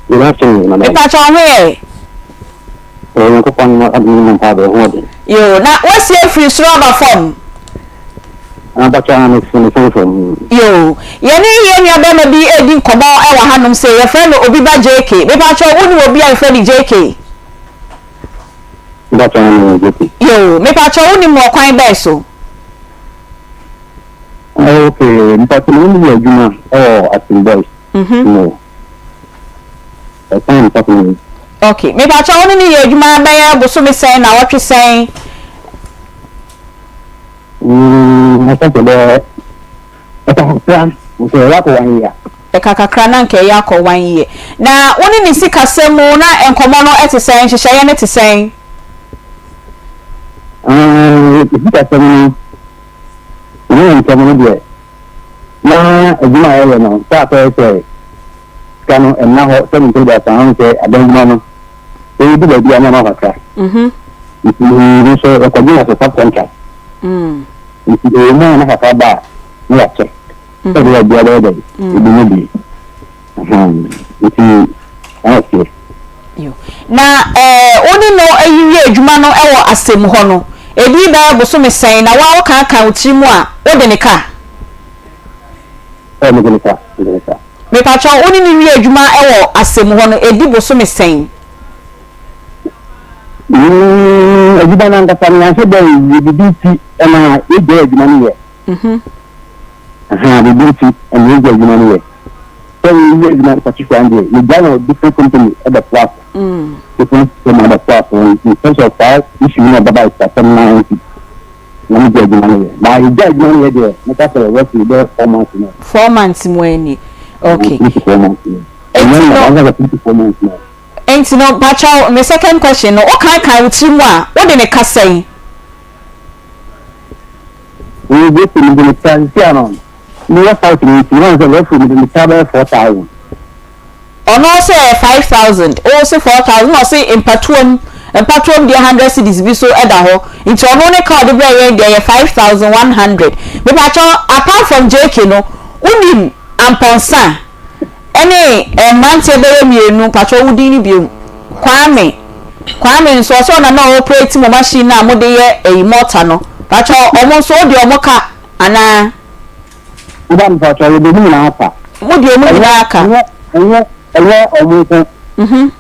Good afternoon, madam. Mepakyɛ wo ho yɛ? Onyankopɔn adom ne mo mpaebɔ ho ɔden. Yoo, na woasi afiri soro aba fam? Ampakyɛ ah, mesi me fam fam. Yoo, yɛne yɛn nua barima bi redi nkɔmmɔ wɔ hanom sei, yɛfrɛ no Obiba JK. Mepakyɛ wo, wonim obi a yɛfrɛ no JK? Mepakyɛ ah, menim JK. Yoo, mepakyɛ wo, wonim no ɔkwan bɛn so? Ah, okay, mepakyɛ me ne no yɛ adwuma wɔ Asin Boys mu. Ɛsan mpɔtam yi. Okay, mepakyɛ wo ne no yɛ adwuma bɛyɛ bosome sɛn, naawɔtwe sɛn? Mm, ɛsɛ sɛ bɛyɛ ɛka kakra nka ɛyɛ akɔ one year. Ɛka kakra na nka ɛyɛ akɔ one year. Na wo ne ne sikasɛm mu na nkɔmmɔ no te sɛn, nhyehyɛeɛ no te sɛn? Ah, sikasɛm no, ne ne ntɛm no deɛ, na adwuma a yɛyɛ no, sɛ akɔyɛ sɛ sika no ɛnna hɔ sɛ ne mpɛ aduasa ho sɛ adan adwuma no ɛdu baabi a na ama kakra. Mhm. Nti nso yɛkɔgye no sɛ subcontract. Mm. Nti ɛwɔ mu a na kakra ba a na yɛakyɛ. Sɛ ɛbɛyɛ a obiara bɛyɛ dɛn? Ɛbɛnya bi. Ahaa. Nti saa na ɛteɛ. Yo. Na eh, wo ne no ayi wie adwuma no wɔ asɛm hɔ no, ɛdi bɛyɛ bosome sɛn na woa wokankan wo tiri mu a, wode ne ka? Ɛ, mede ne ka, mede ne ka. Mepakyɛw, wo ne no wie adwuma wɔ asɛm hɔ no, ɛdi bosome sɛn? Mm, adwuma no ankasa no, yɛanhyɛ da nwie, biribi nti na yɛgyae adwuma no yɛ. Mhm. Ahaa, biribi nti na yɛgyae adwuma no yɛ. Sɛ yɛwie adwuma no particular no deɛ, yɛgyae no different company bɛtoa so. Mm. Different firm abɛtoa so in terms of saa issue no a ɛbɛba sikasɛm no ara nti. Na me gya adwuma no yɛ. Ba yɛ gya adwuma no yɛ deɛ, mɛka sɛ roughly bɛyɛ 4 months no. 4 months mu ani. Okay. 3 to 4 months no. Enti no. Ɛnyɛ 3 to 4 months no. Enti no, pakyɛw, me second question no, wokaakae wo tiri mu a, wode ne ka sɛn? Wo bɛsi mede ne ka sisi ano, meyɛ fight no nti, wɔn sɛ roughly mede ne ka bɛyɛ 4,000. Ɔno ɔse ɛyɛ 5,000, wo se 4,000, na ɔse mpatoam, mpatoam deɛ 100 cedis bi so da hɔ, nti ɔno ne ka a ɔde brɛɛ yɛn deɛ ɛyɛ 5,100. Mepakyɛw, apart from JK no, wonim Amponsah ɛne mmeranteɛ bɛyɛ mmienu, pakyɛw wo din no biom, Kwame, Kwame nso ɔse ɔna na ɔoperate mo machine no a mode yɛ ɛyi mortar no, pakyɛw ɔmo nso wode ɔmo ka anaa? Mba mpakyɛw yɛde ɔmo nyinaa ka. Mo de ɔmo nyinaa ka. Ɛnyɛ ɛnyɛ ɛnyɛ ɔmo nko. Mhm.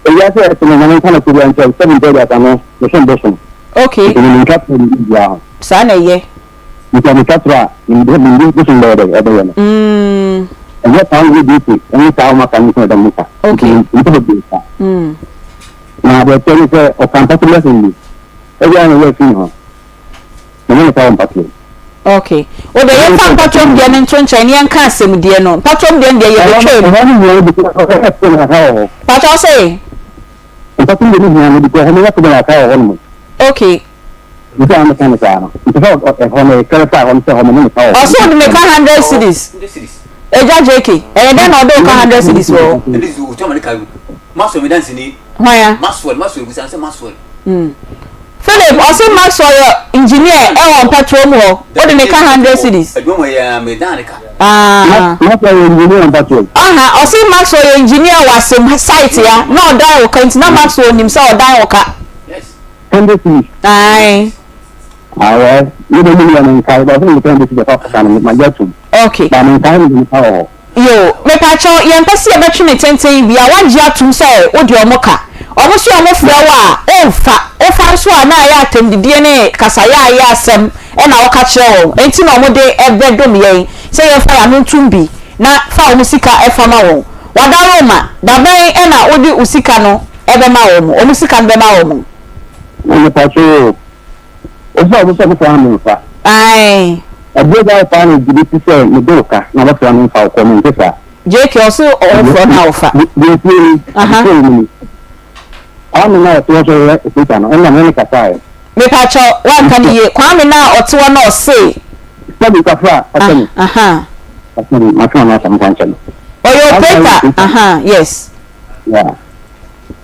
Ewiase a yɛte no Nyame nka no koro biara nkyerɛ sɛ mpɛ aduasa no mesom bosom. Okay. Nti me mentwa toro me biara ho. Saa na ɛyɛ. Nti a metwa toro a menim menim bosom bɛyɛ dɛ ɛbɛyɛ no. Mm. Ɛnyɛ saa wo duty ɛne saa ɔmo aka no nko na ɛda mo ka. Okay. Nti nnipa bebree ka. Mm. Na deɛ ɛteɛ ne sɛ ɔka mpɔtam lesson bi. Ebia na ɛyɛ afi ne ho. Mene ne fa wɔ mpatoam. Ok. Wo deɛ yɛmfa mpatoam deɛ no nto nkyɛn na yɛnka asɛm deɛ no. Mpatoam deɛ no deɛ yɛbɛtwam. Ɛhɔ no hia no because ɛhɔ yɛ fɛ kakra wɔ hɔ. Mpakyɛw wo se? Mpatoam deɛ no hia no because ɛhɔ no yɛ fɛ kakra wɔ hɔ nom. Ok. Nti a meka no saa no. Nti sɛ ɛhɔ no clarify hɔ no sɛ ɛhɔ mene ne fa wɔ hɔ. Ɔse ɔde me ka 100 cedis. Agya JK, ɛyɛ dɛn na ɔde wo ka 100 cedis wɔ hɔ? Hwan a? Philip, ɔse Maxwell yɛ engineer ɛwɔ mpatoa mu hɔ, wode ne ka 100 cedis. Ah. Maxwell yɛ engineer wɔ mpatoa mu. Aha, ɔse Maxwell yɛ engineer wɔ asem site ya, na ɔdan wo ka nti na Maxwell nim sɛ ɔdan wo ka. 100 cedis. Ae. Ah well, me de me nua me nkae, but ɔse me de 100 cedis ɛfa ka no, magye atum. Okay. But me nkae me de ne ka wɔ hɔ. Yoo, mepakyɛw, yɛmpɛ sɛ yɛbɛtwe ne tenten bia, woagye atom sɛ wode ɔmo ka. Ɔmo se ɔmo frɛ wo a, womfa. Wofa nso a na ayɛ atɛmdidie ne kasayaayeɛ asɛm na woka kyerɛ wɔn. Enti na ɔmo de bɛdom yɛn sɛ yɛmfa yɛn ano ntom bi na fa ɔmo sika fa ma wɔn. Wadaroma, dabɛn na wode wo sika no bɛma wɔn, ɔmo sika no bɛma wɔn? Mepakyɛw o, Wo sɛ wo sɛ wofra me mfa. Ae. Ɛdeɛ gya wo paa na gye di sɛ me de wo ka na wobɛfra me mfa wo kɔ mente saa. JK ɔse ɔfrɛ no a wofa. Deɛ ɛtie ni, adekyɛ wɔ mu ni. Kwame no a ɔte hɔ sɛ ɔyɛ operator no, ɛnna me ne no kasaeɛ. Mepakyɛw, woanka no yie. Kwame no a ɔte hɔ na ɔse. Sɛbi kafra, fakyɛ me. Aha. Fakyɛ me, matwe m'ano asɛm mfa nkyɛ no. Ɔyɛ operator, aha, yes. Yeah.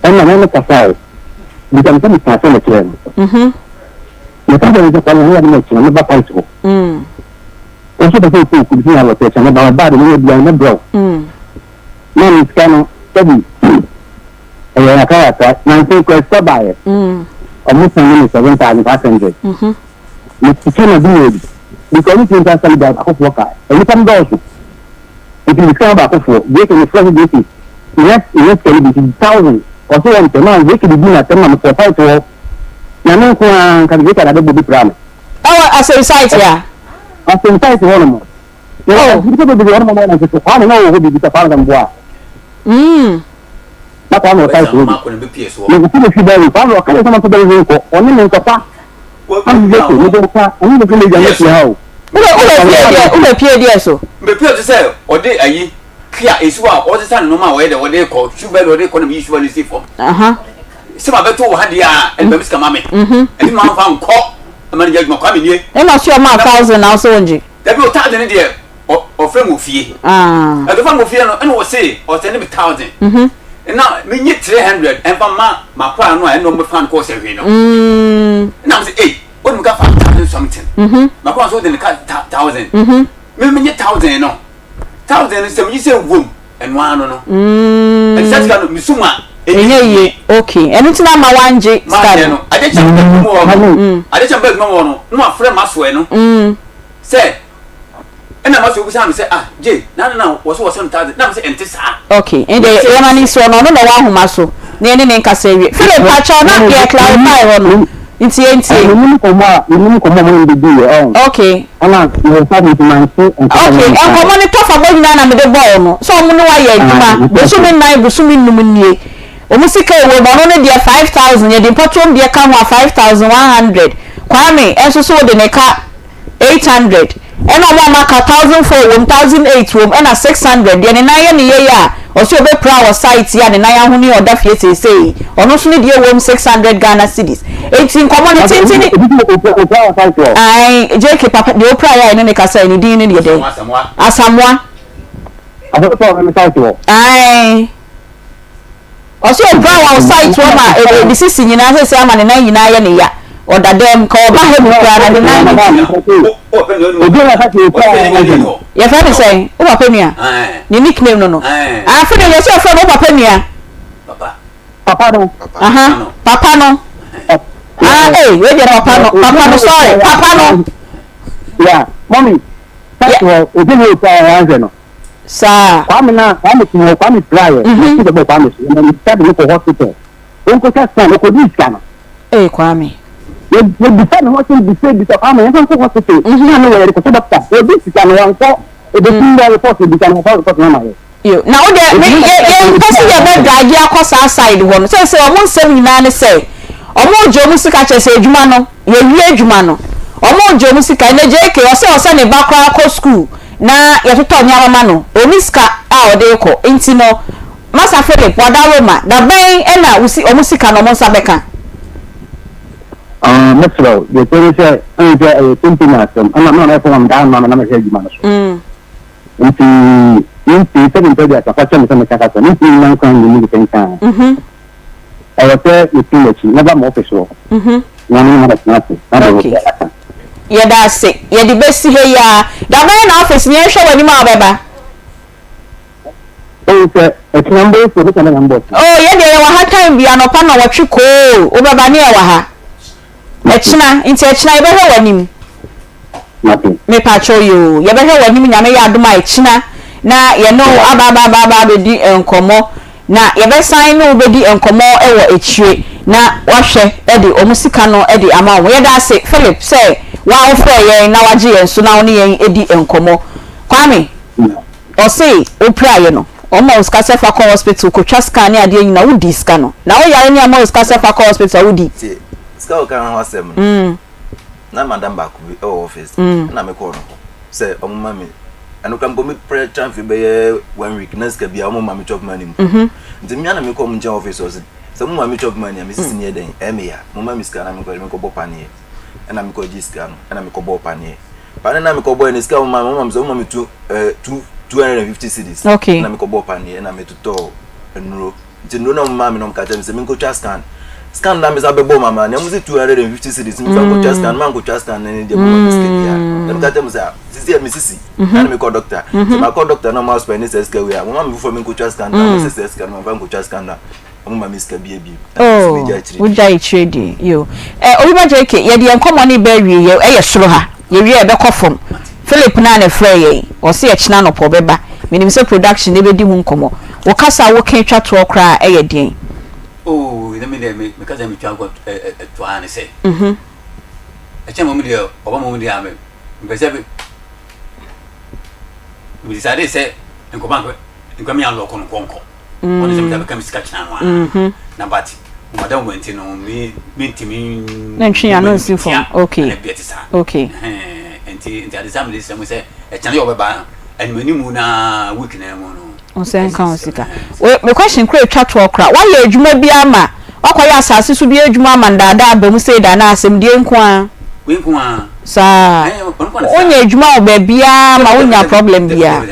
Ɛnna me ne no kasae. Bisa me sɛ mekaa sɛ mekyerɛɛ no. Meka kyerɛɛ no sɛ, Kwame, ɛnyɛ ade na ɛkyena mɛba site hɔ. Wo nso wopɛ sɛ wokɔ okuo bi sɛ alɔtɛ kyena mɛba, mɛba de mɛyɛ biara mɛbrɛ wo. Na me sika no, sɛbi ɛyɛ kakra kakra. Nansa yi koraa sika baeɛ. Ɔmo sɛnde me 7,500. Mekyekyɛ ma bi wɔ bi. Because ne tumi nsa sɛ mede akofoɔ ka. Nnipa no dɔɔso. Nti me sika ma baakofoɔ. JK mefrɛ sɛ JK mehia mehia sika no bi nti 1,000. Ɔse wɔmpɛ. Na JK didi m'atɛm ma mekɔɔ site hɔ. Nyame nko ara nka JK na bɛbɔ bi pira me. Ɛwɔ asɛm site a? Asɛm site hɔ nom. Oh. Nnipa bebree wɔ hɔ nom a wɔn nso Kwame na ɔwɔ hɔ bi bisa Kwame sɛ meboa. Na Kwame wɔ site hɔ bi. Mekɔsi ne fi bɛri Kwame ɔka ne sɛ mapɛ bɛri nkɔ ɔne me nkɔfa. Kwame JK mede wo ka ɔne me sɛ megya me fie ha o. Wobɛ wobɛ pie deɛ wobɛ pie deɛ so. Mepie so sɛ ɔde ayi kea esi hɔ a ɔsesa ne nneɛma a ɔyɛ dɛ ɔde kɔ shoe bɛl ɔde kɔ na meyi shoe bɛl no si fam. Sɛ ma bɛto wɔ ha deɛ a ɛde bɛmi sika ma me. Ɛde ma nfa nkɔ ɛma no nyɛ adwuma Kwame nie. Ɛna ɔsi ɔma 1,000 na ɔsɛ ɔngye. Dabi o 1,000 no deɛ ɔfrɛ me wɔ fie. Ɛdɔfa me wɔ fie no ɛna ɔse ɔsɛnde me 1,000. Na menye 300 ɛnfa ma makora no a ɛna ɔmo fa no kɔɔ sɛ hwee no. Ɛna mo sɛ ei wode me ka 5,000 something. Makora nso wode ne ka 1,000. Me menye 1,000 no. 1,000 no sɛ menye sɛ wom ɛno ano no. Ɛnti sɛ sika no mesum a ɛnyɛ yie. Okay ɛno nti na ama wangye sika no. Ade kyɛ mba adwuma wɔ no. Ade kyɛ mba adwuma wɔ no na wafrɛ masoɛ no sɛ ɛna masoɛ bisa me sɛ ah gye na na wɔ so wɔ sɛ no 1,000 na me sɛ ɛnte saa. Okay ɛnde yɛma no nsi hɔ no ɔno na ɔwɔ ahoma so na yɛne ne nkasa awie. Philip pakyɛw na yɛ clarify hɔ no nti yɛntie. Menim nkɔmmɔ a menim nkɔmmɔ a mo ne no bɛdi yɛ ɔn. Okay. Ɛna mewɔ fa nti mante nkɔmmɔ Okay no nkɔmmɔ no tɔfa bɔ nyinaa na mede bɔɔ no sɛ ɔmo ne wo ayɛ adwuma bosome nnan bosome nnum nie ɔmo sika ɛwɔ mu ɔno ne deɛ 5,000 yɛde mpɔtoɔm deɛ ka ho a 5,100. Kwame nso so wode ne ka 800 ɛna ɔmo a ɔmo aka 1004 wom, 1008 wom ɛna 600 deɛ ne nan yɛ ne yei a ɔse ɔbɛpira wɔ site yi a ne nan ahoni a ɔda fie seesei yi ɔno nso ne deɛ wom 600 Ghana cedis enti nkɔmɔ no tenten ne Ae JK papa deɛ ɔpiraeɛ a yɛne no kasaeɛ ne din no deɛ dɛn? Asamoah. Ae. Ɔse ɔpira wɔ wo site hɔ ma ne sisi nyinaa sɛsɛ ama ne nan nyinaa yɛ ne ya ɔda dɛm nka ɔba ha bi koraa na ne nan yɛfrɛ ne sɛn wo papa nua ne nickname no no afe no yɛsɛ ɔfrɛ no wo papa nua papa no aha papa no ah ee wei deɛ papa no papa no sorry papa no yeah mommy site hɔ obi na ɔpira wɔ ahwɛ no Saa. Kwame na Kwame te hɔ Kwame pira yɛ na ti bɛbɔ Kwame so na sika de no kɔ hospital onkotwa scan okodi sika no. Ee Kwame. Yɛ yɛ bisa ne ho asɛm bisa bisa Kwame yɛn fa nkɔ hospital scan no wɔ yɛde kɔhyɛ doctor odi sika no wankɔ ebesi ndɛ report ebisa no ɔfa report no ama yɛ. Yo na wo deɛ me yɛ yɛn mpɛ sɛ yɛ bɛ drage akɔ saa side hɔ no sɛ sɛ ɔmo nsɛm nyinaa ne sɛ ɔmo gye ɔmo sika kyerɛ sɛ adwuma no yɛ wie adwuma no ɔmo gye ɔmo sika ɛnɛ JK ɔsɛ ɔsɛ ne ba koraa kɔ school na yɛtotɔ nneɛma ma no, ɔnni sika a ɔde rekɔ, nti no Masa Philip wada Roma, da bɛn na wo si wɔn sika no wɔn nsa bɛka? Ah, mɛsrɛ wo, deɛ ɛteɛ ne sɛ, wohu sɛ ɛyɛ company asɛm, ɛna me na mɛfo ma meda ano na mehwɛ adwuma no so. Nti, mentumi, sɛbi mpɛ aduasa fa kyɛ me sɛ meka kasa, mentumi nnya nkwa nni mu kenkan. Ɛwɔ sɛ mefiri m'akyi na ba mo office hɔ na me ne mo abɛtena ase na deɛ Okay. wɔpɛ aka. Yɛda ase. Yɛde bɛsi ha yi ara. Da bɛn na office no yɛnhwɛ w'anim a wobɛba? Oh, sɛ ɛkyena mbɔ efu, ɛbɛtumi abɛnya mbɔ ɛkyena. Oh, yɛn deɛ yɛwɔ ha time bi, anɔpa nnɔnwɔtwe koo, wobɛba ne yɛwɔ ha. Ɛkyena, nti ɛkyena yɛbɛhwɛ w'anim. Mate. Mepakyɛw yoo, yɛbɛhwɛ w'anim Nyame yɛ adom a ɛkyena na yɛne wo aba aba aba aba abɛdi nkɔmmɔ. Na yɛbɛsan ne wo bɛdi nkɔmmɔ wɔ akyire na wahwɛ de wɔn sika no de ama wɔn. Yɛda ase Philip sɛ wo ara wofrɛɛ yɛn na wagye yɛn so na wo ne yɛn di nkɔmmɔ. Kwame, ɔse wopiraeɛ no, wɔma wo sika sɛ fa kɔ hospital kɔtwa scan ne adeɛ nyina, wodii sika no. Na woyare ne ama wo sika sɛ fa kɔ hospital a wodi? Tie, sika a woka ho asɛm no, na madam baako bi wɔ office ɛna mekɔɔ no hɔ sɛ ɔmo ma me ɛno kora mpo me prɛ tramfe bɛyɛ one week na sika bia ɔmo ma me chop money mpo mhm. nti mmea na mekɔ ɔmo nkyɛn office ɔse sɛ mo ma me chop money a me sisi ne yɛ dɛn ɛyɛ me ya mo ma me sika na mekɔ mekɔ bɔ paneɛ ɛna mekɔ gye sika no ɛna mekɔ bɔ paneɛ paneɛ na mekɔ bɔ ɛna sika mo ma mo ma me sɛ mo ma me two ɛɛ 250 cedis okay ɛna mekɔ bɔ paneɛ ɛna metotɔ nnuro Nti nnuro na ɔmo maa me na ɔmo ka kyerɛ me sɛ menkotwa scan. Scan na mesa bɛbɔ ɔmo amanneɛ, ɔmo se 250 cedis memfa nkotwa scan, mankotwa scan no ne deɛ moma me sika biara. Na meka kyerɛ mo sɛ ah, sisi a mesisi, na na mekɔ doctor. Sɛ makɔ doctor na ɔmo aspɛnde saa sika wei a, moma me foforɔ menkotwa scan no, na ɔmo se saa sika no mamfa nkotwa scan no a, ɔmo ma me sika biara bio. Na mese Oh, megya akyire di. wogya akyire di. Yo. Eh, Obi ba JK, yɛde yɛn nkɔmmɔ no reba awie, yɛ, ɛyɛ soro ha. Yɛwie a yɛbɛkɔ fam. Philip no a na ɛfrɛɛ yɛn, ɔse ɛkyena anɔpa ɔbɛba. Menim sɛ production no bɛdi ho nkɔmmɔ. Wo kasa a woka twa toɔ koraa yɛ deɛn? Oh, na me deɛ me me kasa me twa kɔ ɛ ɛ toa ara ne sɛ. Ɛkyɛn mom deɛ ɔba mom deɛ a me mpɛ sɛ me me decide sɛ nkɔba nkɔ nkɔ me alɔkɔ no nkɔ nkɔ. Ɔno sɛ meda bɛka me sika kyena no a. Na but madam wɔ nti no me mentumi Na ntwe ano nsi fam. Okay. Na bia te saa. Okay. Nti nti ade saa mede sɛ mo sɛ ɛkyena yɛ ɔbɛba anim anim na week na mu no. Ɔsɛ nka wo sika. We me question kora etwa toɔ kora. Woayɛ adwuma bi ama wakɔyɛ asase so bi adwuma ama ndaadaa aba mu sei da anaa asɛmdie nko ara? Wei nko ara. Saa. Wonyɛ adwuma wɔ baabiara ma wonya problem biara.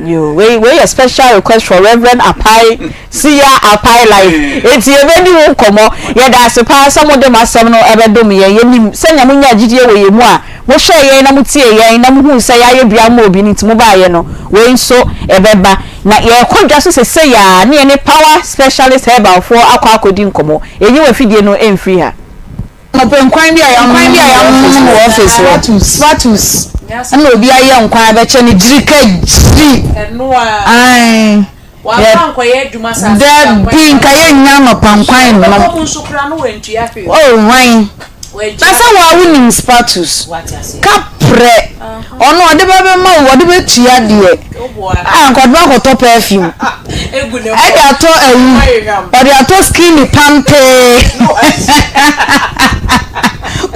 Yoo, wei wei yɛ special request for Reverend Apai Siya Apai Life. Enti yɛbɛdi ho nkɔmmɔ. Yɛda ase paa sɛ mode mo asɛm no bɛdom yɛn. Yɛnim sɛnea monyaa gyidie wɔ yɛn mu a mohwɛɛ yɛn na motiee yɛn na mohuu sɛ yɛayɛ bi ama obi no nti mobaeɛ no. Wei nso ɛbɛba. Na yɛrekɔ dwa so sesei ara ne yɛne Power Specialist Herbalfoɔ akɔ akɔdi nkɔmmɔ. Ɛnyi w'afidie no mfiri ha. Anɔpa nkwan bi a yɛamonom no wɔ office hɔ. Svatus ɛna obi ayɛ nkwan abɛkyɛ no gyiri ka gyiri. Ae. Dabi nka yɛnnya anɔpa nkwan nnom. Oh hwan? Na sɛ wo a wonim Spartus. Kaprɛ. Ɔno ɔde bɛbɛma wo ɔde bɛtua deɛ. Ah nka ɔde bɛakɔtɔ perfume. Ɛde atɔ ayi ɔde atɔ skinny pantee.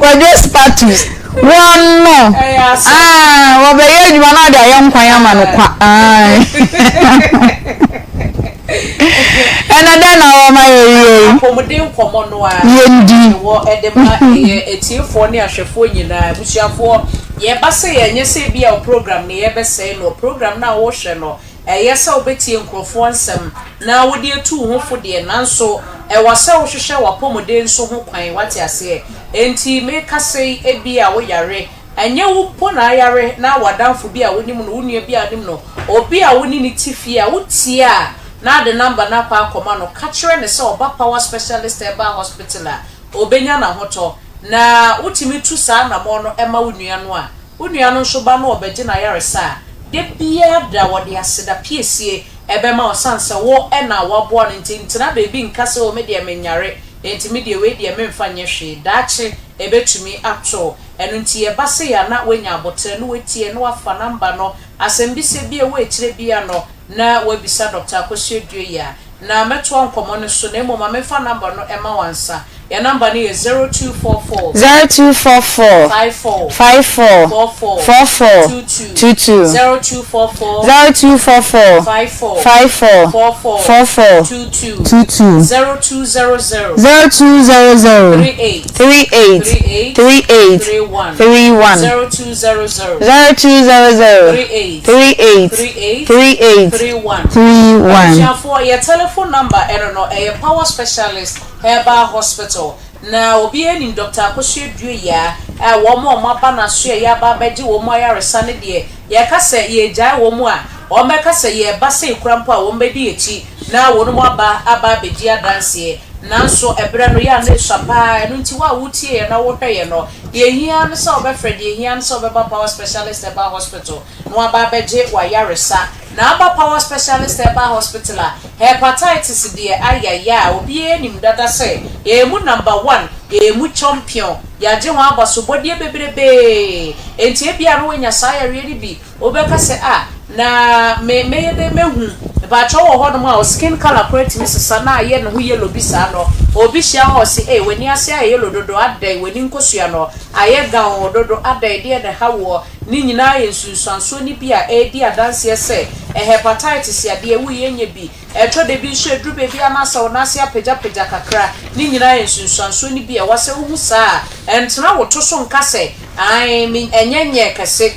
Kwadwo Status wɔn no ah wɔbɛyɛ adwuma na ɔde ayɛ nkwan ama no kwa ɛna dɛn na wɔma yɛ wie yi apɔmuden nkɔmmɔ no a yɛndi wɔ ɛde ma ɛyɛ atiefoɔ ne ahwɛfoɔ nyinaa abusuafoɔ yɛba sɛ yɛnyɛ sɛ bi a program ne yɛbɛsɛe no program no a wɔhwɛ no. Ɛyɛ sɛ wobɛtie nkurɔfoɔ nsɛm na wode atu wo ho fo deɛ, nanso ɛwɔ sɛ wohwehwɛ w'apɔmuden nso ho kwan, woate aseɛ? Enti mekasa yi, ebia woyare, ɛnyɛ wo mpo na ayare na w'adamfo bi a wonim no, wo nua bi a wonim no, obi a wo ne no te fie a wotie a na ade number no akɔ akɔma no, ka kyerɛ no sɛ ɔba Power Specialist Herbal Hospital a, ɔbɛnya n'ahotɔ. Na wotumi tu saa anammɔn no ma wo nua no a, Wo nua no nso ba na ɔbɛgye n'ayaresa a, da biara da wɔde aseda piesie bɛma wo ɛsiane sɛ wo na woaboa no nti. Ntena baabi nka sɛ, 'O me deɛ menyare, enti me deɛ wei deɛ memfa nyɛ hwee. Daakye ɛbɛtumi ato wo. Ɛno nti yɛba sei a na woanya aboterɛ na woatie na woafa number no, asɛmbisa bi a ɛwɔ akyire biara no na woabisa Dɔkta Akosua Duah. Na mɛtoa nkɔmmɔ no so, na mmom ma memfa number no mma wo ansa. Yɛn number no yɛ 0244. 0244. 54. 54. 44. 44. 22. 22. 0244. 0244. 54. 54. 44. 44. 22. 22. 0200. 0200. 38. 38. 38. 38. 31. 31. 0200. 0200. 38. 38. 38. 38. 31. 31. Abusuafoɔ, yɛ telephone number ɛno no, ɛyɛ Power Specialist Herbal Hospital. Na obiara nim Doctor Akosua Duoyaa a wɔn a wɔaba n'asoɛeɛ aba abɛgye wɔn ayaresa no deɛ, yɛka sɛ yɛregyae wɔn a, wɔbɛka sɛ yɛreba sei koraa mpo a wɔbɛdi akyi na wɔn aba aba abɛgye adanseɛ. Nanso ɛberɛ no, yɛ a na ɛsua pa ara, ɛno nti wo a wotie yɛn na wohwɛ yɛn no, deɛ ɛhia ara ne sɛ wobɛfrɛ, deɛ ɛhia ara ne sɛ wobɛba Power Specialist Herbal Hospital na wɔaba abɛgye w'ayaresa. Na aba Power Specialist Herbal Hospital a, Hepatitis deɛ ayaya a obiara nim dada sɛ yɛyɛ mu number one, yɛyɛ mu chɔmpiɔn, yɛagye ho abasobɔdeɛ bebrebee. Enti ebia na woanya saa yareɛ no bi, wobɛka sɛ ah, na me mɛyɛ dɛn mahu? Mpakyɛw wɔ hɔnom a wo skin colour koraa tumi sesa na ayɛ ne ho yellow bi saa no, obi hyia wo a ɔse ei w'ani ase ayɛ yellow dodo, adɛn, w'ani nkosua no ayɛ gaoo dodo, adɛn, deɛn na ɛha woɔ? Ne nyinaa yɛ nsunsuansoɔ no bi a ɛredi adanseɛ sɛ hepatitis yadeɛ, woyɛ nyɛ bi. Ɛtɔ da bi nso ɛduru baabi a na asɛ wo nan ase apagyapagya kakra. Ne nyinaa yɛ nsunsuansoɔ no bi a ɛwɔ sɛ wohu saa a, ɛntena wo to so nka sɛ, Ae, me, ɛnyɛ nyɛɛ kɛse,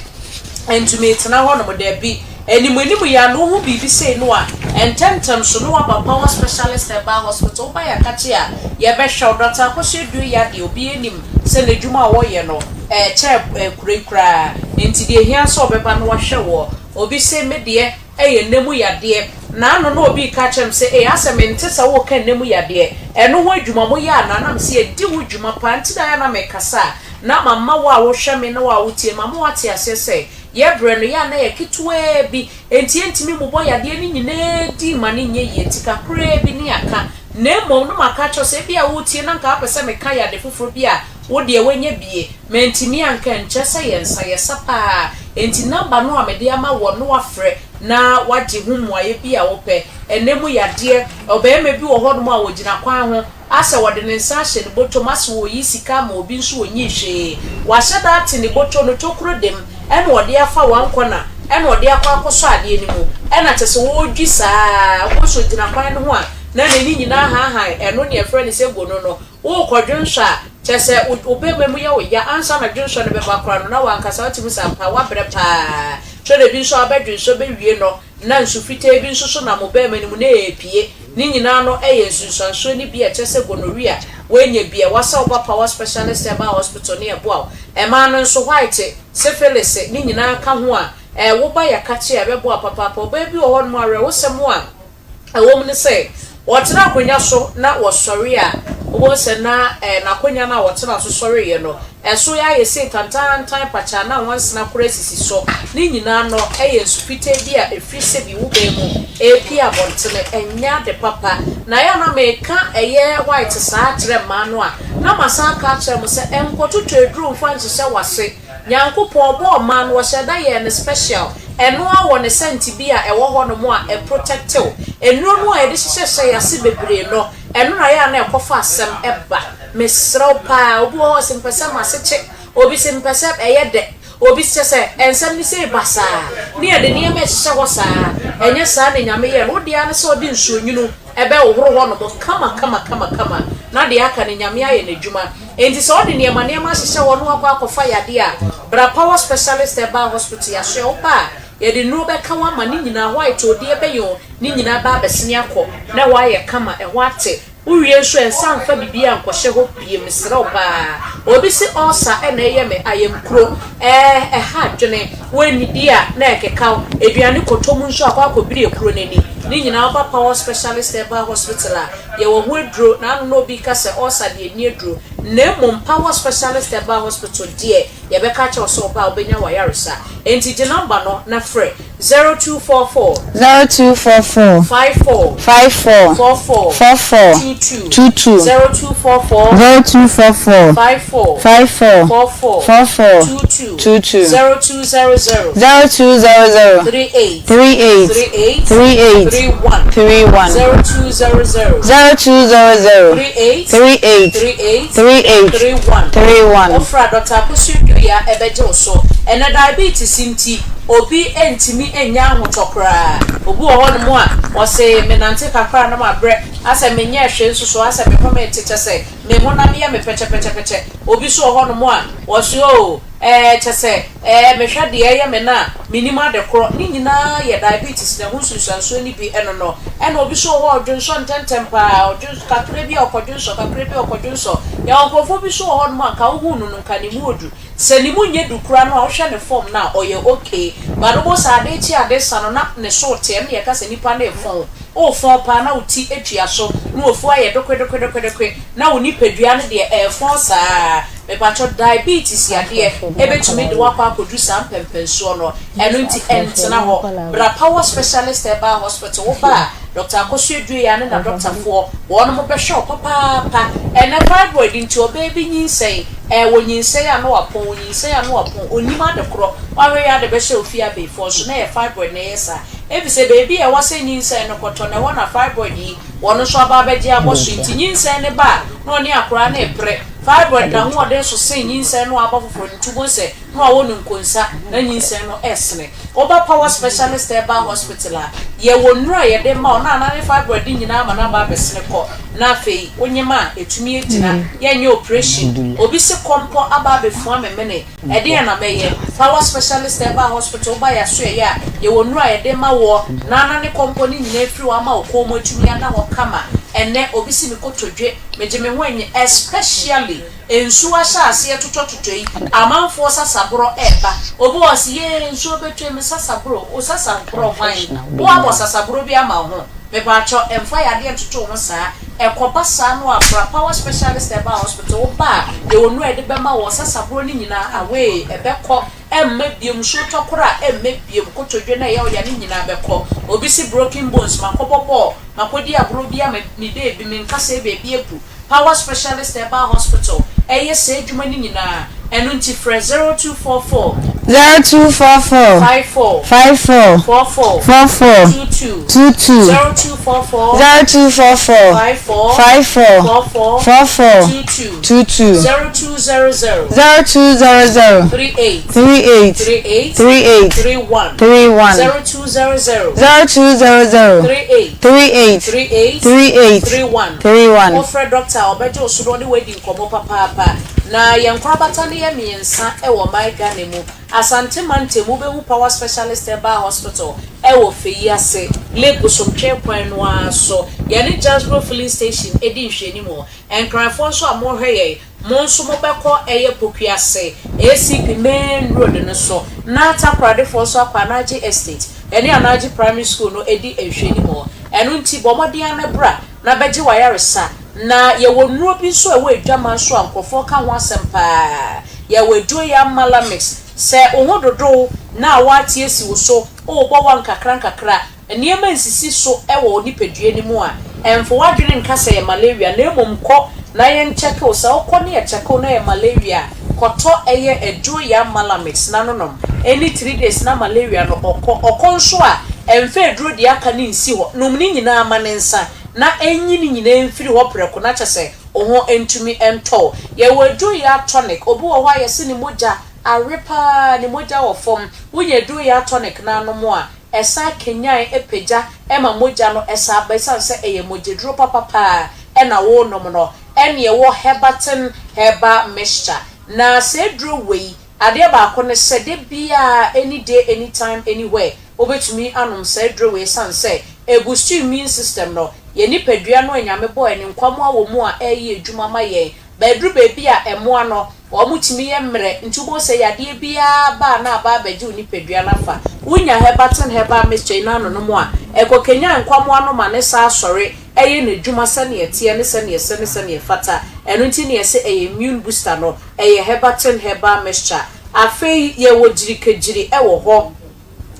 ɛnti meretena hɔnom. Dabi. Anim anim yi ara no, wohu biribi sei no a, ntɛmntɛm so na woaba Power Specialist Herbal Hospital. Woba Yɛakakye a, yɛbɛhwɛ wo. Dɔkta Akosua Duah deɛ, obiara nim sɛ n'adwuma a ɔyɛ no, ɛkyɛɛ kuro yi koraa. Enti deɛ ɛhia sɛ ɔbɛba na wahwɛ woɔ. Obi se, me deɛ ɛyɛ nna mu yadeɛ. Naano na obi reka akyerɛ me sɛ, ei, asɛ mente sɛ woreka nna mu yadeɛ. Ɛno ho adwuma moyɛ anaa? Na mese, yɛdi ho dwuma paa. Nti na ɛyɛ a na mekasa a, na mama wo a wohwɛ me ne wo a wotie me, mama woate aseɛ sɛ, yɛn berɛ no, yɛ a na ɛyɛ ketewaa bi. Enti yɛntumi mmobɔ yadeɛ no nyinaa din mma no nyɛ yie. Nti kakraa bi ne yɛaka. Na mmom no maka akyerɛ wo sɛ ebia woretie na anka wopɛ sɛ meka yade foforɔ bi a wo deɛ woanya bie. Mantumi anka, nkyerɛ sɛ yɛnsa, yɛsa paa. Enti number no a mede ama woɔ no woafrɛ na woagye ho mmuaeɛ bi a wopɛ. Ɛnnɛ mu yadeɛ, ɔbarima bi wɔ hɔnom a ɔgyina kwan ho, asɛ ɔde ne nsa ahyɛ ne bɔtɔm, asɛ ɔreyi sika ama obi nso ɔnyii hwee. Wahyɛ da ate ne bɔtɔ no tokuro dem ɛna ɔde afa one corner ɛna ɔde akɔ akɔsɔ adeɛ no mu ɛna kyerɛ sɛ ɔredwi saa, wobɛhu sɛ ɔgyina kwan no ho a na n'ani nyinaa haahae, ɛno ne yɛfrɛ no sɛ gono no. Worekɔ dwonsɔ a, kyerɛ sɛ wo wo bɛrima mu yɛ wo ya ansa na dwonsɔ no bɛba koraa no, na w'ankasa woatumi sɛ ampa woabrɛ paa. Kyerɛ dɛ bi nso a wobɛdwonsɔ bɛwie no, na nsu fitaa bi nso so nam wo bɛrima no mu na ɛrepue. Ne nyinaa no yɛ nsunsuansoɔ no bi a ɛkyerɛ sɛ gonorrhea woanya bi a, ɛwɔ sɛ woba Power Specialist Herbal Hospital ne ɛboa wo. Mmaa no nso, white, syphilis, ne nyinaa ka ho a, woba yɛakakye a, ɛbɛboa wo papaapa. Ɔbaa bi wɔ hɔnom a, awerɛhosɛm a. Ɛwom ne sɛ, wɔtena akonnwa so na wɔsɔre a, wobɛhu sɛ na n'akonnwa no a wɔtena so sɔreeɛ no, ɛso ayɛ sei tantaantan pakyaa na nwansena koraa sisi so. Ne nyinaa no yɛ nsu fitaa bi a ɛfiri sɛbi wo bɛn mu repue abɔntene. Ɛnyɛ ade papa. Na ɛyɛ a na meka ɛyɛ white saa kyerɛ mmaa no a, na masan aka akyerɛ mo sɛ, nkɔtotɔ aduro mfa nhyehyɛ w'ase. Nyankopɔn ɔbɔɔ mmaa no ɔhyɛɛ da yɛɛ no special, ɛno ara wɔ ne sɛnti bi a ɛwɔ hɔ nom a ɛprotɛcte wo. Nnuro no a yɛde hyehyɛ hyɛ yɛase bebree no, ɛno na ɛyɛ a na ɛkɔfa asɛm ba. Mesrɛ wo paa, obi wɔ hɔ ɔse mepɛ sɛ m'ase kye, obi se mepɛ sɛ ɛyɛ dɛ, obi kyɛ sɛ nsɛm no sei basaa, ne yɛde nneɛma ɛhyehyɛ hɔ saa, ɛnyɛ saa na Nyame yɛɛ no, wo deɛ ara ne sɛ wode nsuo nwunu ɛbɛhohoro hɔ nom kama kama kama kama, na deɛ aka no Nyame ayɛ n'adwuma. Enti sɛ wode nneɛma nneɛma ahyehyɛ hɔ na woakɔ akɔfa yadeɛ a, bra Power Specialist Herbal Hospital, yɛasoɛ wo ba a, yɛde nnuro bɛka wo ama ne nyinaa, white o, deɛ ɛbɛyɛ o, ne nyinaa bɛ abɛsene akɔ, na ɛhɔ ayɛ kama, ɛhɔ ate. Wowie nso a nsa mfa biribiara nkɔhyɛ hɔ bio mesrɛ wo paa. Obi se ulcer na ɛyɛ me ayamkuro ɛɛ ɛha adwene, woannidi a na ɛkeka wo, aduane kɔtɔ mu nso akɔ akɔbiri ekuro no ani. Ne nyinaa woba Power Specialist Herbal Hospital a yɛwɔ ho aduro. Naano na obi reka sɛ ulcer deɛ ɛnni aduro na mmom Power Specialist Herbal Hospital deɛ yɛbɛka akyerɛ wo sɛ woba a wobɛnya w'ayaresa. Enti gye number no na frɛ. 0244. 0244. 54. 54. 44. 44. 22. 22. 0244. 0244. 54. 54. 44. 44. 22. 22. 0200. 0200. 38. 38. 38. 38. 31. 31. 0200. 0200. 38. 38. 38. 38. 31. 31. Wofra Dɔkta Akosua Duah ɛbɛgye wo so. Ɛnɛ diabetes nti. Obi ntumi nnya ahotɔ koraa. Obi wɔ hɔnom a, ɔse menante kakra a na mabrɛ, asɛ menyɛɛ hwee nso so, asɛ me home te, kyɛ sɛ me honam yɛ me pɛkyɛpɛkyɛpɛkyɛ. Obi nso wɔ hɔnom a, ɔse oo, ɛɛ, kyɛ sɛ, ɛɛ, mehwɛ deɛ ɛyɛ me no a, mennim ade korɔ. Ne nyinaa yɛ diabetes na ɛho nsunsuansoɔ no bi ɛno no. Ɛna obi nso wɔ hɔ a, ɔdwonsɔ ntɛmntɛm pa ara, ɔdwonsɔ kakra bi a ɔkɔdwonsɔ, kakra bi a ɔkɔdwonsɔ. Yɛwɔ nkorɔfoɔ bi nso wɔ hɔnom a, nka wohuu no no, nka ne mu ɔdu. Sɛ ne mu nyɛ du koraa no a wohwɛ ne form no a ɔyɛ okay but wobɛhu sɛ ade rekye ade resa no na ne so reteɛ ɛno na yɛka sɛ nipa no refɔn. Worefɔn paa na wo ti atua so na wafu ayɛ dokwedokwedokwe na wo nipadua no deɛ ɛrefɔn saa. Mepakyɛw diabetes yadeɛ ɛbɛtumi de wo akɔ akɔduru saa mpɛnpɛnsoɔ no ɛno nti ɛntena hɔ. Bra Power Specialist Herbal Hospital woba a Dɔkta Akosua Duah ne n'adɔktafoɔ wɔnom bɛhwɛ wo papaapa. Ɛnɛ fibroid nti ɔbaa bi nyinsɛn Ɛɛ onyinsɛn a na wapɔn, onyinsɛn a na wapɔn, onnim ade korɔ. Wahwɛ yi ara de bɛhyɛ ofie abayifoɔ nso na ɛyɛ fibroid na ɛyɛ saa. Efisɛ baabi a ɛwɔ sɛ nyinsɛn no kɔtɔ no, ɛhɔ na fibroid yi wɔn nso aba abɛgye abɔ so. Nti nyinsɛn no ba a, na ɔne akwadaa no repere. Fibroid no ahoɔden so sen nyinsɛn no a aba foforɔ no nti wobɛhu sɛ na wawo no nkonsa na nyinsɛn no resene. Woba Power Specialist Herbal Hospital a, yɛwɔ nnuru a yɛde ma wo na anane fibroid no nyinaa ama no aba abɛsene kɔ. Na afei wonyem a, ɛtumi agyina. Yɛnyɛ operation. Obi se kɔmpɔ aba abɛfua me mene, ɛdeɛn na mɛyɛ? Power Specialist Herbal Hospital, woba yɛn asoɛeɛ a, yɛwɔ nnuru a yɛde ma woɔ na anane kɔmpɔ no nyinaa afiri hɔ ama wo kɔn mu atumi ada hɔ kama. Ɛnnɛ, obi se me kotodwe, megye me ho anyi, especially Nsuo ahyɛ aseɛ totɔtotɔ yi, amanfoɔ sasaborɔ reba. Obi wɔ hɔ ɔse, yee nsuo bɛtɔ yi, me sasaborɔ, wo sasaborɔ hwan? Wo abɔ sasaborɔ bi ama wo ho? Mepaakyɛw, mfa yadeɛ ntoto wo ho saa. Ɛkɔba saa no a, bra Power Specialist Herbal Hospital, wo ba a, yɛwɔ nnuro a yɛde bɛma wo, sasaborɔ no nyinaa away, ɛbɛkɔ, ɛmma biom, nsuo tɔ koraa a, ɛmma biom, kotodwe no a ɛyɛ wo ya no nyinaa bɛkɔ. Obi se broken bones, makɔbɔ bɔɔl, makɔdi agorɔ bi ama me baabi, me nkasɛɛ baabi abu. Power Specialist Herbal Hospital yɛ saa adwuma no nyinaa, ɛno nti frɛ 0244. 0244. 54. 54. 44. 44. 22. 22. 0244. 0244. 54. 54. 44. 44. 22. 22. 0200. 0200. 38. 38. 38. 38. 31. 31. 0200. 0200. 38. 38. 38. 38. 31. 31. Wofrɛ dɔkta a, ɔbɛgye wo so na ɔne wo adi nkɔmmɔ papaapa. Na yɛn nkorabata no yɛ mmiɛnsa wɔ ɔman Ghana mu. Asante mantam, wobɛhu Power Specialist Herbal Hospital wɔ Feyi ase, Lake Bosomtwe kwan no ara so. Yɛne Jasbro Filling Station di nhwɛanim. Nkranfoɔ nso a morehwɛ yɛn, mo nso mobɛkɔ ɛyɛ Pokuase, ACP Main Road no so. Na Takoradefoɔ nso akɔ Anagye Estate. Yɛne Anagye Primary School no di nhwɛanim. Ɛno nti, bɔ mmɔden ara na bra na bɛgye w'ayaresa. Na yɛwɔ nnuro bi nso a ɛwɔ adwaman so a nkurɔfoɔ ka ho asɛm pa ara. Yɛwɔ aduro yi Amalamix. Sɛ wo ho dodo wo na woate asi wo so, worebɔ wa nkakrankakra, nneɛma nsisi so wɔ wo nipadua no mu a, ɛmfa w'adwene nka sɛ ɛyɛ malaria na mmom kɔ na yɛnkyɛke wo. Sɛ wokɔ na yɛkyɛke wo na ɛyɛ malaria a, kɔtɔ ɛyɛ aduro yi Amalamix na nonom. Ɛnni three days na malaria no ɔkɔ. Ɔkɔ nso a, ɛmfa aduro deɛ aka no nsi hɔ. Nom ne nyinaa ma no nsa na ɛnyi ne nyinaa mfiri hɔ prɛko na kyɛ sɛ. Wo ho ntumi ntɔ wo. Yɛwɔ aduru tonic. Obi wɔ hɔ a yɛse ne mogya awe paa, ne mogya wɔ fam. Wonya aduru tonic no anom a, ɛsan kanyan, pagya ma mogya no san ba esiane sɛ ɛyɛ mogyaduro papa paa na worenom no. Ɛne ɛwɔ Herbatin Herbal Mixture. Na saa aduro wei, adeɛ baako ne sɛ, da biara, any day, any time, anywhere, wobɛtumi anom saa aduro wei esiane sɛ ɛboost immune system no, yɛn nipadua no a Nyame bɔɔɛ no, nkwammoa wɔ mu a ɛreyɛ adwuma ma yɛn. Bɛduru baabi a mmoa no, wɔtumi yɛ mmerɛ, nti wobɛhu sɛ yadeɛ biara ba a na aba abɛgye wo nipadua no afa. Wonya Herbatin Herbal Mixture yi na anonom a, ɛkɔkanyan nkwammoa no ma ne san sɔre yɛ n'adwuma sɛdeɛ ɛteɛ ne sɛdeɛ ɛsɛ ne sɛdeɛ ɛfata. Ɛno nti na yɛse ɛyɛ immune booster no, ɛyɛ Herbatin Herbal Mixture. Afei yɛwɔ gyirikagyiri wɔ hɔ.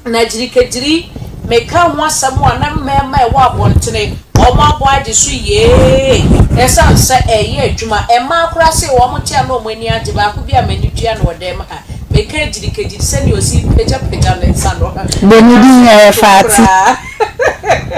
Na gyirikagyiri, meka ho asɛm a na mmarima a ɛwɔ abɔntene, wɔn abɔ agye so yee. Ɛsiane sɛ ɛyɛ adwuma, mmaa koraa sei wɔn te a na wɔn ani agye. Baako bi a m'ani tua no wɔ dan mu ha, meka gyirikagyiri sɛdeɛ ɔsi pagyapagya ne nsa no. Bɔ ne din ɛyɛ Fati.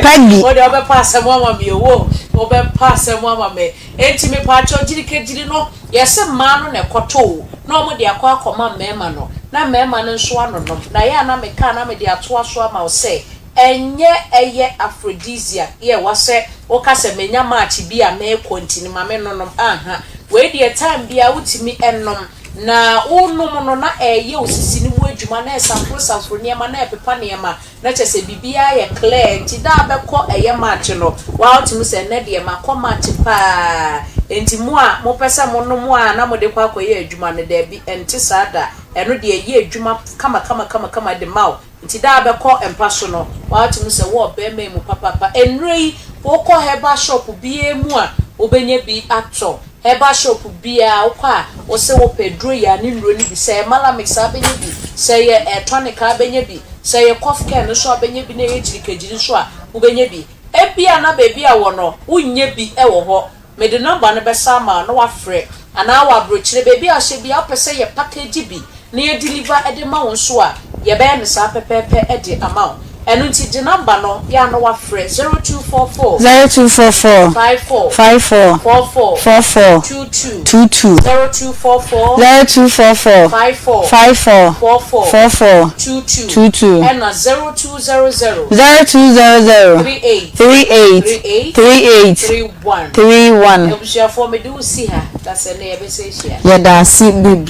Peggy. Wo deɛ wobɛpa asɛm ama me o, wo wobɛpa asɛm ama me. Enti mepaakyɛw gyirikagyiri no, yɛse mmaa no na ɛkɔtɔ o, na wɔde akɔ akɔma mmarima no, na mmarima no nso anonom. Na ɛyɛ a na meka a na mede atoa so ama wo sɛ, ɛnyɛ ɛyɛ aphrodisiac, yɛ wa sɛ woka sɛ manya match bi a merekɔ nti no ma mennonom, anha. Wei deɛ time biara wotumi nom, na wonom no na ɛreyɛ wo sisi no mu adwuma, na ɛsaforo saforo nneɛma, na ɛpepa nneɛma. Na kyerɛ sɛ biribiara yɛ clear nti da a bɛkɔ ɛyɛ match no waa wotumi sɛ ɛnɛ deɛ makɔ match paa nti mo a mopɛ sɛ monom a na mode kɔ akɔyɛ adwuma no daabi ɛnte saa da ɛno deɛ ɛyɛ adwuma kama kama kama kama de ma wo nti da a bɛkɔ mpa so no waa wotumi sɛ wo ɔbɛrima yi mu papaapa nnuro yi wokɔ herbal shop biara mu a wobɛnya bi atɔ Herbal shop biaa wokɔ a wose wopɛ aduro yi a ne nnuro no bi, sɛ ɛyɛ malamix a wobɛnya bi, sɛ ɛyɛ tonic a wobɛnya bi, sɛ ɛyɛ cough care no nso a wobɛnya bi na ɛyɛ kyirikagyiri nso a wobɛnya bi. Ebia na baabi a wɔ no wonnya bi wɔ hɔ, mede number no bɛsa ama wo na woafrɛ anaa wɔ abrokyire baabi a wohyɛ biaa wopɛ sɛ yɛ package bi na yɛ deliver de ma wo nso a, yɛbɛyɛ no saa pɛpɛɛpɛ de ama wo. Ɛno nti gye number no yɛ a na wafrɛ 0244. 0244. 54. 54. 44. 44. 22. 22. 0244. 0244. 54. 54. 44. 44. 22. 22. Ɛna 0200. 0200. 38. 38. 38. 38. 31. 31. Abusuafoɔ mede wo si ha, na sɛ nnɛ yɛbɛsɛ ahyia. Yɛda ase bebree.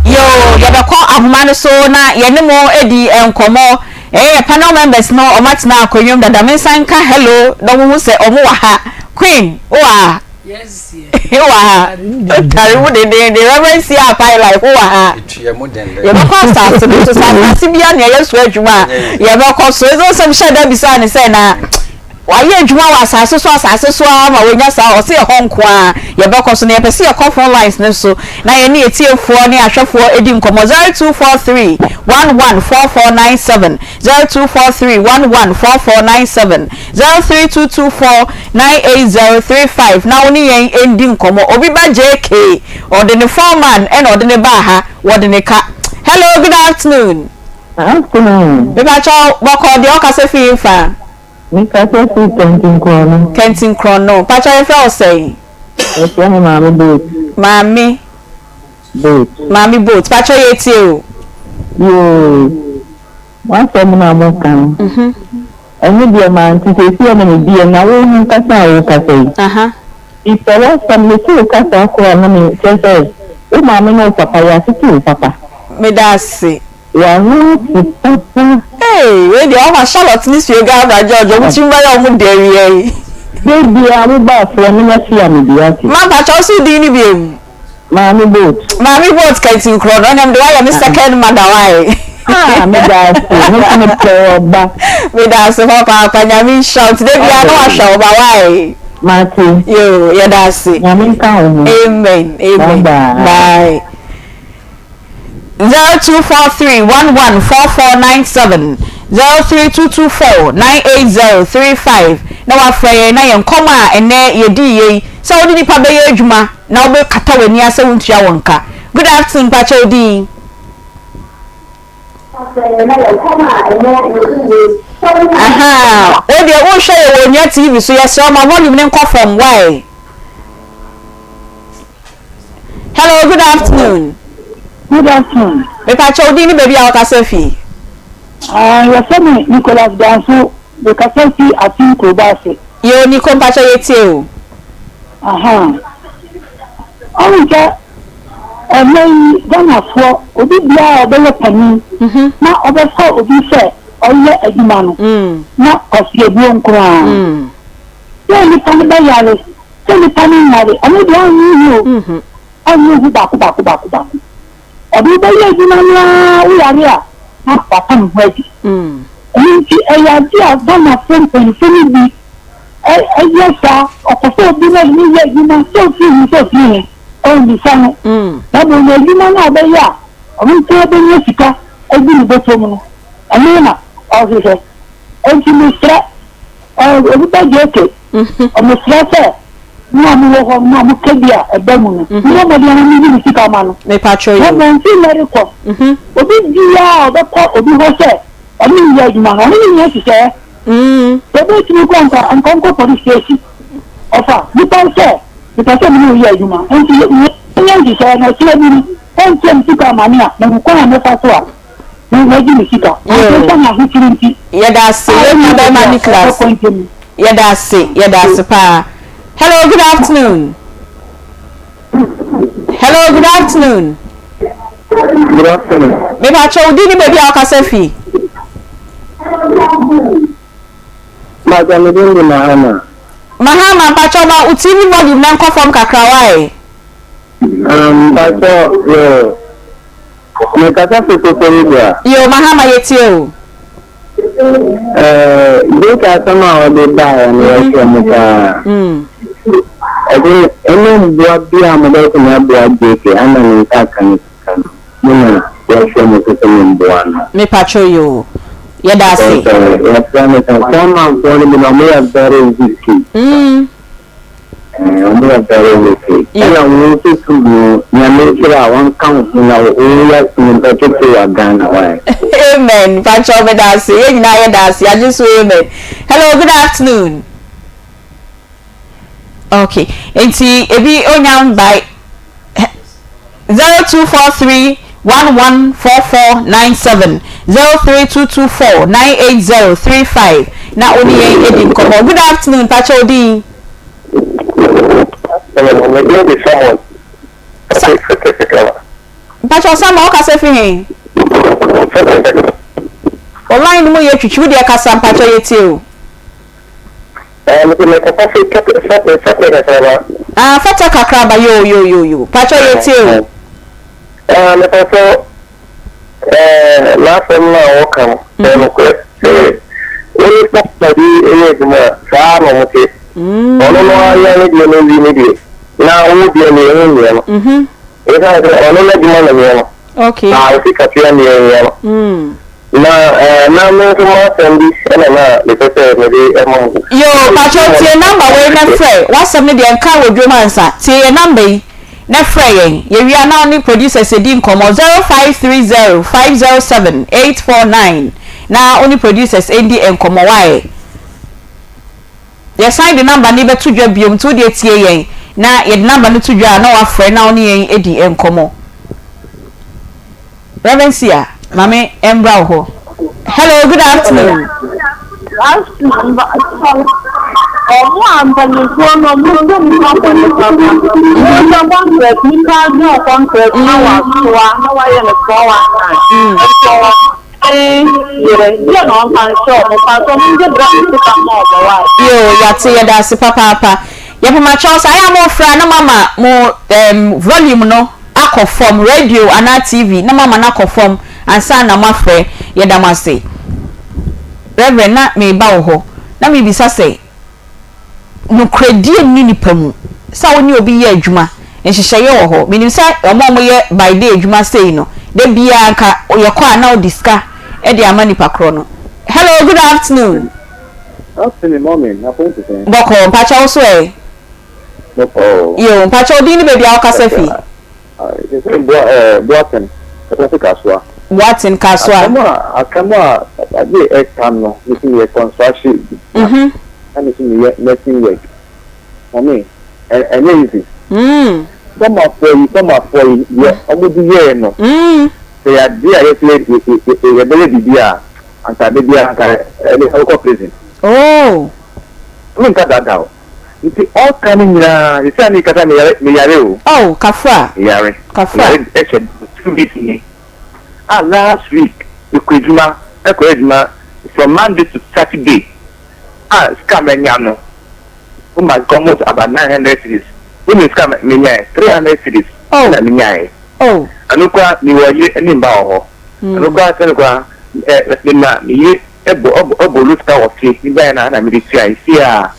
Yoo, yɛbɛkɔ ahoma no so na yɛne mo adi nkɔmmɔ. Ɛyɛ yɛ panel members no wɔn atena akonnwa mu dada. Mensan nka hello na wɔn hu sɛ wɔn wɔ ha. Queen, wowɔ ha? Yes, dear. Wowɔ ha? Wotare mu dendeenden. Reverend Sia Pai Life, wowɔ ha? Etua mu denden. Yɛbɛkɔ asase no so. Sɛ asase biara na ɛyɛ so adwuma a, yɛbɛkɔ so. Ɛsɛ sɛ mehyɛ da bisaa ne sɛ na Wayɛ adwuma wɔ asase so asase so ara ma wanya saa ɔse ɛhɔ nko ara yɛbɛkɔ so na yɛpɛ sɛ yɛkɔ phone lines no so na yɛne atiefoɔ ne ahwɛfoɔ di nkɔmmɔ 0243 114497 0243 114497 03224 98035 na wo ne yɛn ndi nkɔmmɔ obi ba JK ɔde ne foreman ɛna ɔde ne baa ha wɔde ne ka hello good afternoon. Afternoon. Mepakyɛw bɔkɔɔ deɛ ɔkasa firi nfa. Me kasa firi Kɛntinkorɔno. Kɛntinkorɔno. Pakyɛw yɛfrɛ wo sɛn? Yɛfrɛ me Maame Boat. Maame. Boat. Maame Boat. Pakyɛw yɛtie o. Yoo. W'asɛm no a mo ka no. Ɛno deɛ mante seesei na me bie na wo ankasa a wo kasa yi. Mepɛ w'asɛm mete wo kasa koraa na me kyerɛ sɛ wo maame ne wo papa yɛatete wo papa. Meda ase. W'ano ate papa. Hey wei deɛ wama Charlotte ne Suegabra George ɔmo tirim bɛyɛ ɔmo dɛ awia yi. Da biara wo ba frɛ me na tua me bi wate. Ma mpakyɛ wo se wo din ne biom. Maame boat. Maame boat Kantinkorɔ no ɛnɛ mede wayɛ me second mother why. Ah meda ase me nso mepɛ ɔba. Meda ase papaapa Nyame nhyira wo nti da biara na wahwɛ wo ba why. Mate. Yoo yɛda ase. Nyame nka wo ho. Amen amen Bye bye. Bye. 0243 11 4497 03224 980 35 na wafrɛ yɛn na yɛn nkɔmmɔ a ɛnnɛ yɛdii yei sɛ wode nipa bɛyɛ adwuma na wobɛkata w'ani ase wontua wɔn ka. Good afternoon mpakyɛ wo din? Ahaa, wo deɛ wohwɛ yɛ wɔ Onua TV so yɛsrɛ wo ma volume no nkɔ fam why? Hello, good afternoon. Good afternoon. Mepakyɛ wo din ne baabi a wokasa fi. Ah, yɛfrɛ me Nicholas Danso, mekasa fi Asin Kuroba ase. Yoo, Nico mpakyɛ yɛtie o. Aha. Ɔhu sɛ ɛnɛ yi Ghanafoɔ obi biara a ɔbɛyɛ panin mhm. na ɔbɛfa obi sɛ ɔyɛ adwuma no mm. na kwasiabuo nko ara. Mm. Sɛ nipa no bɛyare, sɛ nipa no nyare, ɔno deɛ ɔnyɛ hu o. Mhm. Ɔnyɛ hu baako baako baako baako. Ɔde wo bɛyɛ adwuma no ara wo yare a na wapa ne ho adi. Ɛno nti ɛyɛ ade a Ghanafoɔ mpanyinfoɔ no bi yɛ saa, ɔpɛ sɛ obi na ɔde no yɛ adwuma sɛ ofiri he sɛ ofiri he ɔmmisa no. Na mmom no adwuma no a ɔbɛyɛ a ɔno nko ara bɛnya sika agu ne bɔtɔ mu no, ɛno na ɔhwehwɛ. Enti mesrɛ obi ba JK, mesrɛ sɛ mo a mowɔ hɔ no, mo a moka bi a ɛba mu no, mommɔ mmɔden ara monyi me sika mma no. Na mmom mfiri nnɛ rekɔ, obi biara a ɔbɛkɔ obi hɔ sɛ ɔne no yɛ adwuma no, ɔne no nyɛ nhyehyɛeɛ. Sɛ ɔbɛtumi kɔ nka nka ɔnkɔ police station. Ɔfa nipa sɛ mepɛ sɛ me ne wo yɛ adwuma, enti yɛnyɛ nhyehyɛeɛ na ɔkyena bi no, ɔntua me sika mma me a, mahu kwan a mɛfa so a Wagye me sika. Nanso esiane ahokyere nti. Yɛda ase a yɛn ɔnni nua baabi bɛrima a Nicholas. ɔbɛkɔ ntɛm yi. Yɛda ase yɛda ase paa. Hello good afternoon. Hello good afternoon. Good afternoon. Mepakyɛ wo din ne baabi a wokasa fi. Mpakyɛ me din de Mahama. Mahama mpakyɛ ma wo TV volume no nkɔ fam kakra why? Um, mpakyɛ yoo. Mekasa fi Koforidua. Yoo Mahama yɛtie o. Eh, Jake asɛm a ɔde baeɛ no yɛhwɛ mu paa. Ɛde ɛne mmoa bi a mobɛtumi aboa Jake ama ne nsa aka ne sika no, mo na yɛhwɛ mo so sɛ mo mmoa no. Mepatwo yoo. Yɛda ase. Because yɛfrɛ no sɛ Foremanfoɔ no bi no ɔmo yɛ very wicked. Wɔn yɛ very wicked. Ɛna wo nso tu no nyame nhyira a wɔnka wo ho na wo yɛ nipa titiri wɔ Ghana why. Amen mpakyɛw meda ase yɛn nyinaa yɛda ase yagye so amen hello good afternoon okay nti ebi onya mbae 0243 114497 03224 98035 na wo ne yɛn adi nkɔmmɔ good afternoon mpakyɛw din. Hello, me din de Samuel. Sa Mpakyɛw Samuel wo kasa fi he? Wo line no mu yɛ twitwi wo deɛ kasa mpakyɛw yɛ tie o. Eh, me me kasa fi fɛtɛ fɛtɛ kakraba. Ah, fɛtɛ kakraba yo yo yo yo. Mpakyɛw yɛ tie o. Ah, me pakyɛw eh n'asɛm no a wɔka no ɛyɛ nokorɛ sɛ wo ne pasta bi yɛ adwuma a saa na wɔn te. Ɔno no ayɛ ne deɛ no awie ne deɛ na wo deɛ no ɛho nhia no. Ɛsiane sɛ ɔno n'adwuma na hia no. Na wo sikatua deɛ nhia no. Na eh, na me nso m'asɛm bi na na mepɛ sɛ mede ma mo. Yoo, pakyɛw tie number wei na frɛ, w'asɛm no deɛ nka wɔ dwom ansa, tie yɛn number yi na frɛ yɛn, yɛwie a na wo ne producers adi nkɔmmɔ, 0530 507 849 na wo ne producers ndi nkɔmmɔ, why? Yɛsan de number no bɛto dwa biom nti wo deɛ tie yɛn na yɛde number no to dwa a na wafrɛ na wo ne yɛn adi nkɔmmɔ. Reverend Sia, ma me mbra wo hɔ. Hello, good afternoon. Ɔmo a mpanyinfoɔ no ɔmo sɛ nipa kɔ nipa ba. Wɔn sɛ contract nipa agye wo contract na wasoa na wayɛ no 419. Ɛsɛ ne yere deɛ na ɔmfa nhyɛ ɔmo paatɔ ɔmo ngye bra ne sika ma ɔmo wai. Yoo yate yɛda ase papaapa. Yɛpemakyɛw sɛ ayɛ a mofrɛ a na moama mo ɛɛm volume no akɔ fam, radio anaa TV na moama no akɔ fam ansa na moafrɛ. Yɛda mo ase. Reverend na meba wo hɔ na mebisa sɛ nokorɛdie nni nipa mu sɛ wo ne obi yɛ adwuma nhyehyɛeɛ wɔ hɔ menim sɛ wɔn a wɔyɛ by day adwuma sei no da biara nka yɛkɔ a na wode sika de ama nipa korɔ no hello good afternoon. Afternoon mommy, na phone te sɛn? Bɔkɔɔ, mpakyɛ wo so ɛ? Bɔkɔɔ. Yoo, mpakyɛ wo din ne baabi a wokasa fi? Sɛ boa ɛɛ Boaten, kasa fi Kasoa. Boaten, Kasoa. Asɛm a asɛm a ade ɛka no, mesi meyɛ construction na mesi meyɛ nursing work. Mɔmi, ɛnyɛ easy. Sɔmafoɔ yi, sɔmafoɔ yi, deɛ wɔde yɛɛ no, sɛ yɛ adeɛ a yɛsɛ yɛbɛyɛ biribi a, anka da biara anka ɛne wokɔ prison. Oh. Menka dada o. Nti ɔka no nyinaa, sisi a mekasa meyare, meyare o. Oh, kafra. Meyare. Kafra. Meyare ɛhyɛ 2 weeks ni. Ah, last week, mekɔ adwuma, ɛkɔ adwuma from Monday to Saturday. Ah, sika manya no. Oh my God, almost about 900 cedis. Wonim sika menyae? 300 cedis. Oh. Na menyae. Oh. Ɛno koraa mewɔ yere ne mba wɔ hɔ. Ɛno koraa sɛ no koraa ɛ me ma me yere ɛbɔ ɛbɔ ɛbɔ lu sika wɔ fie. Me baeɛ na na mede tua. Esi a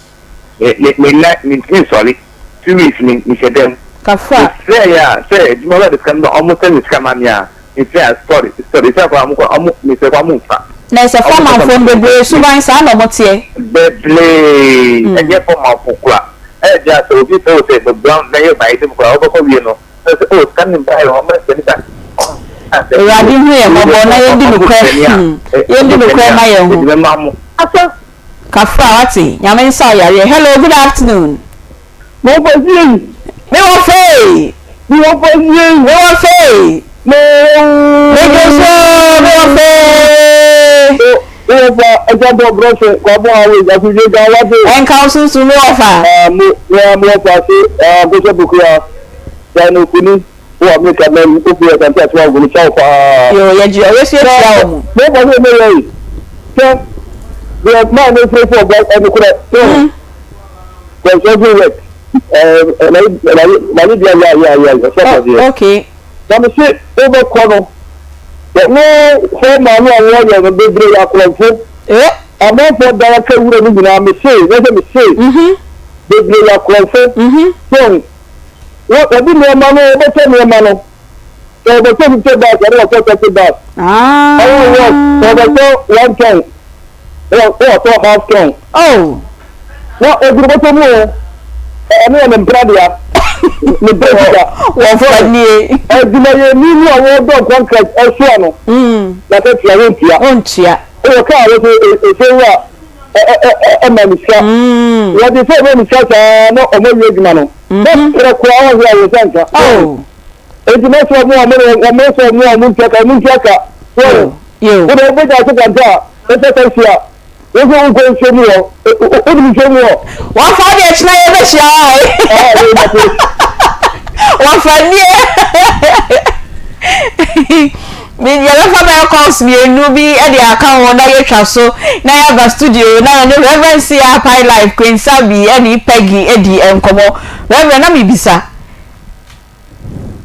me me me nna mentumi nsɔre. 2 weeks ni mehyɛ dɛm. Kafra. Mesrɛ yɛ a sɛ adwuma wura de sika no ba ɔmo sɛ me sika ma me a mesrɛ a sorry sorry sɛ koraa ɔmo koraa ɔmo mesrɛ koraa ɔmo nfa. Na ɛsɛ fɔmanfoɔ no bebree suban saa na ɔmo teɛ. Bebree ɛnyɛ fɔmanfo kora. Ɛyɛ den a sɛ obi frɛ wo sɛ bɛboa na yɛ ban yi koraa wobɛkɔ wie no na sɛ oh sika no mbaeɛ ɔmo nsɛne da. Awurade hu yɛn mmɔbɔ na yɛndi nokorɛ hmm yɛndi nokorɛ ma yɛn ho. Kafra wate Nyame nsa wo yareɛ hello good afternoon. Me wɔ fie. Me wɔ fie. Me wɔ fie. Me wɔ fie. Me Me so me wɔ fie. Me wɔ fa ɛgya bɔ brɔsɛ kwabɔ awo asodwe ga wate. Ɛnka wo sunsun me wɔ fa. Mo me mo wɔ fa se akosɛ bukura dan okuni wɔ Amerika mɛn ofi asante ase wa ngoni kyɛw paa. Yo yɛ gye ɔyɛ so yɛ tia wɔ mo. Me wɔ fa se me yɛ yi sɛ deɛ maa ne fere fo ɔbɔ ɛnokorɛ so. Construction work ɛɛ na yɛ yɛ yɛ yɛ ɔsɛ kɔdeɛ. Okay. Na me se wobɛkɔ no wɔn fɔma no a wɔyɛ no bebree yɛ akorɔmfo. Amanfoɔ dan aka wura no nyinaa me se nyɛ sɛ me se bebree yɛ akorɔmfo. So wɔde nneɛma no wɔbɛtɔ nneɛma no sɛ wɔbɛtɔ 50 bags ɛna wɔtɔ 30 bags. Ɛwɔ wɔ sɛ wɔbɛtɔ 1 ton wɔtɔ half ton. Oh. Na oduru bɔtɔ mu o ɛno yɛ ne mpena dea ne mpena sika. Wɔfa nie. Adwumayɛni no a wɔdɔ contract ɛsoa no na sɛ tua wɔntua. Wɔntua. Wɔ kaa wɔ sɛ efewura ɛma ne sika. Wɔde sɛ ɔma ne sika saa na ɔmo awie adwuma no. Na prɛ koraa wɔhwɛ a wɔn nsa nka. Enti mɛsrɛ ɔmo a ɔmo ɔmo sɛ ɔmo a ɔmo ntua ka ɔmo ntua ka. Wɔn wode wobɛgya ase kwanta a wofɛ taxi a wo nso wokɔ nsuo mu hɔ wonim nsuo mu hɔ. Wɔfa deɛ kyena yɛbɛhyia wae. Wɔfa nie. Yɛbɛfa bɛyɛ calls mmienu bi de aka ho na yɛatwa so na yɛaba studio na yɛne Reverend Sia Pie Life Queen Sabi ne Peggy adi nkɔmmɔ. Reverend na mebisa.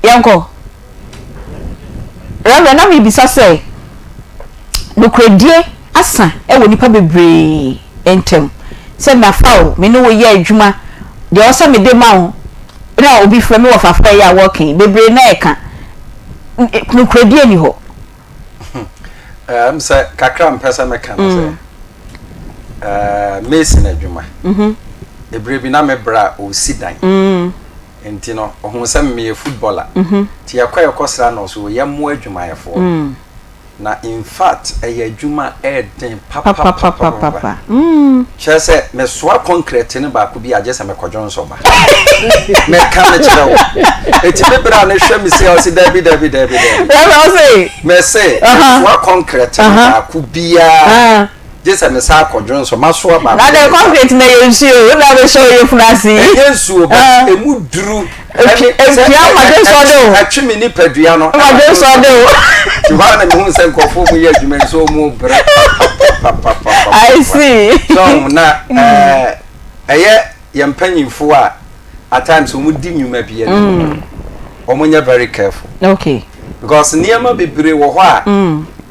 Yɛnkɔ. Reverend, na mebisa sɛ, nokorɛdie asa wɔ nnipa bebree ntam. Sɛ mafa wo, me ne wo yɛ adwuma, deɛ ɛwɔ sɛ mede ma wo, na obi frɛ me wɔfa frɛ yɛ a wɔka yi, bebree na ɛka. Nokorɛdie nni hɔ. Um, sɛ kakra mpɛ sɛ meka no sɛ, mm. uh, mason adwuma. Mm -hmm. Ebere bi na me bra ɔsi dan. Mm. Nti no, ɔhuu sɛ meyɛ footballer. Nti yɛkɔ yɛkɔsra no ɔso yɛmmoa adwumayɛfoɔ. Na in fact ɛyɛ adwuma a ɛyɛ den papapapapa. Kyerɛ sɛ mesoa concrete no baako bi a gye sɛ mekɔdwo nsɔ ba. Meka mekyerɛ wo. Eti me bra no hwɛ me sei a ɔse dabi dabi dabi dabi. Mese mesoa concrete no baako biara. Gye sɛ mesan akɔ dwonsɔ masoa baako. Na deɛ concrete na ɛyɛ nsuo o na bɛhyɛ wo yafunu ase yi. Ɛnyɛ nsuo but emu duru. Epia ma dwonsɔ de o. Ɛtwe me nipadua no. Ma dwonsɔ de o. Ti hɔ a na mehu sɛ nkurɔfoɔ mu yɛ adwuma nso wɔn brɛ papapapapa. I see. So na ɛyɛ yɛn mpanyinfoɔ a at times wɔn di nnwuma bi anim wɔn nyɛ very careful. Okay. Because nneɛma bebree wɔ hɔ a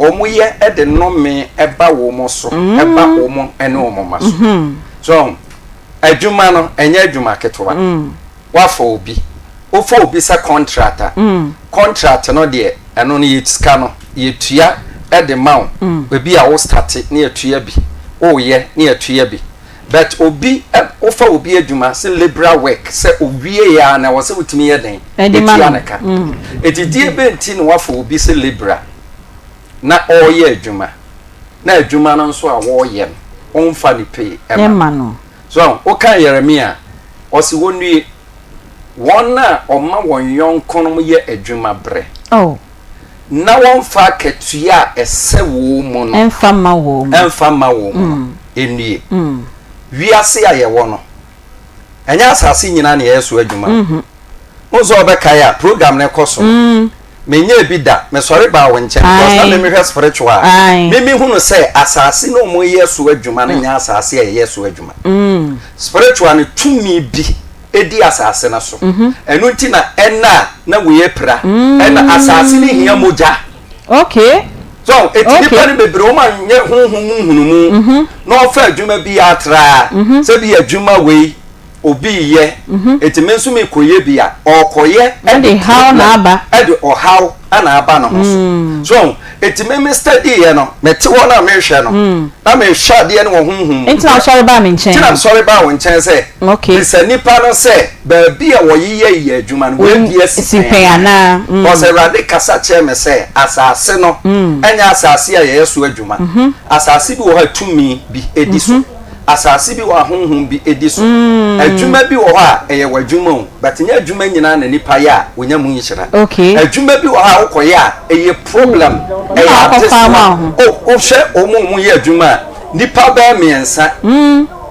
wɔn yɛ de nnome ɛba wɔn so ɛba wɔn ɛne wɔn mma so. So adwuma no ɛnyɛ adwuma ketewa. Wafa obi wofa obi sɛ contract a contract no deɛ ɛno no yɛ sika no yɛtua ɛde ma wo ebi a wo start ne yɛtua bi woyɛ ne yɛtua bi. But obi wofa obi adwuma sɛ labourer work sɛ owie yɛ a na ɛwɔ sɛ wotumi yɛ den etua ne ka. Eti deɛ bɛ nti na wafa obi sɛ labourer na ɔreyɛ adwuma na adwuma no nso a wɔreyɛ no ɔnfa ne pay ɛma no. So woka Yeremia ɔsi wɔnnue. Wɔn a wɔma wɔn yɔnkonom yɛ adwuma brɛ. Oh. Na wɔmfa akatua a ɛsɛ wɔn mu no. Ɛmfa mma wɔn mu. Ɛmfa mma wɔn mu no, nnue. Wiase a yɛwɔ no, ɛnyɛ asase nyinaa na yɛyɛ so adwuma. Wohu sɛ wɔbɛkae a, program no kɔ so no, menyɛɛ bi da, mesɔre baa wo nkyɛn because na me mehwɛ spiritual a, me mehunu sɛ asase no a wɔyɛ so adwuma no nyɛ asase a yɛyɛ so adwuma. Spiritual no tumi bi di asase no so. Ɛno nti na ɛna a na wei apira. Ɛna asase no hia mogya. Okay. So eti nipa no bebree wɔn anyɛ honhom mu nhunumu na ɔfa adwuma bi atraa sɛ bi adwuma wei obi yɛ eti me nso mekɔyɛ bi a ɔkɔyɛ ɛde haw na aba ɛde ɔhaw na aba ne ho so. So Eti me me study yɛ no, me te hɔ na mehwɛ no, mm. na mehwɛ adeɛ no wɔ honhom mu. Nti na ɔsɔre baa me nkyɛn. Nti na sɔre baa wo nkyɛn sɛ. Okay. Bisa nipa no sɛ baabi a wɔyeyɛ yɛ adwuma no wɔadi asi pɛn anaa. Mm. Because Awurade kasa kyerɛ me sɛ asase no mm. ɛnyɛ asase a yɛyɛ so adwuma. Mm-hmm. Asase bi wɔ hɔ a tumi bi edi so. Mm-hmm. Asase bi wɔ a honhom bi di so. Adwuma bi wɔ hɔ a, ɛyɛ w'adwuma o, but nyɛ adwuma nyinaa na nipa yɛ a onya mu nhyira. Adwuma bi wɔ hɔ a wokɔyɛ a, ɛyɛ problem, ɛyɛ adesoa. O, wohwɛ wɔn a wɔyɛ adwuma a, nipa bɛyɛ mmiɛnsa,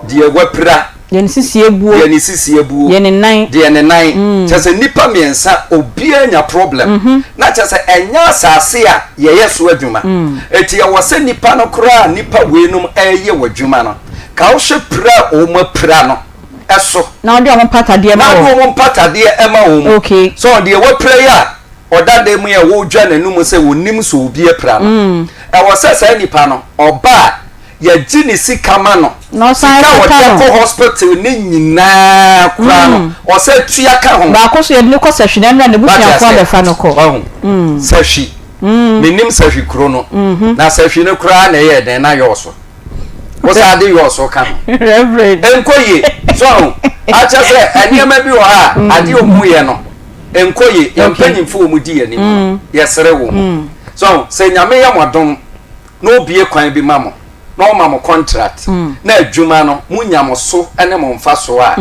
deɛ wapira, Deɛ ne sisi abuo. Deɛ ne sisi abuo. Deɛ ne nan. Deɛ ne nan. Kyerɛ sɛ nnipa mmiɛnsa, obiara nya problem. Na kyerɛ sɛ ɛnyɛ asase a yɛyɛ so adwuma. Enti ɛwɔ sɛ nnipa no koraa a nnipa weinom reyɛ wɔ adwuma no, ka wohwɛ pira a wɔapira no so. Na wode wɔn mpatadeɛ ma wɔn. Na wode wɔn mpatadeɛ ma wɔn. Okay. So deɛ wapira yi a ɔda dan mu yi a wɔredwa n'anum sɛ ɔnnim sɛ obi apira no, ɛwɔ sɛ saa nipa no ɔba a yɛgye ne sika ma no Na ɔsan sika a kɔka ɔde no. akɔ hospital ne nyinaa koraa no ɔsɛ tua ka ho Baako so yɛde no kɔ sahwi na ɛnora wate n'abusuafoɔ aseɛ abɛfa no kɔ. wahu sahwi menim sahwi kuro no na sahwi no koraa na ɛyɛ dɛn na yɔɔso wo saa de yɔɔso ka ho Reverend. ɛnkɔ yie so ahu akyɛ sɛ nneɛma bi wɔ hɔ a adeɛ ɔmu yɛ no ɛnkɔ yie yɛn mpanyinfoɔ wɔn di yɛn anim no yɛsrɛ wɔn so ahu sɛ nyame yɛ mo adom na obue kwan bi ma mo na ɔma mo contract na adwuma no monya mo so ne mo mfasoɔ a,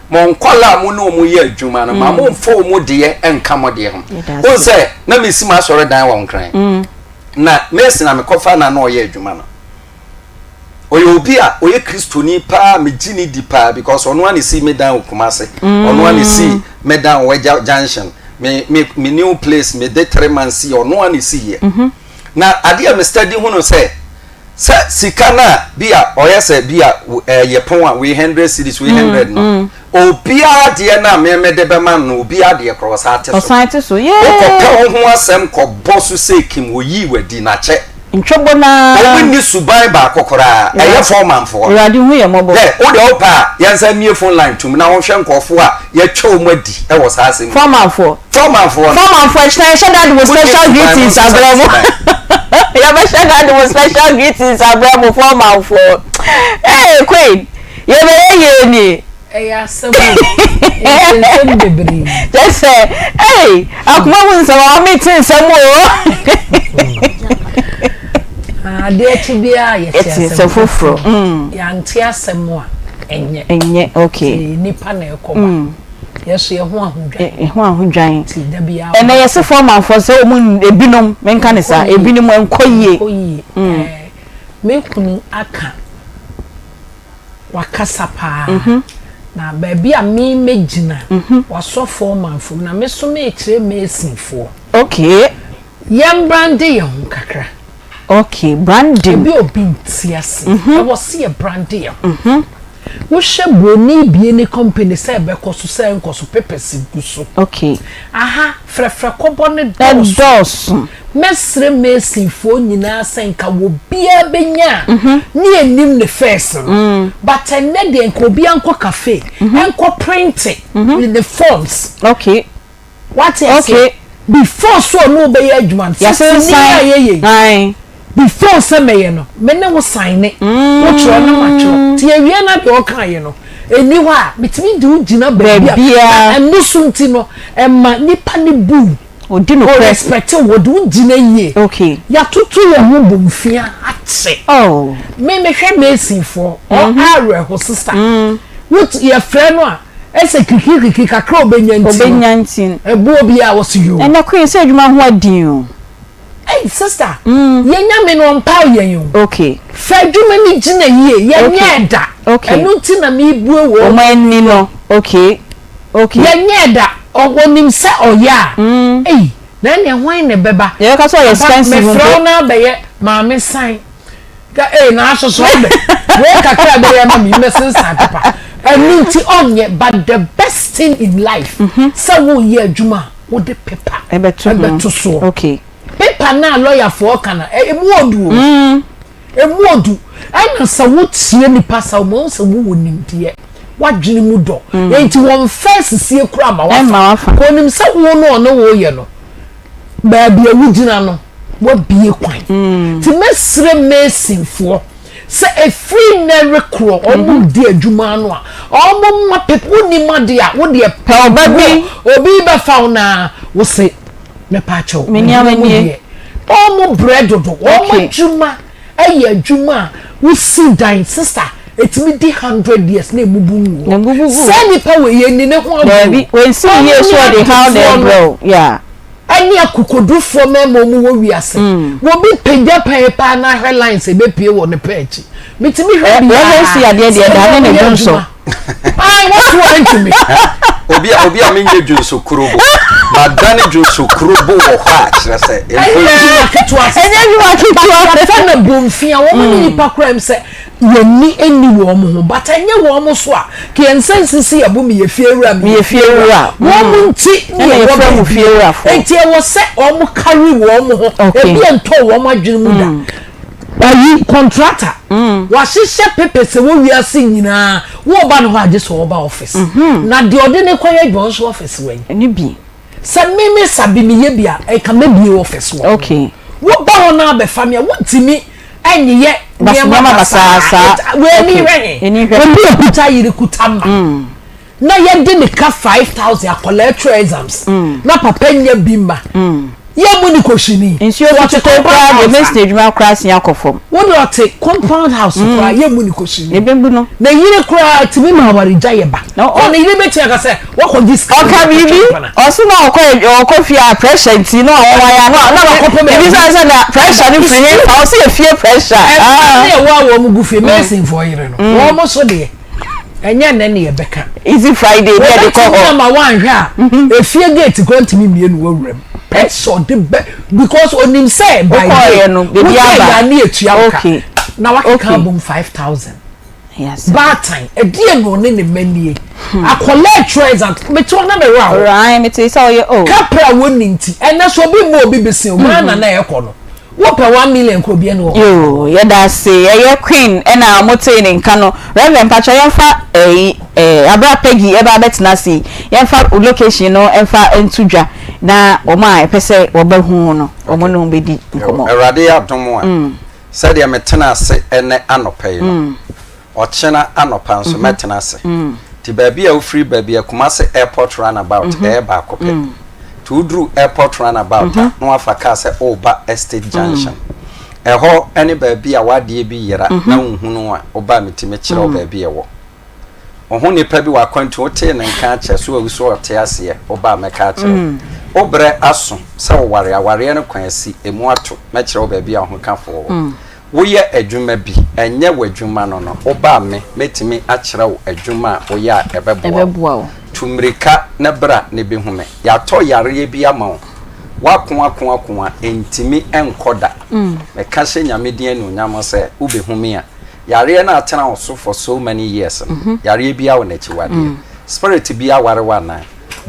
mo nkwadaa a mo ne wɔn yɛ adwuma no ma momfa wɔn deɛ nka mo deɛ ho. Wohu sɛ na mesi m'asɔredan wɔ Nkran na mason a mekɔfa no a na ɔyɛ adwuma no ɔyɛ obi a ɔyɛ kristoni paa megye ne di paa because ɔno a na esi me dan wɔ Kumase ɔno a na esi me dan wɔ Agya junction me me me new place me de three months si ɔno a na esi yɛ. Na adeɛ a me study hunu sɛ, sɛ sika no a bi a ɔyɛ sɛ bi a ɛyɛ pɔn a wei hundred cedis wei hundred no, obiara deɛ no a me me de bɛma no no obiara deɛ korɔ ɔsan te so. Ɔsan te so, yee. Wokɔpɛ wo ho asɛm kɔbɔ so sɛ kim oyii wadi na kyɛ. Ntwɔbɔ no ara. Wɔn nni suban baako koraa, ɛyɛ foremanfoɔ no. Awurade hu yɛn mmɔbɔ. Hwɛ, wo deɛ wopɛ a yɛnsan mmue phone line tom na wɔnhwɛ nkurɔfoɔ a yɛatwa wɔn adi wɔ saa asɛm yi mu. Foremanfoɔ. Foremanfoɔ no. Foremanfoɔ, ɛkyena yɛhyɛ da de mo special greetings abrɛ mo. Yɛbɛhyɛ da de mo special greetings abrɛ mo foremanfoɔ. Hey, Queen, yɛbɛyɛ yie nie. Ɛyɛ asɛm o. Nsɛm bebree. Kyɛ sɛ, ei, akoma mu nsɛm ama mete nsɛm o. Adeɛ kye biara yɛte asɛm foforɔ. Yɛante asɛm a, ɛnyɛ. Ɛnyɛ, okay. Nti nipa na ɛkɔba. Yɛso yɛ ho ahodwan. Yɛ ho ahodwan. Nti da biara. Ɛnɛ yɛse fɔɔmanfoɔ sɛ wɔn ebinom, menka ne saa, ebinom ɛnkɔ yie. Ɛnkɔ yie. Me kunu aka. Wakasa paa. Na baabi a me mɛgyina, wasɔ foreman foɔ mu, na me nso merekyerɛ mason foɔ. Okay. Yɛn brande yɛn ho kakra. Okay, branding. Ebi obi nti ase. Ɛwɔ se yɛ brande yɛn ho. Wohwɛ broni bie ne company sɛ ɛbɛkɔ so sɛ ɛnkɔ so papers gu so. Okay. Aha, frɛfrɛ kɔbɔ no dɔɔso. Ɛdɔɔso. Mɛsrɛ Masonfoɔ nyinaa sɛ nka obiara bɛnya a ne yɛnim ne first no but ɛnnɛ deɛ nka obiara nkɔ cafe nkɔ printe ne forms. Okay. Wate aseɛ? Okay. Before so ɔne wo bɛyɛ adwuma no sɛ sini a yɛyɛ yi before sɛ mɛyɛ no me ne wo sign wotwerɛ na matwerɛ nti yɛwie na deɛ ɔkaeɛ no ɛnni hɔ a metumi de wo gyina baabi a na ɛno so nti no ɛma nipa no bu wo. Odi nokorɛ. O respect wo, ɔde wo gyina yie. Okay. Yɛatoto yɛn ho bomfia akyɛ. Oh. Me mehwɛ Mason foɔ, ɔ awerɛho sister. Wot yɛfrɛ no a, Ɛsɛ kirikirikiri kakra a ɔbɛnya nti no. Ɔbɛnya nti no. Ɛboɔ biara ɔse yoo. Ɛnɛ Queen sɛ adwuma ho adin o. Ei sister, yɛn Nyame no ɔmpaw yɛn o. Okay. Fa adwuma no gyina yie, yɛnyɛɛ da. Okay. Ɛno nti na mebue wɔn Wɔn ani no. Okay. Okay. Yɛnyɛɛ da, ɔnim sɛ ɔyɛ a. Ei, na ɛneɛ hwan na ɛbɛba? Yɛbɛka sɛ ɔyɛ expensive mpo. Mefrɛ wo na abɛyɛ maame san. Ka ei na asoso abɛ. Wei kakra a ɛbɛyɛ ama me yi mɛsensan pepa. Ɛno nti ɔnyɛ but the best thing in life sɛ woreyɛ adwuma a wode pepa ɛbɛto soɔ. Okay. Pepa no a lɔyafoɔ ka no ɛmu ɔdu o. Ɛmu ɔdu. Ɛna sɛ wotie nipa sa wɔn ahu sɛ wowɔ nimdeɛ. W'adwene mu dɔ. Enti wɔn fɛ sisie koraa ma wafa. Wɔnim sɛ wo no ɔne wo yɛ no baabi a wogyina no wabue kwan. Nti mɛsrɛ Masonfoɔ sɛ ɛfiri nnɛ rekorɔ wɔn mhm. di adwuma ano a wɔn mma pep wonim adeɛ a wodeɛ pɛ ɔba bi obi bɛfa wo na wose mɛpa akyɛw menya mu deɛ wɔn brɛ dodo wɔn adwuma ɛyɛ adwuma a wosi dan sista etumi di hundred years na ebubu ngu hɔ sɛ nipa wɔ yɛ ni ne ho agorɔ daabi wɔnsi yie so ɔde how na ɛbrɛ o yeah ɛne akokodufoɔ mmarima wɔn wɔ wiase mm. wɔbi pagya pɛɛ paa na ahwɛ lines ebepie wɔ ne pɛɛ akyi mitumi hwɛ biara wɔn si adeɛ deɛ daa ne ne dwonso ayi wɔn to ntumi. obi a obi a mi nye dwonso kurobo ma dane dwonso kurobo wɔ hɔ a kyerɛ sɛ ɛnyɛ adwuma ketewa ɛnyɛ adwuma ketewa yɛfɛ na bonfia wɔn ne mm. nipa kura mu sɛ yɛn ni ɛni wɔn ho but ɛnyɛ wɔn so a ka yɛn nsa nsisi yɛ bo meyɛ fie wura meyɛ fie wura wɔn mm. nti ne yɛ wɔ baabi eti ɛwɔ sɛ wɔn kari wɔn ho ebi ɛntɔ wɔn adwene mu da mm. ayi kɔntrata mm. wahyehyɛ papers ɛwɔ wiase nyinaa wɔba ne hɔ agye sɛ ɔba office mm-hmm. na deɛ ɔde ne kɔ yɛ adwuma nso office wɔ yi Sɛ me me sa bi meyɛ bi a, ɛka mɛbie office wɔ Okay. Woba hɔ na abɛfa me a, wontumi nyeyɛ nneɛma basaa. W'ani hwɛ he? Obi a okuta yere kuta mma mm. na yɛde ne ka 5000 akwadaa atwa exams mm. na papa nya bi mma. Mm. Yɛ mu ne kɔhyini. Nsuo kotoko koraa deɛ mɛsina adwuma koraa si akɔ fam. Wo de ɔte compound house mm. koraa yɛ mu ne kɔhyini. Yɛbɛbu no. Na yere koraa tumi ma awaregya yɛ ba. Ɔ ne yere bɛtumi aka sɛ wakɔgye sika. Ɔka biribi ɔse na ɔkɔ ɔkɔ fie a pressure nti na ɔwɔ ya na na ebi sɛ sɛ na pressure no firi he fa ɔse efie pressure. Ɛmma ne ɛwɔ a wɔn gu fie masonfoɔ yere no wɔn so deɛ ɛnyɛ nnɛ ne yɛbɛka. Easy Friday bi a de kɔ hɔ. Wɔbɛtumi ama wanhwɛ a mhm. efie gate kura ntumi mmie no wɔ wuram. Pressure ɔde bɛ because onim sɛ by day wotɛ yɛ ani etua ka na wakeka abom 5000. Baatan, ɛdeɛn na ɔne ne mma nie? Hmm. Akwadaa atwerɛ exam, mete hɔ na me werɛ aho. Right, mete sɛ ɔyɛ o. Kapra a wɔnni nti, ɛnɛ so obi mmɔ obi bese o, Ghana na ɛkɔ no. Wopɛ 1 million kɔ obi ɛne wɔ. Yoo, yɛda ase. Ɛyɛ Queen ɛna wɔtee ne nka no. Reverend mpakyɛ yɛmfa ɛyi ɛɛ abira Peggy ɛba abɛtena ase yi, yɛmfa location no ɛmfa nto dwa na wɔn a ɛpɛ sɛ wɔbɛhu no, wɔn ne wɔn bɛdi nkɔmmɔ. Awurade adom a. Mm. Sɛdeɛ metena ase ɛnnɛ anɔpa yi no, ɔkyena anɔpa nso mɛtena ase. Nti baabi a wofiri ba biara, Kumasi Airport Runabout ɛyɛ baako pɛ. Nti woduru Airport Runabout a, na wafa kaa sɛ woreba Estate Junction. Ɛhɔ ne baabi a w'adeɛ bi yera na wonhunu a, woba a metumi kyerɛ wo baabi a ɛwɔ. Wo ho nipa bi wɔ akwantu, wotee ne nka akyɛ, so wawu so ɔte aseɛ, woba a mɛka akyerɛ wo. Wo berɛ aso sɛ woware, awareɛ no kwan asi, ɛmu ato, mɛkyerɛ wo baabi a wo hokafoɔ wɔ. Woyɛ adwuma bi, ɛnyɛ w'adwuma no no, woba a me, mɛtumi akyerɛ wo adwuma a woyɛ a ɛbɛboa wo. Tu mmirika na bra na bɛhu me. Yɛatɔ yareɛ bi ama wo, woako ako ako a, ɛntumi nkɔ da. Meka hyɛ Nyame din anuonyam sɛ wobɛhu me a, Yareɛ no atena wo so for so many years no, mhm. yareɛ biara wɔ n'akyiwadeɛ. Mm. Spirit bi aware wo anaa?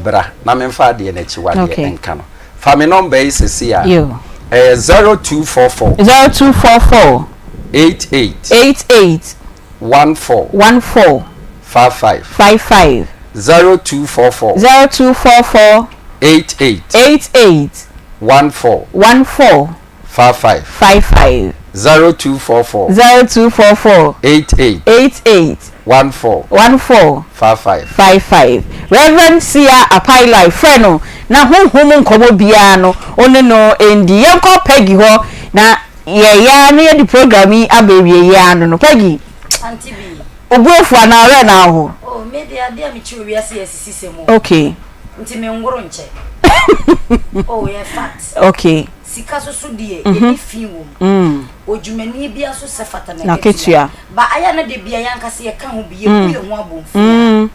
Bra na memfa adeɛ n'akyiwadeɛ nka no. Fa me nɔmba yi sisi a. Ɛyɛ 0244. 0244. 88. 88. 14. 14. 55. 55. 0244. 0244. 88. 88. 14. 14. 55. 55. 0244. 0244. 88. 88. 14. 14. 55. 55. Reverend Sia Apailai frɛ no na honhom mu nkɔmmɔ biara no wo ne no ndi. Yɛnkɔ Peggy hɔ na yɛyɛ ara na yɛde program yi aba awieeɛ ano no. Peggy. Auntie B. Wo bo afu anaa werɛ na aho? Oh, me deɛ adeɛ a mekyi wɔ wiase yɛ asisisɛm o. Okay. Nti me nworo nkyɛ. Oh, yɛ fact. Okay. Sika soso deɛ, mm -hmm. yɛni fi wɔ mu. Mm. Odwumani bia so sɛ fata na ketua. Ba ayɛ na de bia yɛn ankasa yɛka ho bi, yɛbu yɛn ho abomfia. Mm.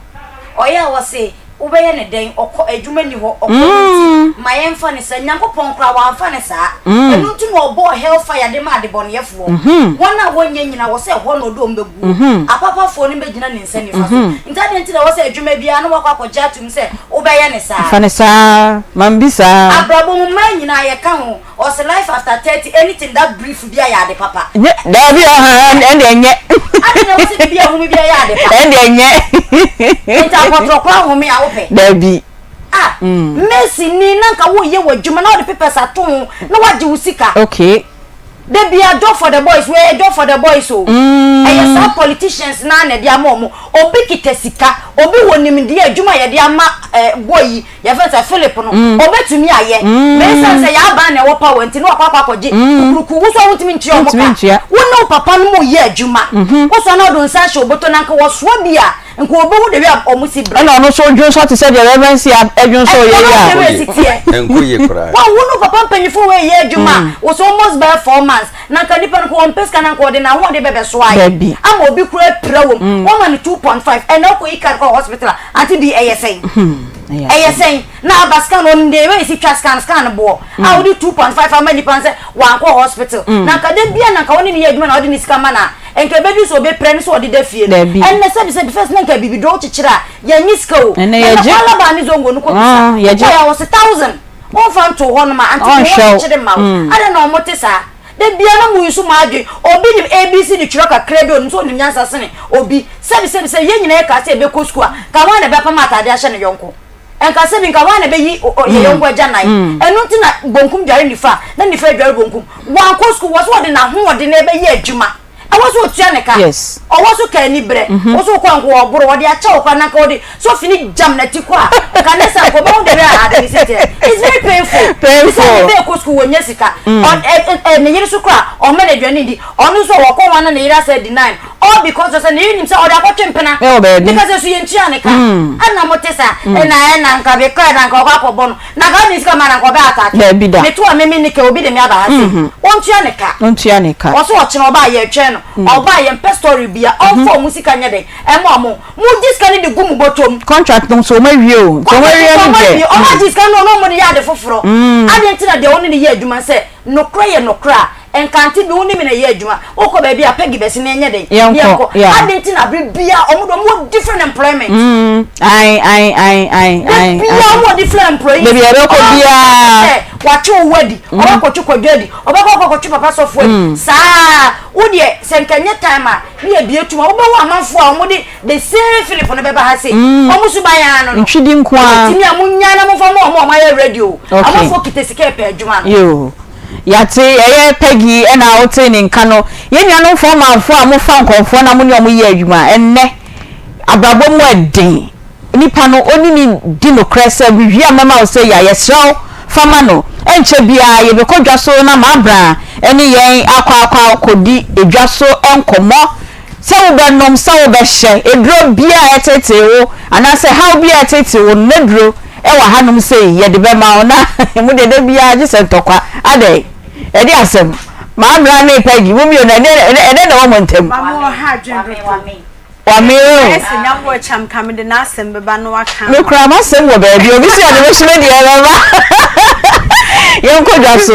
Ɔyɛ a wɔse wobɛyɛ no dɛn ɔkɔ adwuma nni hɔ ɔkɔ no nti ma yɛmfa no saa Nyankopɔn koraa wamfa no saa ɛno nti na ɔbɔɔ hell fire de maa adebɔneyɛfoɔ wɔn a wɔnyɛ nyina wɔ sɛ ɛhɔ na ɔde wɔn bɛguo apapafoɔ no bɛgyina ne nsa nifa so nti adɛn nti na ɛwɔ sɛ adwuma biara na wakɔ akɔgye atom sɛ wobɛyɛ no saa Fa no saa mambi saa. Abrabɔ mu mmaa nyinaa yɛka ho Ɔse life after 30 anything that brief bia yɛ ade papa. Nyɛ daabi ɔha ɛnde ɛnyɛ. Ade na wose bibi ahome bia yɛ ade pa. Ɛnde ɛnyɛ. Nti apɔtorɔ koraa home a wopɛ. Daabi. Ah Mercy ni na nka woyɛ w'adwuma na wode papers ato ho na wagye wo sika. Okay. Da bia job for the boys wei yɛ job for the boys o. Ɛyɛ saa politicians naa na ɛde ama ɔmo. Obi kita sika, obi wɔ nimdeɛ adwuma a yɛde ama eh, boy yi. Yɛfrɛ no sɛ Philip no, ɔbɛtumi ayɛ. Na esiane sɛ yɛn aban na ɛwɔ power nti, na wakɔ akɔ akɔgye kukuruku. Wo nso a wontumi ntua wɔn ka. Wo ne wo papa no mo yɛ adwuma. Wo sɔre na wode wo nsa ahyɛ wo bɔtɔ na nka wɔsoa bi a, nka wɔbɛhu the way a wɔn si brɛ. Ɛna ɔno nso dwonsɔ te sɛ deɛ Reverend si adwonsɔ yɛ yi a. Ɛkɔ no si teɛ. Ɛnkɔ yie koraa. Wɔn wo ne wo papa mpanyinfoɔ wei yɛ adwuma a, wo so almost bɛyɛ 4 months. Na nka nipa no nka ɔmpɛ sika na nka ɔde n'ahoɔden bɛbɛsoa ayɛ. Ama obi koraa apira wɔ mu. Wɔma no 2.5 ɛnna wokɔyi card kɔ hospital a, Ante bi ɛyɛ sɛn? Ɛyɛ sɛn? Na aba scan ɔnim deɛ ɛbɛyɛ si twa scan scan boɔ a wode 2.5 ama nipa no sɛ wankɔ hospital na nka da bia na nka wɔne ne yɛ adwuma na wɔde ne sika ma no a nka ɛbɛduru sɛ ɔbɛpira ne sɛ ɔde da fie no ɛnnɛ sɛbi sɛbi first na nka bibi dɔ wokyekyere a yɛnye sika o ɛnɛ kwalaba ne zongo no kɔ bisa wokɔ yɛ wɔ se thousand wɔmfa nto hɔ nom a ante bi wɔkyekyere ma wo adɛn na wɔte saa. Da biara na mo use mo adwen. Obi nim ABC de twerɛ kakra bi a onim sɛ onim nyansa sene obi. Sɛbi sɛbi sɛ yɛn nyinaa yɛkaa sɛ yɛbɛkɔ sukuu a, nka hwan na ɛbɛpam ataadeɛ ahyɛ ne yɔnko? Nka sɛbi nka hwan na ɛbɛyi yɛn yɔnko agyanan? Ɛno nti na bonkum dware nifa na nifa adware bonkum. Wankɔ sukuu, wɔ so ɔde n'ahoɔden na ɛbɛyɛ adwuma. Ɛwɔ sɛ otua ne ka. Ɔwɔ so ka anibrɛ. Wo so wokɔ nka ɔboro, ɔde akyɛ wo koraa na nka ɔde sofi no gyam n'ati kɔ a, nka next time nka ɔbɛhu the way a ade no si teɛ. It's very painful. Painful. Sɛ ne ba ɛkɔ sukuu wɔnya sika. Ɔ ɛ ɛ ne yere so koraa ɔmma no aduane ndi. Ɔno nso ɔkɔ ho a na ne yere asɛ deny no. All because of sɛ ne yere nim sɛ ɔde akɔtwe mpena. Ɛwɔ baabi. Meka sɛ so yɛntua ne ka. Ɛna mote saa. Ɛna ɛna nka mekɔɛ na nka ɔkɔ akɔbɔ no. Na nka ɔde sika ma na nka ɔbɛ attack. Dabi da. Me to a me me ne ka obi de me aba ha sei. Ɔntua ne ka. Ɔntua ne ka. Ɔse ɔkyena ɔba a yɛtwɛn no. Ɔba a yɛmpɛ story bia. Ɔnfa ɔmo sika nyɛ dɛn ɛma ɔmo. Mo gye sika no de gu mo bɔtɔ mu. Contract no nso ɔmo awie o. Nti ɔmo awie no deɛ. Ɔmo agye sika no na ɔmo de yɛ ade foforɔ. Adɛn nti na deɛ wo ne no yɛ adwuma sɛ nokorɛ yɛ nokorɛ a Nkante bi wo ne me na ɛyɛ adwuma wokɔ baabi a Peggy bɛse na ɛnyɛ dɛn yɛnkɔ yeah. Adɛn nti na bere bia ɔmo de ɔmo wɔ different employment ae ae ae ae ae bia ɔmo wɔ different employees baabi a ɛbɛkɔ biara watwe wo adi ɔbɛkɔtwe kwadwo adi ɔbɛkɔ akɔkɔtwe papa sɔfo adi saa wo deɛ sɛ nka nyɛ time a ne yɛ bie tum a wobɛhu amanfoɔ a ɔmo de the same Philip no bɛba ha sei ɔmo suban ara no no ntwidi nko ara tumi a mo nya na mo fa mo ɔmo ɔmo ayɛ ready o amanfoɔ kita sika ɛpɛ adwuma no. Yɛate, ɛyɛ Peggy na wotee ne nka no. Yɛn nuanom fɔɔmanfoɔ a mofa nkurɔfoɔ na mo ne wɔn yɛ adwuma, ɛnnɛ, abrabɔ mu ɛden. Nipa no, ɔne no di nokorɛ sɛ, mewie a mɛma wo sɛ yi a, yɛsrɛ wo, fa ma no. Ɛnkyɛ biara, yɛbɛkɔ dwa so na Mabra ne yɛn akɔ akɔ akɔdi dwa so nkɔmmɔ. Sɛ wobɛnom, sɛ wobɛhyɛ, aduro biara a ɛtetee wo, anaasɛ haw biara a ɛtetee wo no, n'aduro wɔ hanom sei, yɛde bɛma wo. Na mo deɛ da biara gye sɛ ntɔkwa. Adɛn? Ɛde asɛm. Maamena ne Peggy, mo mmienu, ɛdeɛn ɛdeɛn na ɛwɔ mo ntam? Wame ɔha adwene dodo. Wame o. Ayɛ sɛ Nyame wɔ kyɛm ka mede n'asɛm bɛba na waka ama. Me koraa m'asɛm wɔ baabi, obi se ɔde me so me deɛ ɛbɛba. Yɛnkɔ dwa so.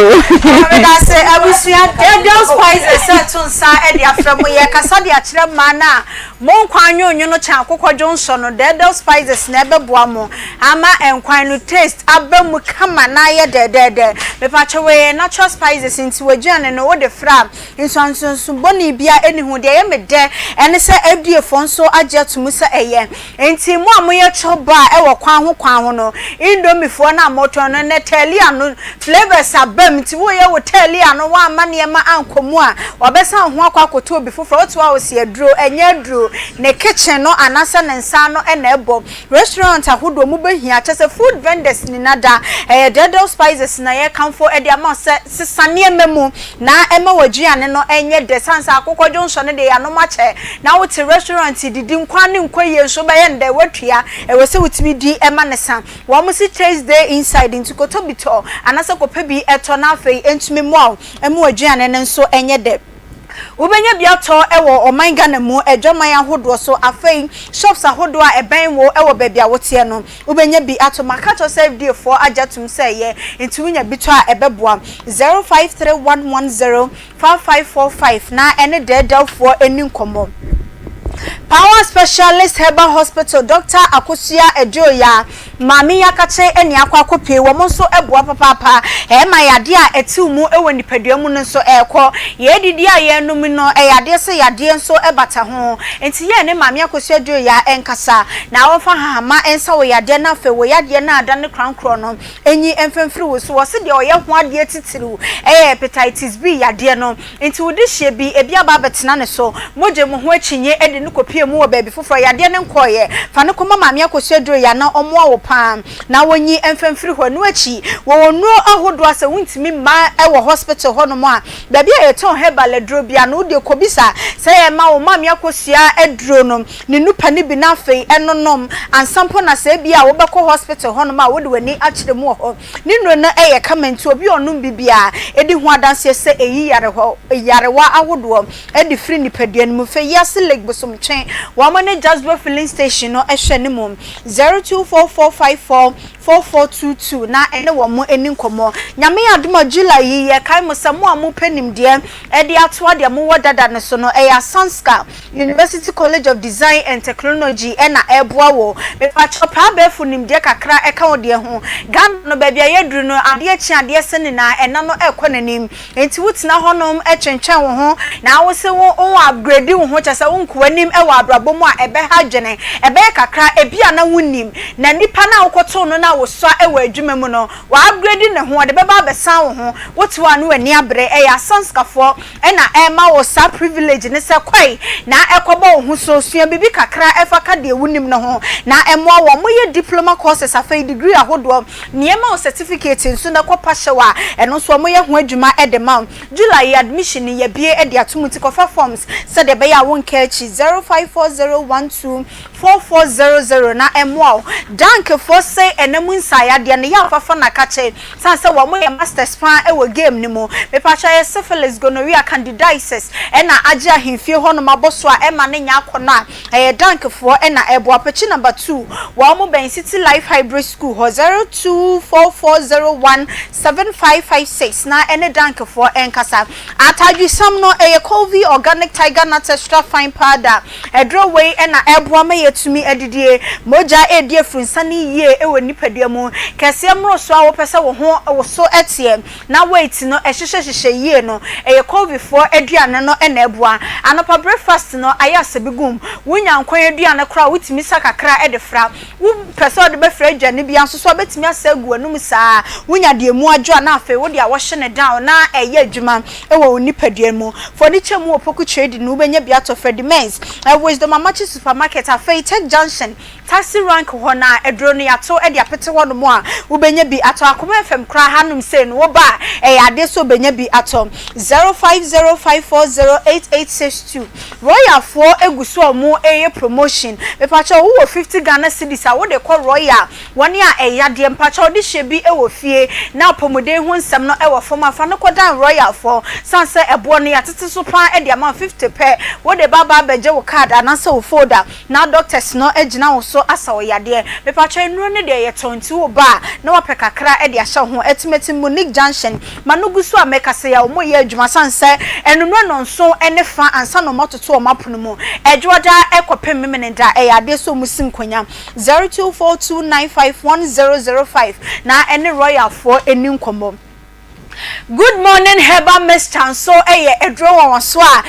Medase abusua Daniel Spices sɛ to nsa de afrɛ mo yɛkasa de akyerɛ mmaa no a mo nkwan nwonwono kyɛn akokɔ dwonsɔ no Daniel Spices na ɛbɛboa mo ama nkwan no taste aba mu kama na ayɛ dɛdɛɛdɛ mepakyɛ wei yɛ natural spices nti w'aduane no wode fra a nsuansuansu bɔne biara ɛni ho deɛ ɛyɛ me dɛ ɛne sɛ FDA foɔ nso agye ato mu sɛ ɛyɛ Enti mo a moyɛ chop bar wɔ kwan ho kwan ho no, Indomie foɔ no a motɔn no, nnɛ taalia no, Flavours aba mu nti woreyɛ wo taalia no woamma nneɛma ankɔ mu a, wabɛsan wo ho akɔ akɔtɔ obi foforɔ. Wote hɔ a ɔsi aduro, ɛnyɛ aduro. Ne kitchen no anaasɛ ne nsa ano na ɛbɔ. Restaurant ahodoɔ mobɛhia, kyerɛ sɛ food vendors nyina da. Ɛyɛ Dɛɛdɛw Spices na yɛrekamfo de ama wo sɛ sesa nneɛma mu na ɛma w'aduane no nyɛ dɛ. Sane sɛ akokɔ dwonsɔ no deɛ yɛanom akyɛ na wote restaurant didi nkwan no nkɔ yie nso wobɛyɛ no dɛ woatua. Ɛwɔ sɛ wotumi di ma no sa. Wɔn se Taste Day Inside nti kɔtɔ bi tɔ anaasɛ kɔpɛ bi tɔ na afei ɛntumi mmoa wo ma w'aduane no nso nyɛ dɛ. Wobɛnya bi atɔ wɔ ɔman Ghana mu adwaman ahodoɔ so. Afei shops ahodoɔ a ɛbɛn wo wɔ baabi a woteɛ no, wobɛnya bi atɔ. Maka akyerɛ wo sɛ FDA foɔ agye atom sɛ ɛyɛ, nti wonya bi tɔ a ɛbɛboa. 053110 5545 na ɛne dɛɛdɛwfoɔ nni nkɔmmɔ. Power Specialist Herbal Hospital Dɔkta Akosua Aduoya Maame Yakakye ne akɔ akɔpue wɔn nso boa papaapa ɛma yadeɛ a ɛtew mu wɔ nipadua mu no nso ɛkɔ. Yɛdidi a yɛnom no ɛyɛ adeɛ sɛ yadeɛ nso bata ho nti yɛn ne Maame Akosua Aduoya nkasa na wɔmfa hahama nsa wo yadeɛ na afei wo yadeɛ no a adane korankorɔ no Enyi mfimfiri wo so. Wɔse deɛ ɔyɛ ho adeɛ titiriw yɛ hepatitis B yadeɛ no. Nti wo dehyeɛ bi, ebi aba abɛtena ne so. Mogye mo ho akyinnye de no kɔpue mu wɔ baabi foforɔ. Yadeɛ no nkɔeɛ. Fa no kɔma Maame Akosua Aduroyɛ na ɔmmoa wo pa ara na wɔnyi mfa mfiri hɔ. Ɛno akyi, wɔwɔ nnuro ahodoɔ a sɛ wontumi mma wɔ hospital hɔnom a, baabi a yɛtɔn herbal aduro biara no, wo deɛ kɔbisa sɛ yɛma wo Maame Akosua aduro no. Ne nupa no bi na afei ɛnonom ansa mpo na sɛ ebia wobɛkɔ hospital hɔnom a wode w'ani akyerɛ mu wɔ hɔ. Ne nnuro no yɛ kama nti obi a ɔnom bi biara di ho adanseɛ sɛ ɛyi yarehɔ nyarewa ahodoɔ de firi nipadua no mu. Fɛ Yiase Lake Bosomtwe wɔn ne Jasbo filling station no hwɛ no mu 024454 4422 na ɛne wɔn nni nkɔmmɔ. Nyame adom a July yi yɛkae mo sɛ mo a mopɛ nimdeɛ de atoa deɛ mowɔ dada no so no ɛyɛ Asanska University College of Design and Technology na ɛreboa wo. Mepakyɛw pɛ abɛɛfo nimdeɛ kakra ɛka wo deɛ ho. Ghana no baabi a yɛaduru no adeɛ kye adeɛ sa nyinaa ɛna no ɛrekɔ n'anim. Enti wo tena hɔ nom twentwɛn wo ho na wo se wo wo upgrade wo ho kyerɛ sɛ wo nkɔ w'anim wɔ abrabɔ mu a ɛbɛha adwene. Ɛbɛyɛ kakra ebia na wonnim na nipa no a wokɔtoo no no a wosua wɔ adwuma mu no wa upgrade ne ho ɔde bɛba abɛsan wo ho. Wote hɔ a na w'ani abere. Ɛyɛ asanskafoɔ na ɛrema wo saa privilege no sɛ kɔe na kɔbɔ wo ho so, sua biribi kakra fa ka deɛ wonim no ho na ɛmmoa wo. Wɔyɛ diploma courses, afei degree ahodoɔ, nea ɛma wo certificate nso na kɔ pahyɛw a, ɛno nso wɔyɛ ho adwuma de ma wo. July yi admission no yɛabue de ato mu nti kɔfa forms sɛdeɛ ɛbɛyɛ a wonka akyi, 0540124400 na ɛmmoa wo. Dankfoɔ se ɛna mu nsaeyadeɛ no yɛ a fafa na kakye. Sane sɛ wɔn yɛ masters paa wɔ game no mu. Mepakyɛw ɛyɛ syphilis, gonorrhea, candidiasis ɛna agye ahemfie hɔ nom abɔ so a ɛma no nyɛ akɔnɔ a ɛyɛ dank foɔ ɛna ɛboa. Pekyi number two wɔn bɛn city life hybrid school hɔ 0244017556 na ɛne dank foɔ ɛnkasa. Atadwisam no ɛyɛ Colvie organic tiger nut extra fine powder. Aduro wei na ɛboa ma yɛtumi adidie. Mogya redi afurunsane yie wɔ nipadua mu. Kɛseɛ mmorosoɔ a wopɛ sɛ wo ho wo so teɛ na weight no hyehyɛhyehyɛ yie no, ɛyɛ Colviefoɔ aduane no na ɛboa. Anɔpa breakfast no, ayɛ asabi gum. Wonya nkwan aduane koraa a, wotumi sa kakra de fra. Wo pɛ sɛ wode bɛfra aduane biara nso so a, wobɛtumi asa agu w'anum saa ara. Wonya deɛ emu adwo a, na afei wode awɔhye no down na ɛyɛ adwuma wɔ wo nipadua mu. Furniture mu wɔ Poku Trading no, wobɛnya bi atɔ Freddie Mays, Wisdom Amakye Supermarket, afei Tech Junction, Taxi Rank hɔ no ara, aduro no yɛato de apete hɔnom a, wobɛnya bi atɔ. Akoma FM koraa hanom sei no, woba a, ɛyɛ adeɛ sɛ wobɛnya bi atɔ. 0505408862. Royal foɔ gu so a ɔmo reyɛ promotion mepakyɛw wo wɔ 50 Ghana cedis a wode kɔ Royal wɔn a ɛyadeɛ mpakyɛw wode hyɛ bi wɔ fie na apɔmuden ho nsɛm no wɔ fam a fa no kɔ dan Royal foɔ sane sɛ ɛboɔ no yɛatete so paa de ama wo 50 pɛ wode ba aba abɛgye wo card anaasɛ wo folder na doctors no agyina wo so asa wo yadeɛ mepakyɛw nnuro no deɛ yɛtɔn nti wo ba a na wapɛ kakra de ahyɛ wo ho atimatim Monique Junction Ma no gu so a mekasa yi a wɔreyɛ adwuma sane sɛ anwummerɛ nnɔnson ne fa ansa na wɔatoto wɔn apono mu. Ɛdwoɔda kɔpem Memeneda ɛyɛ adeɛ sɛ wɔsi nkonya. 0242951005 na ɛne Royalfoɔ nni nkɔmmɔ. Good Morning Herbal Mixture nso yɛ aduro nwanwasoɔ a.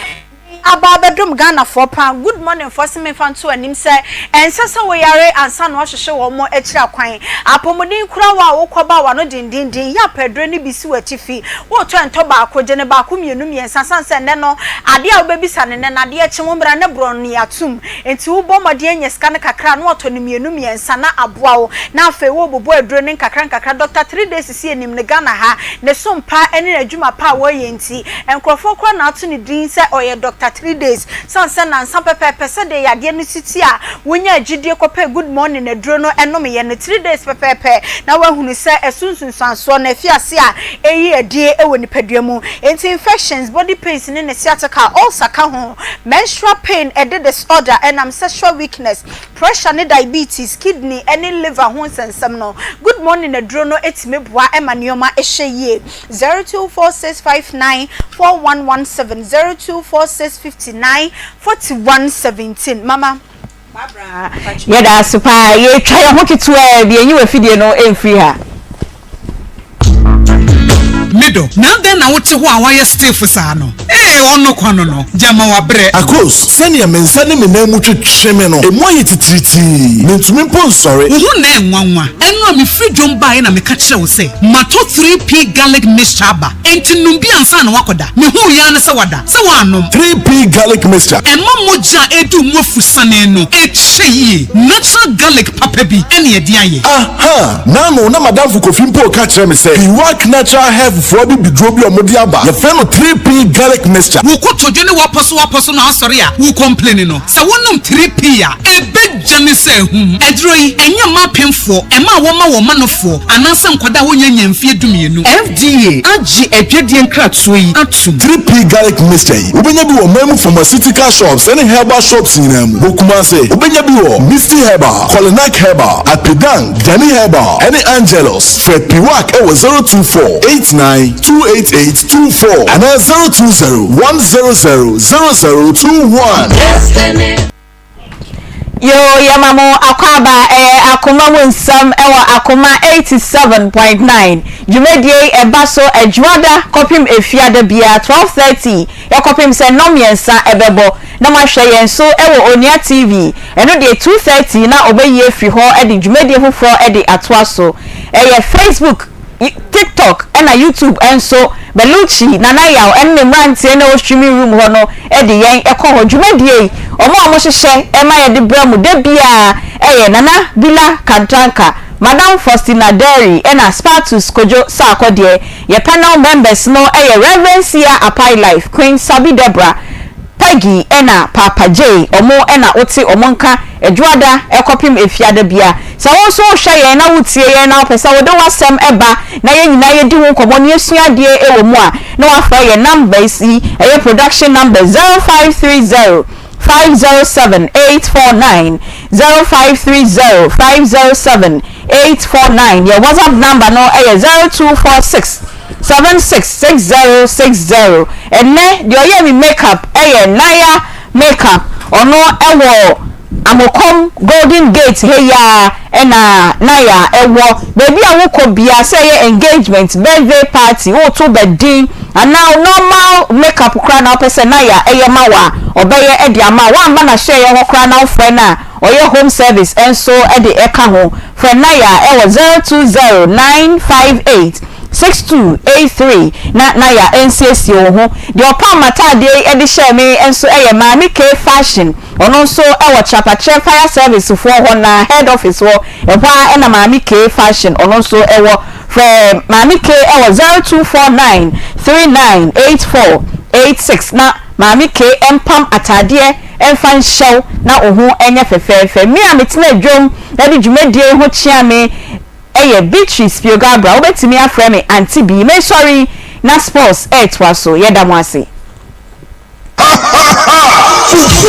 Aba abɛdom Ghanafoɔ paa. Good morning foɔ se menfa nto anim sɛ ɛnsɛ sɛ wo yare ansa na woahwehwɛ wɔn akyiri akwan. Apɔmuden kura wo a wokɔ ba w'ano dendenden yɛ apɛ aduro no bi si w'atifi. Woretɔ ɛntɔ baako, gye no baako mmienu mmiɛnsa sane sɛ nnɛ no adeɛ a wobɛbisa no nnɛ no adeɛ kye wo mmra ne borɔ no yɛatom. Enti wobɔ mmɔden anya sika no kakra a na watɔ no mmienu mmiɛnsa na aboa wo na afei worebobɔ aduro no nkakra nkakra. Doctor 3Days sisi yɛnim no Ghana ha, ne som pa ne n'adwuma pa a ɔreyɛ nti, Nkurɔfoɔ koraa na ato ne din sɛ ɔyɛ Doctor 3Days sane sɛ nansa pɛpɛɛpɛ sɛdeɛ yadeɛ no si te a wonyaa gyidie kɔpɛɛ Good Morning aduro no nomeeɛ no, 3 days pɛpɛɛpɛ na woahunu sɛ ɛso nsunsuansoɔ no afi ase a ɛreyi adie wɔ nipadua mu. Enti infections, body pains ne ne sciatica, ulcer ka ho, menstrual pain, ɛde disorder ɛnam sexual weakness, pressure ne diabetes, kidney ne liver ho nsɛnsɛm no, Good Morning aduro no tumi boa ma nneɛma hyɛ yie. 024659 4117 0246 59 4117 Mama. Yɛda ase paa. Yɛtwa yɛn ho ketewaa bi, yɛnyi w'afidie no mfiri ha. Me dɔ, na adɛn na wote hɔ a woayɛ stiff saa no? Ee, ɔno kwa no no, gyama wabrɛ. Akos, sɛnea me nsa ne me nan mu twetwe me no, emu ayɛ titiritii. Mintumi mpo nsɔre. Wo ho nnɛ nwanwa. Ɛno a mefiri dwom baeɛ na meka kyerɛɛ wo sɛ matɔ 3P Garlic Mixture aba, enti nom bi ansa na woakɔda. Mehuu yi ara ne sɛ woada. Sɛ woannom. 3P Garlic Mixture. Ɛma mogya a ɛredi wo mu afusane no kyɛ yie. Natural garlic papa bi na yɛde ayɛ. Aha! N'ano na m'adamfo Kofi mpo reka kyerɛ me sɛ Piwak Natural Health foɔ abibiduro bi a wɔde aba, yɛfrɛ no 3P Garlic Mixture. Wo kotodwe ne w'apɔsowapɔso no asɔre a wo complaini no, sɛ wonom 3P a, ɛbɛdwane sɛ ahum. Aduro yi, ɛnyɛ mma apemfoɔ, ɛma a wɔma wɔn manofoɔ, anaasɛ nkwadaa a wɔnnya nnya mfeɛ dumienu. FDA agye adwadie nkratoɔ yi atom. 3P Garlic Mixture yi, wobɛnya bi wɔ ɔman mu pharmaceutical shops ne herbal shops nyinaa mu. Wɔ Kumasi, wobɛnya bi wɔ Misty Herbal, Kolinak Herbal, Apidang, Dani Herbal, ne Angelus. Frɛ Piwak wɔ 024 89 288 24 anaa 020 100 0021. Yoo yɛma mo akwaaba ɛyɛ akoma mu nsɛm ɛwɔ akoma 87.9 dwumadie yi ɛba so ɛdwoada kɔpem efiada biara 12:30 ɛkɔpem sɛ nnɔn mmiɛnsa ɛbɛbɔ na moahwɛ yɛn so ɛwɔ Onua TV ɛno deɛ 2:30 na ɔbɛyi afiri hɔ ɛde dwumadie foforɔ ɛde atoa so ɛyɛ Facebook TikTok ɛna YouTube nso, Belucci, Nana Yaw ɛne ne mmeranteɛ no a ɛwɔ streaming room hɔ no de yɛn kɔ hɔ. Dwumadie yi, wɔn a wɔhyehyɛ ma yɛde brɛ mo da biara yɛ Nana Bila Kantranka, Madam Faustina Derry ɛna Spartus Kojo Sarkodie. Yɛ panel members no yɛ Rev. Sia Apai Life, Queen Sabi Deborah, Peggy ɛna Paapa Jay, ɔmo ɛna wote ɔmo nka Dwoada ɛkɔpem Efiada bia. Sɛ wo nso wohwɛ yɛn na wotie yɛn na wopɛ sɛ wode w'asɛm ɛba na yɛn nyinaa yɛdi ho nkɔmmɔ na yɛsua adeɛ ɛwɔ mu a, na wafrɛ yɛn numbers yi, ɛyɛ production number 0530 507 849, 0530 507 849, yɛn WhatsApp number no ɛyɛ 0246 766060 Ɛnnɛ deɛ ɔyɛɛ me makeup yɛ Naya makeup ɔno wɔ Amokom Golden Gate ha yi ara na Naya wɔ. Baabi a wokɔ biara sɛ ɛyɛ engagement, birthday party, woreto ba din anaa normal makeup koraa na wopɛ sɛ Naya yɛ ma wo a, ɔbɛyɛ de ama wo. Woamma n'ahyɛeɛ hɔ koraa na wofrɛ no a, ɔyɛ home service nso de ka ho. Frɛ Naya wɔ 020958 6283 na Naya nsiesie wo ho. Deɛ ɔpam m'ataadeɛ yi de hyɛɛ me nso yɛ Maame Kay Fashion. Ɔno nso wɔ Trapakyerɛ Fire Service foɔ hɔ no ara, head office hɔ. Ɛhɔ ara na Maame Kay Fashion ɔno nso wɔ. Frɛ Maame Kay wɔ 0249 3984 86 na Maame Kay mpam ataadeɛ mfa nhyɛ wo na wo ho nyɛ fɛfɛɛfɛ. Me a metena dwam de dwumadie yi ho kyea me yɛ Beatrice Piogabra. Wobɛtumi afrɛ me Auntie Bee. Mesɔre yi na sports retoa so. Yɛda mo ase. Ha ha ha! Fufuo!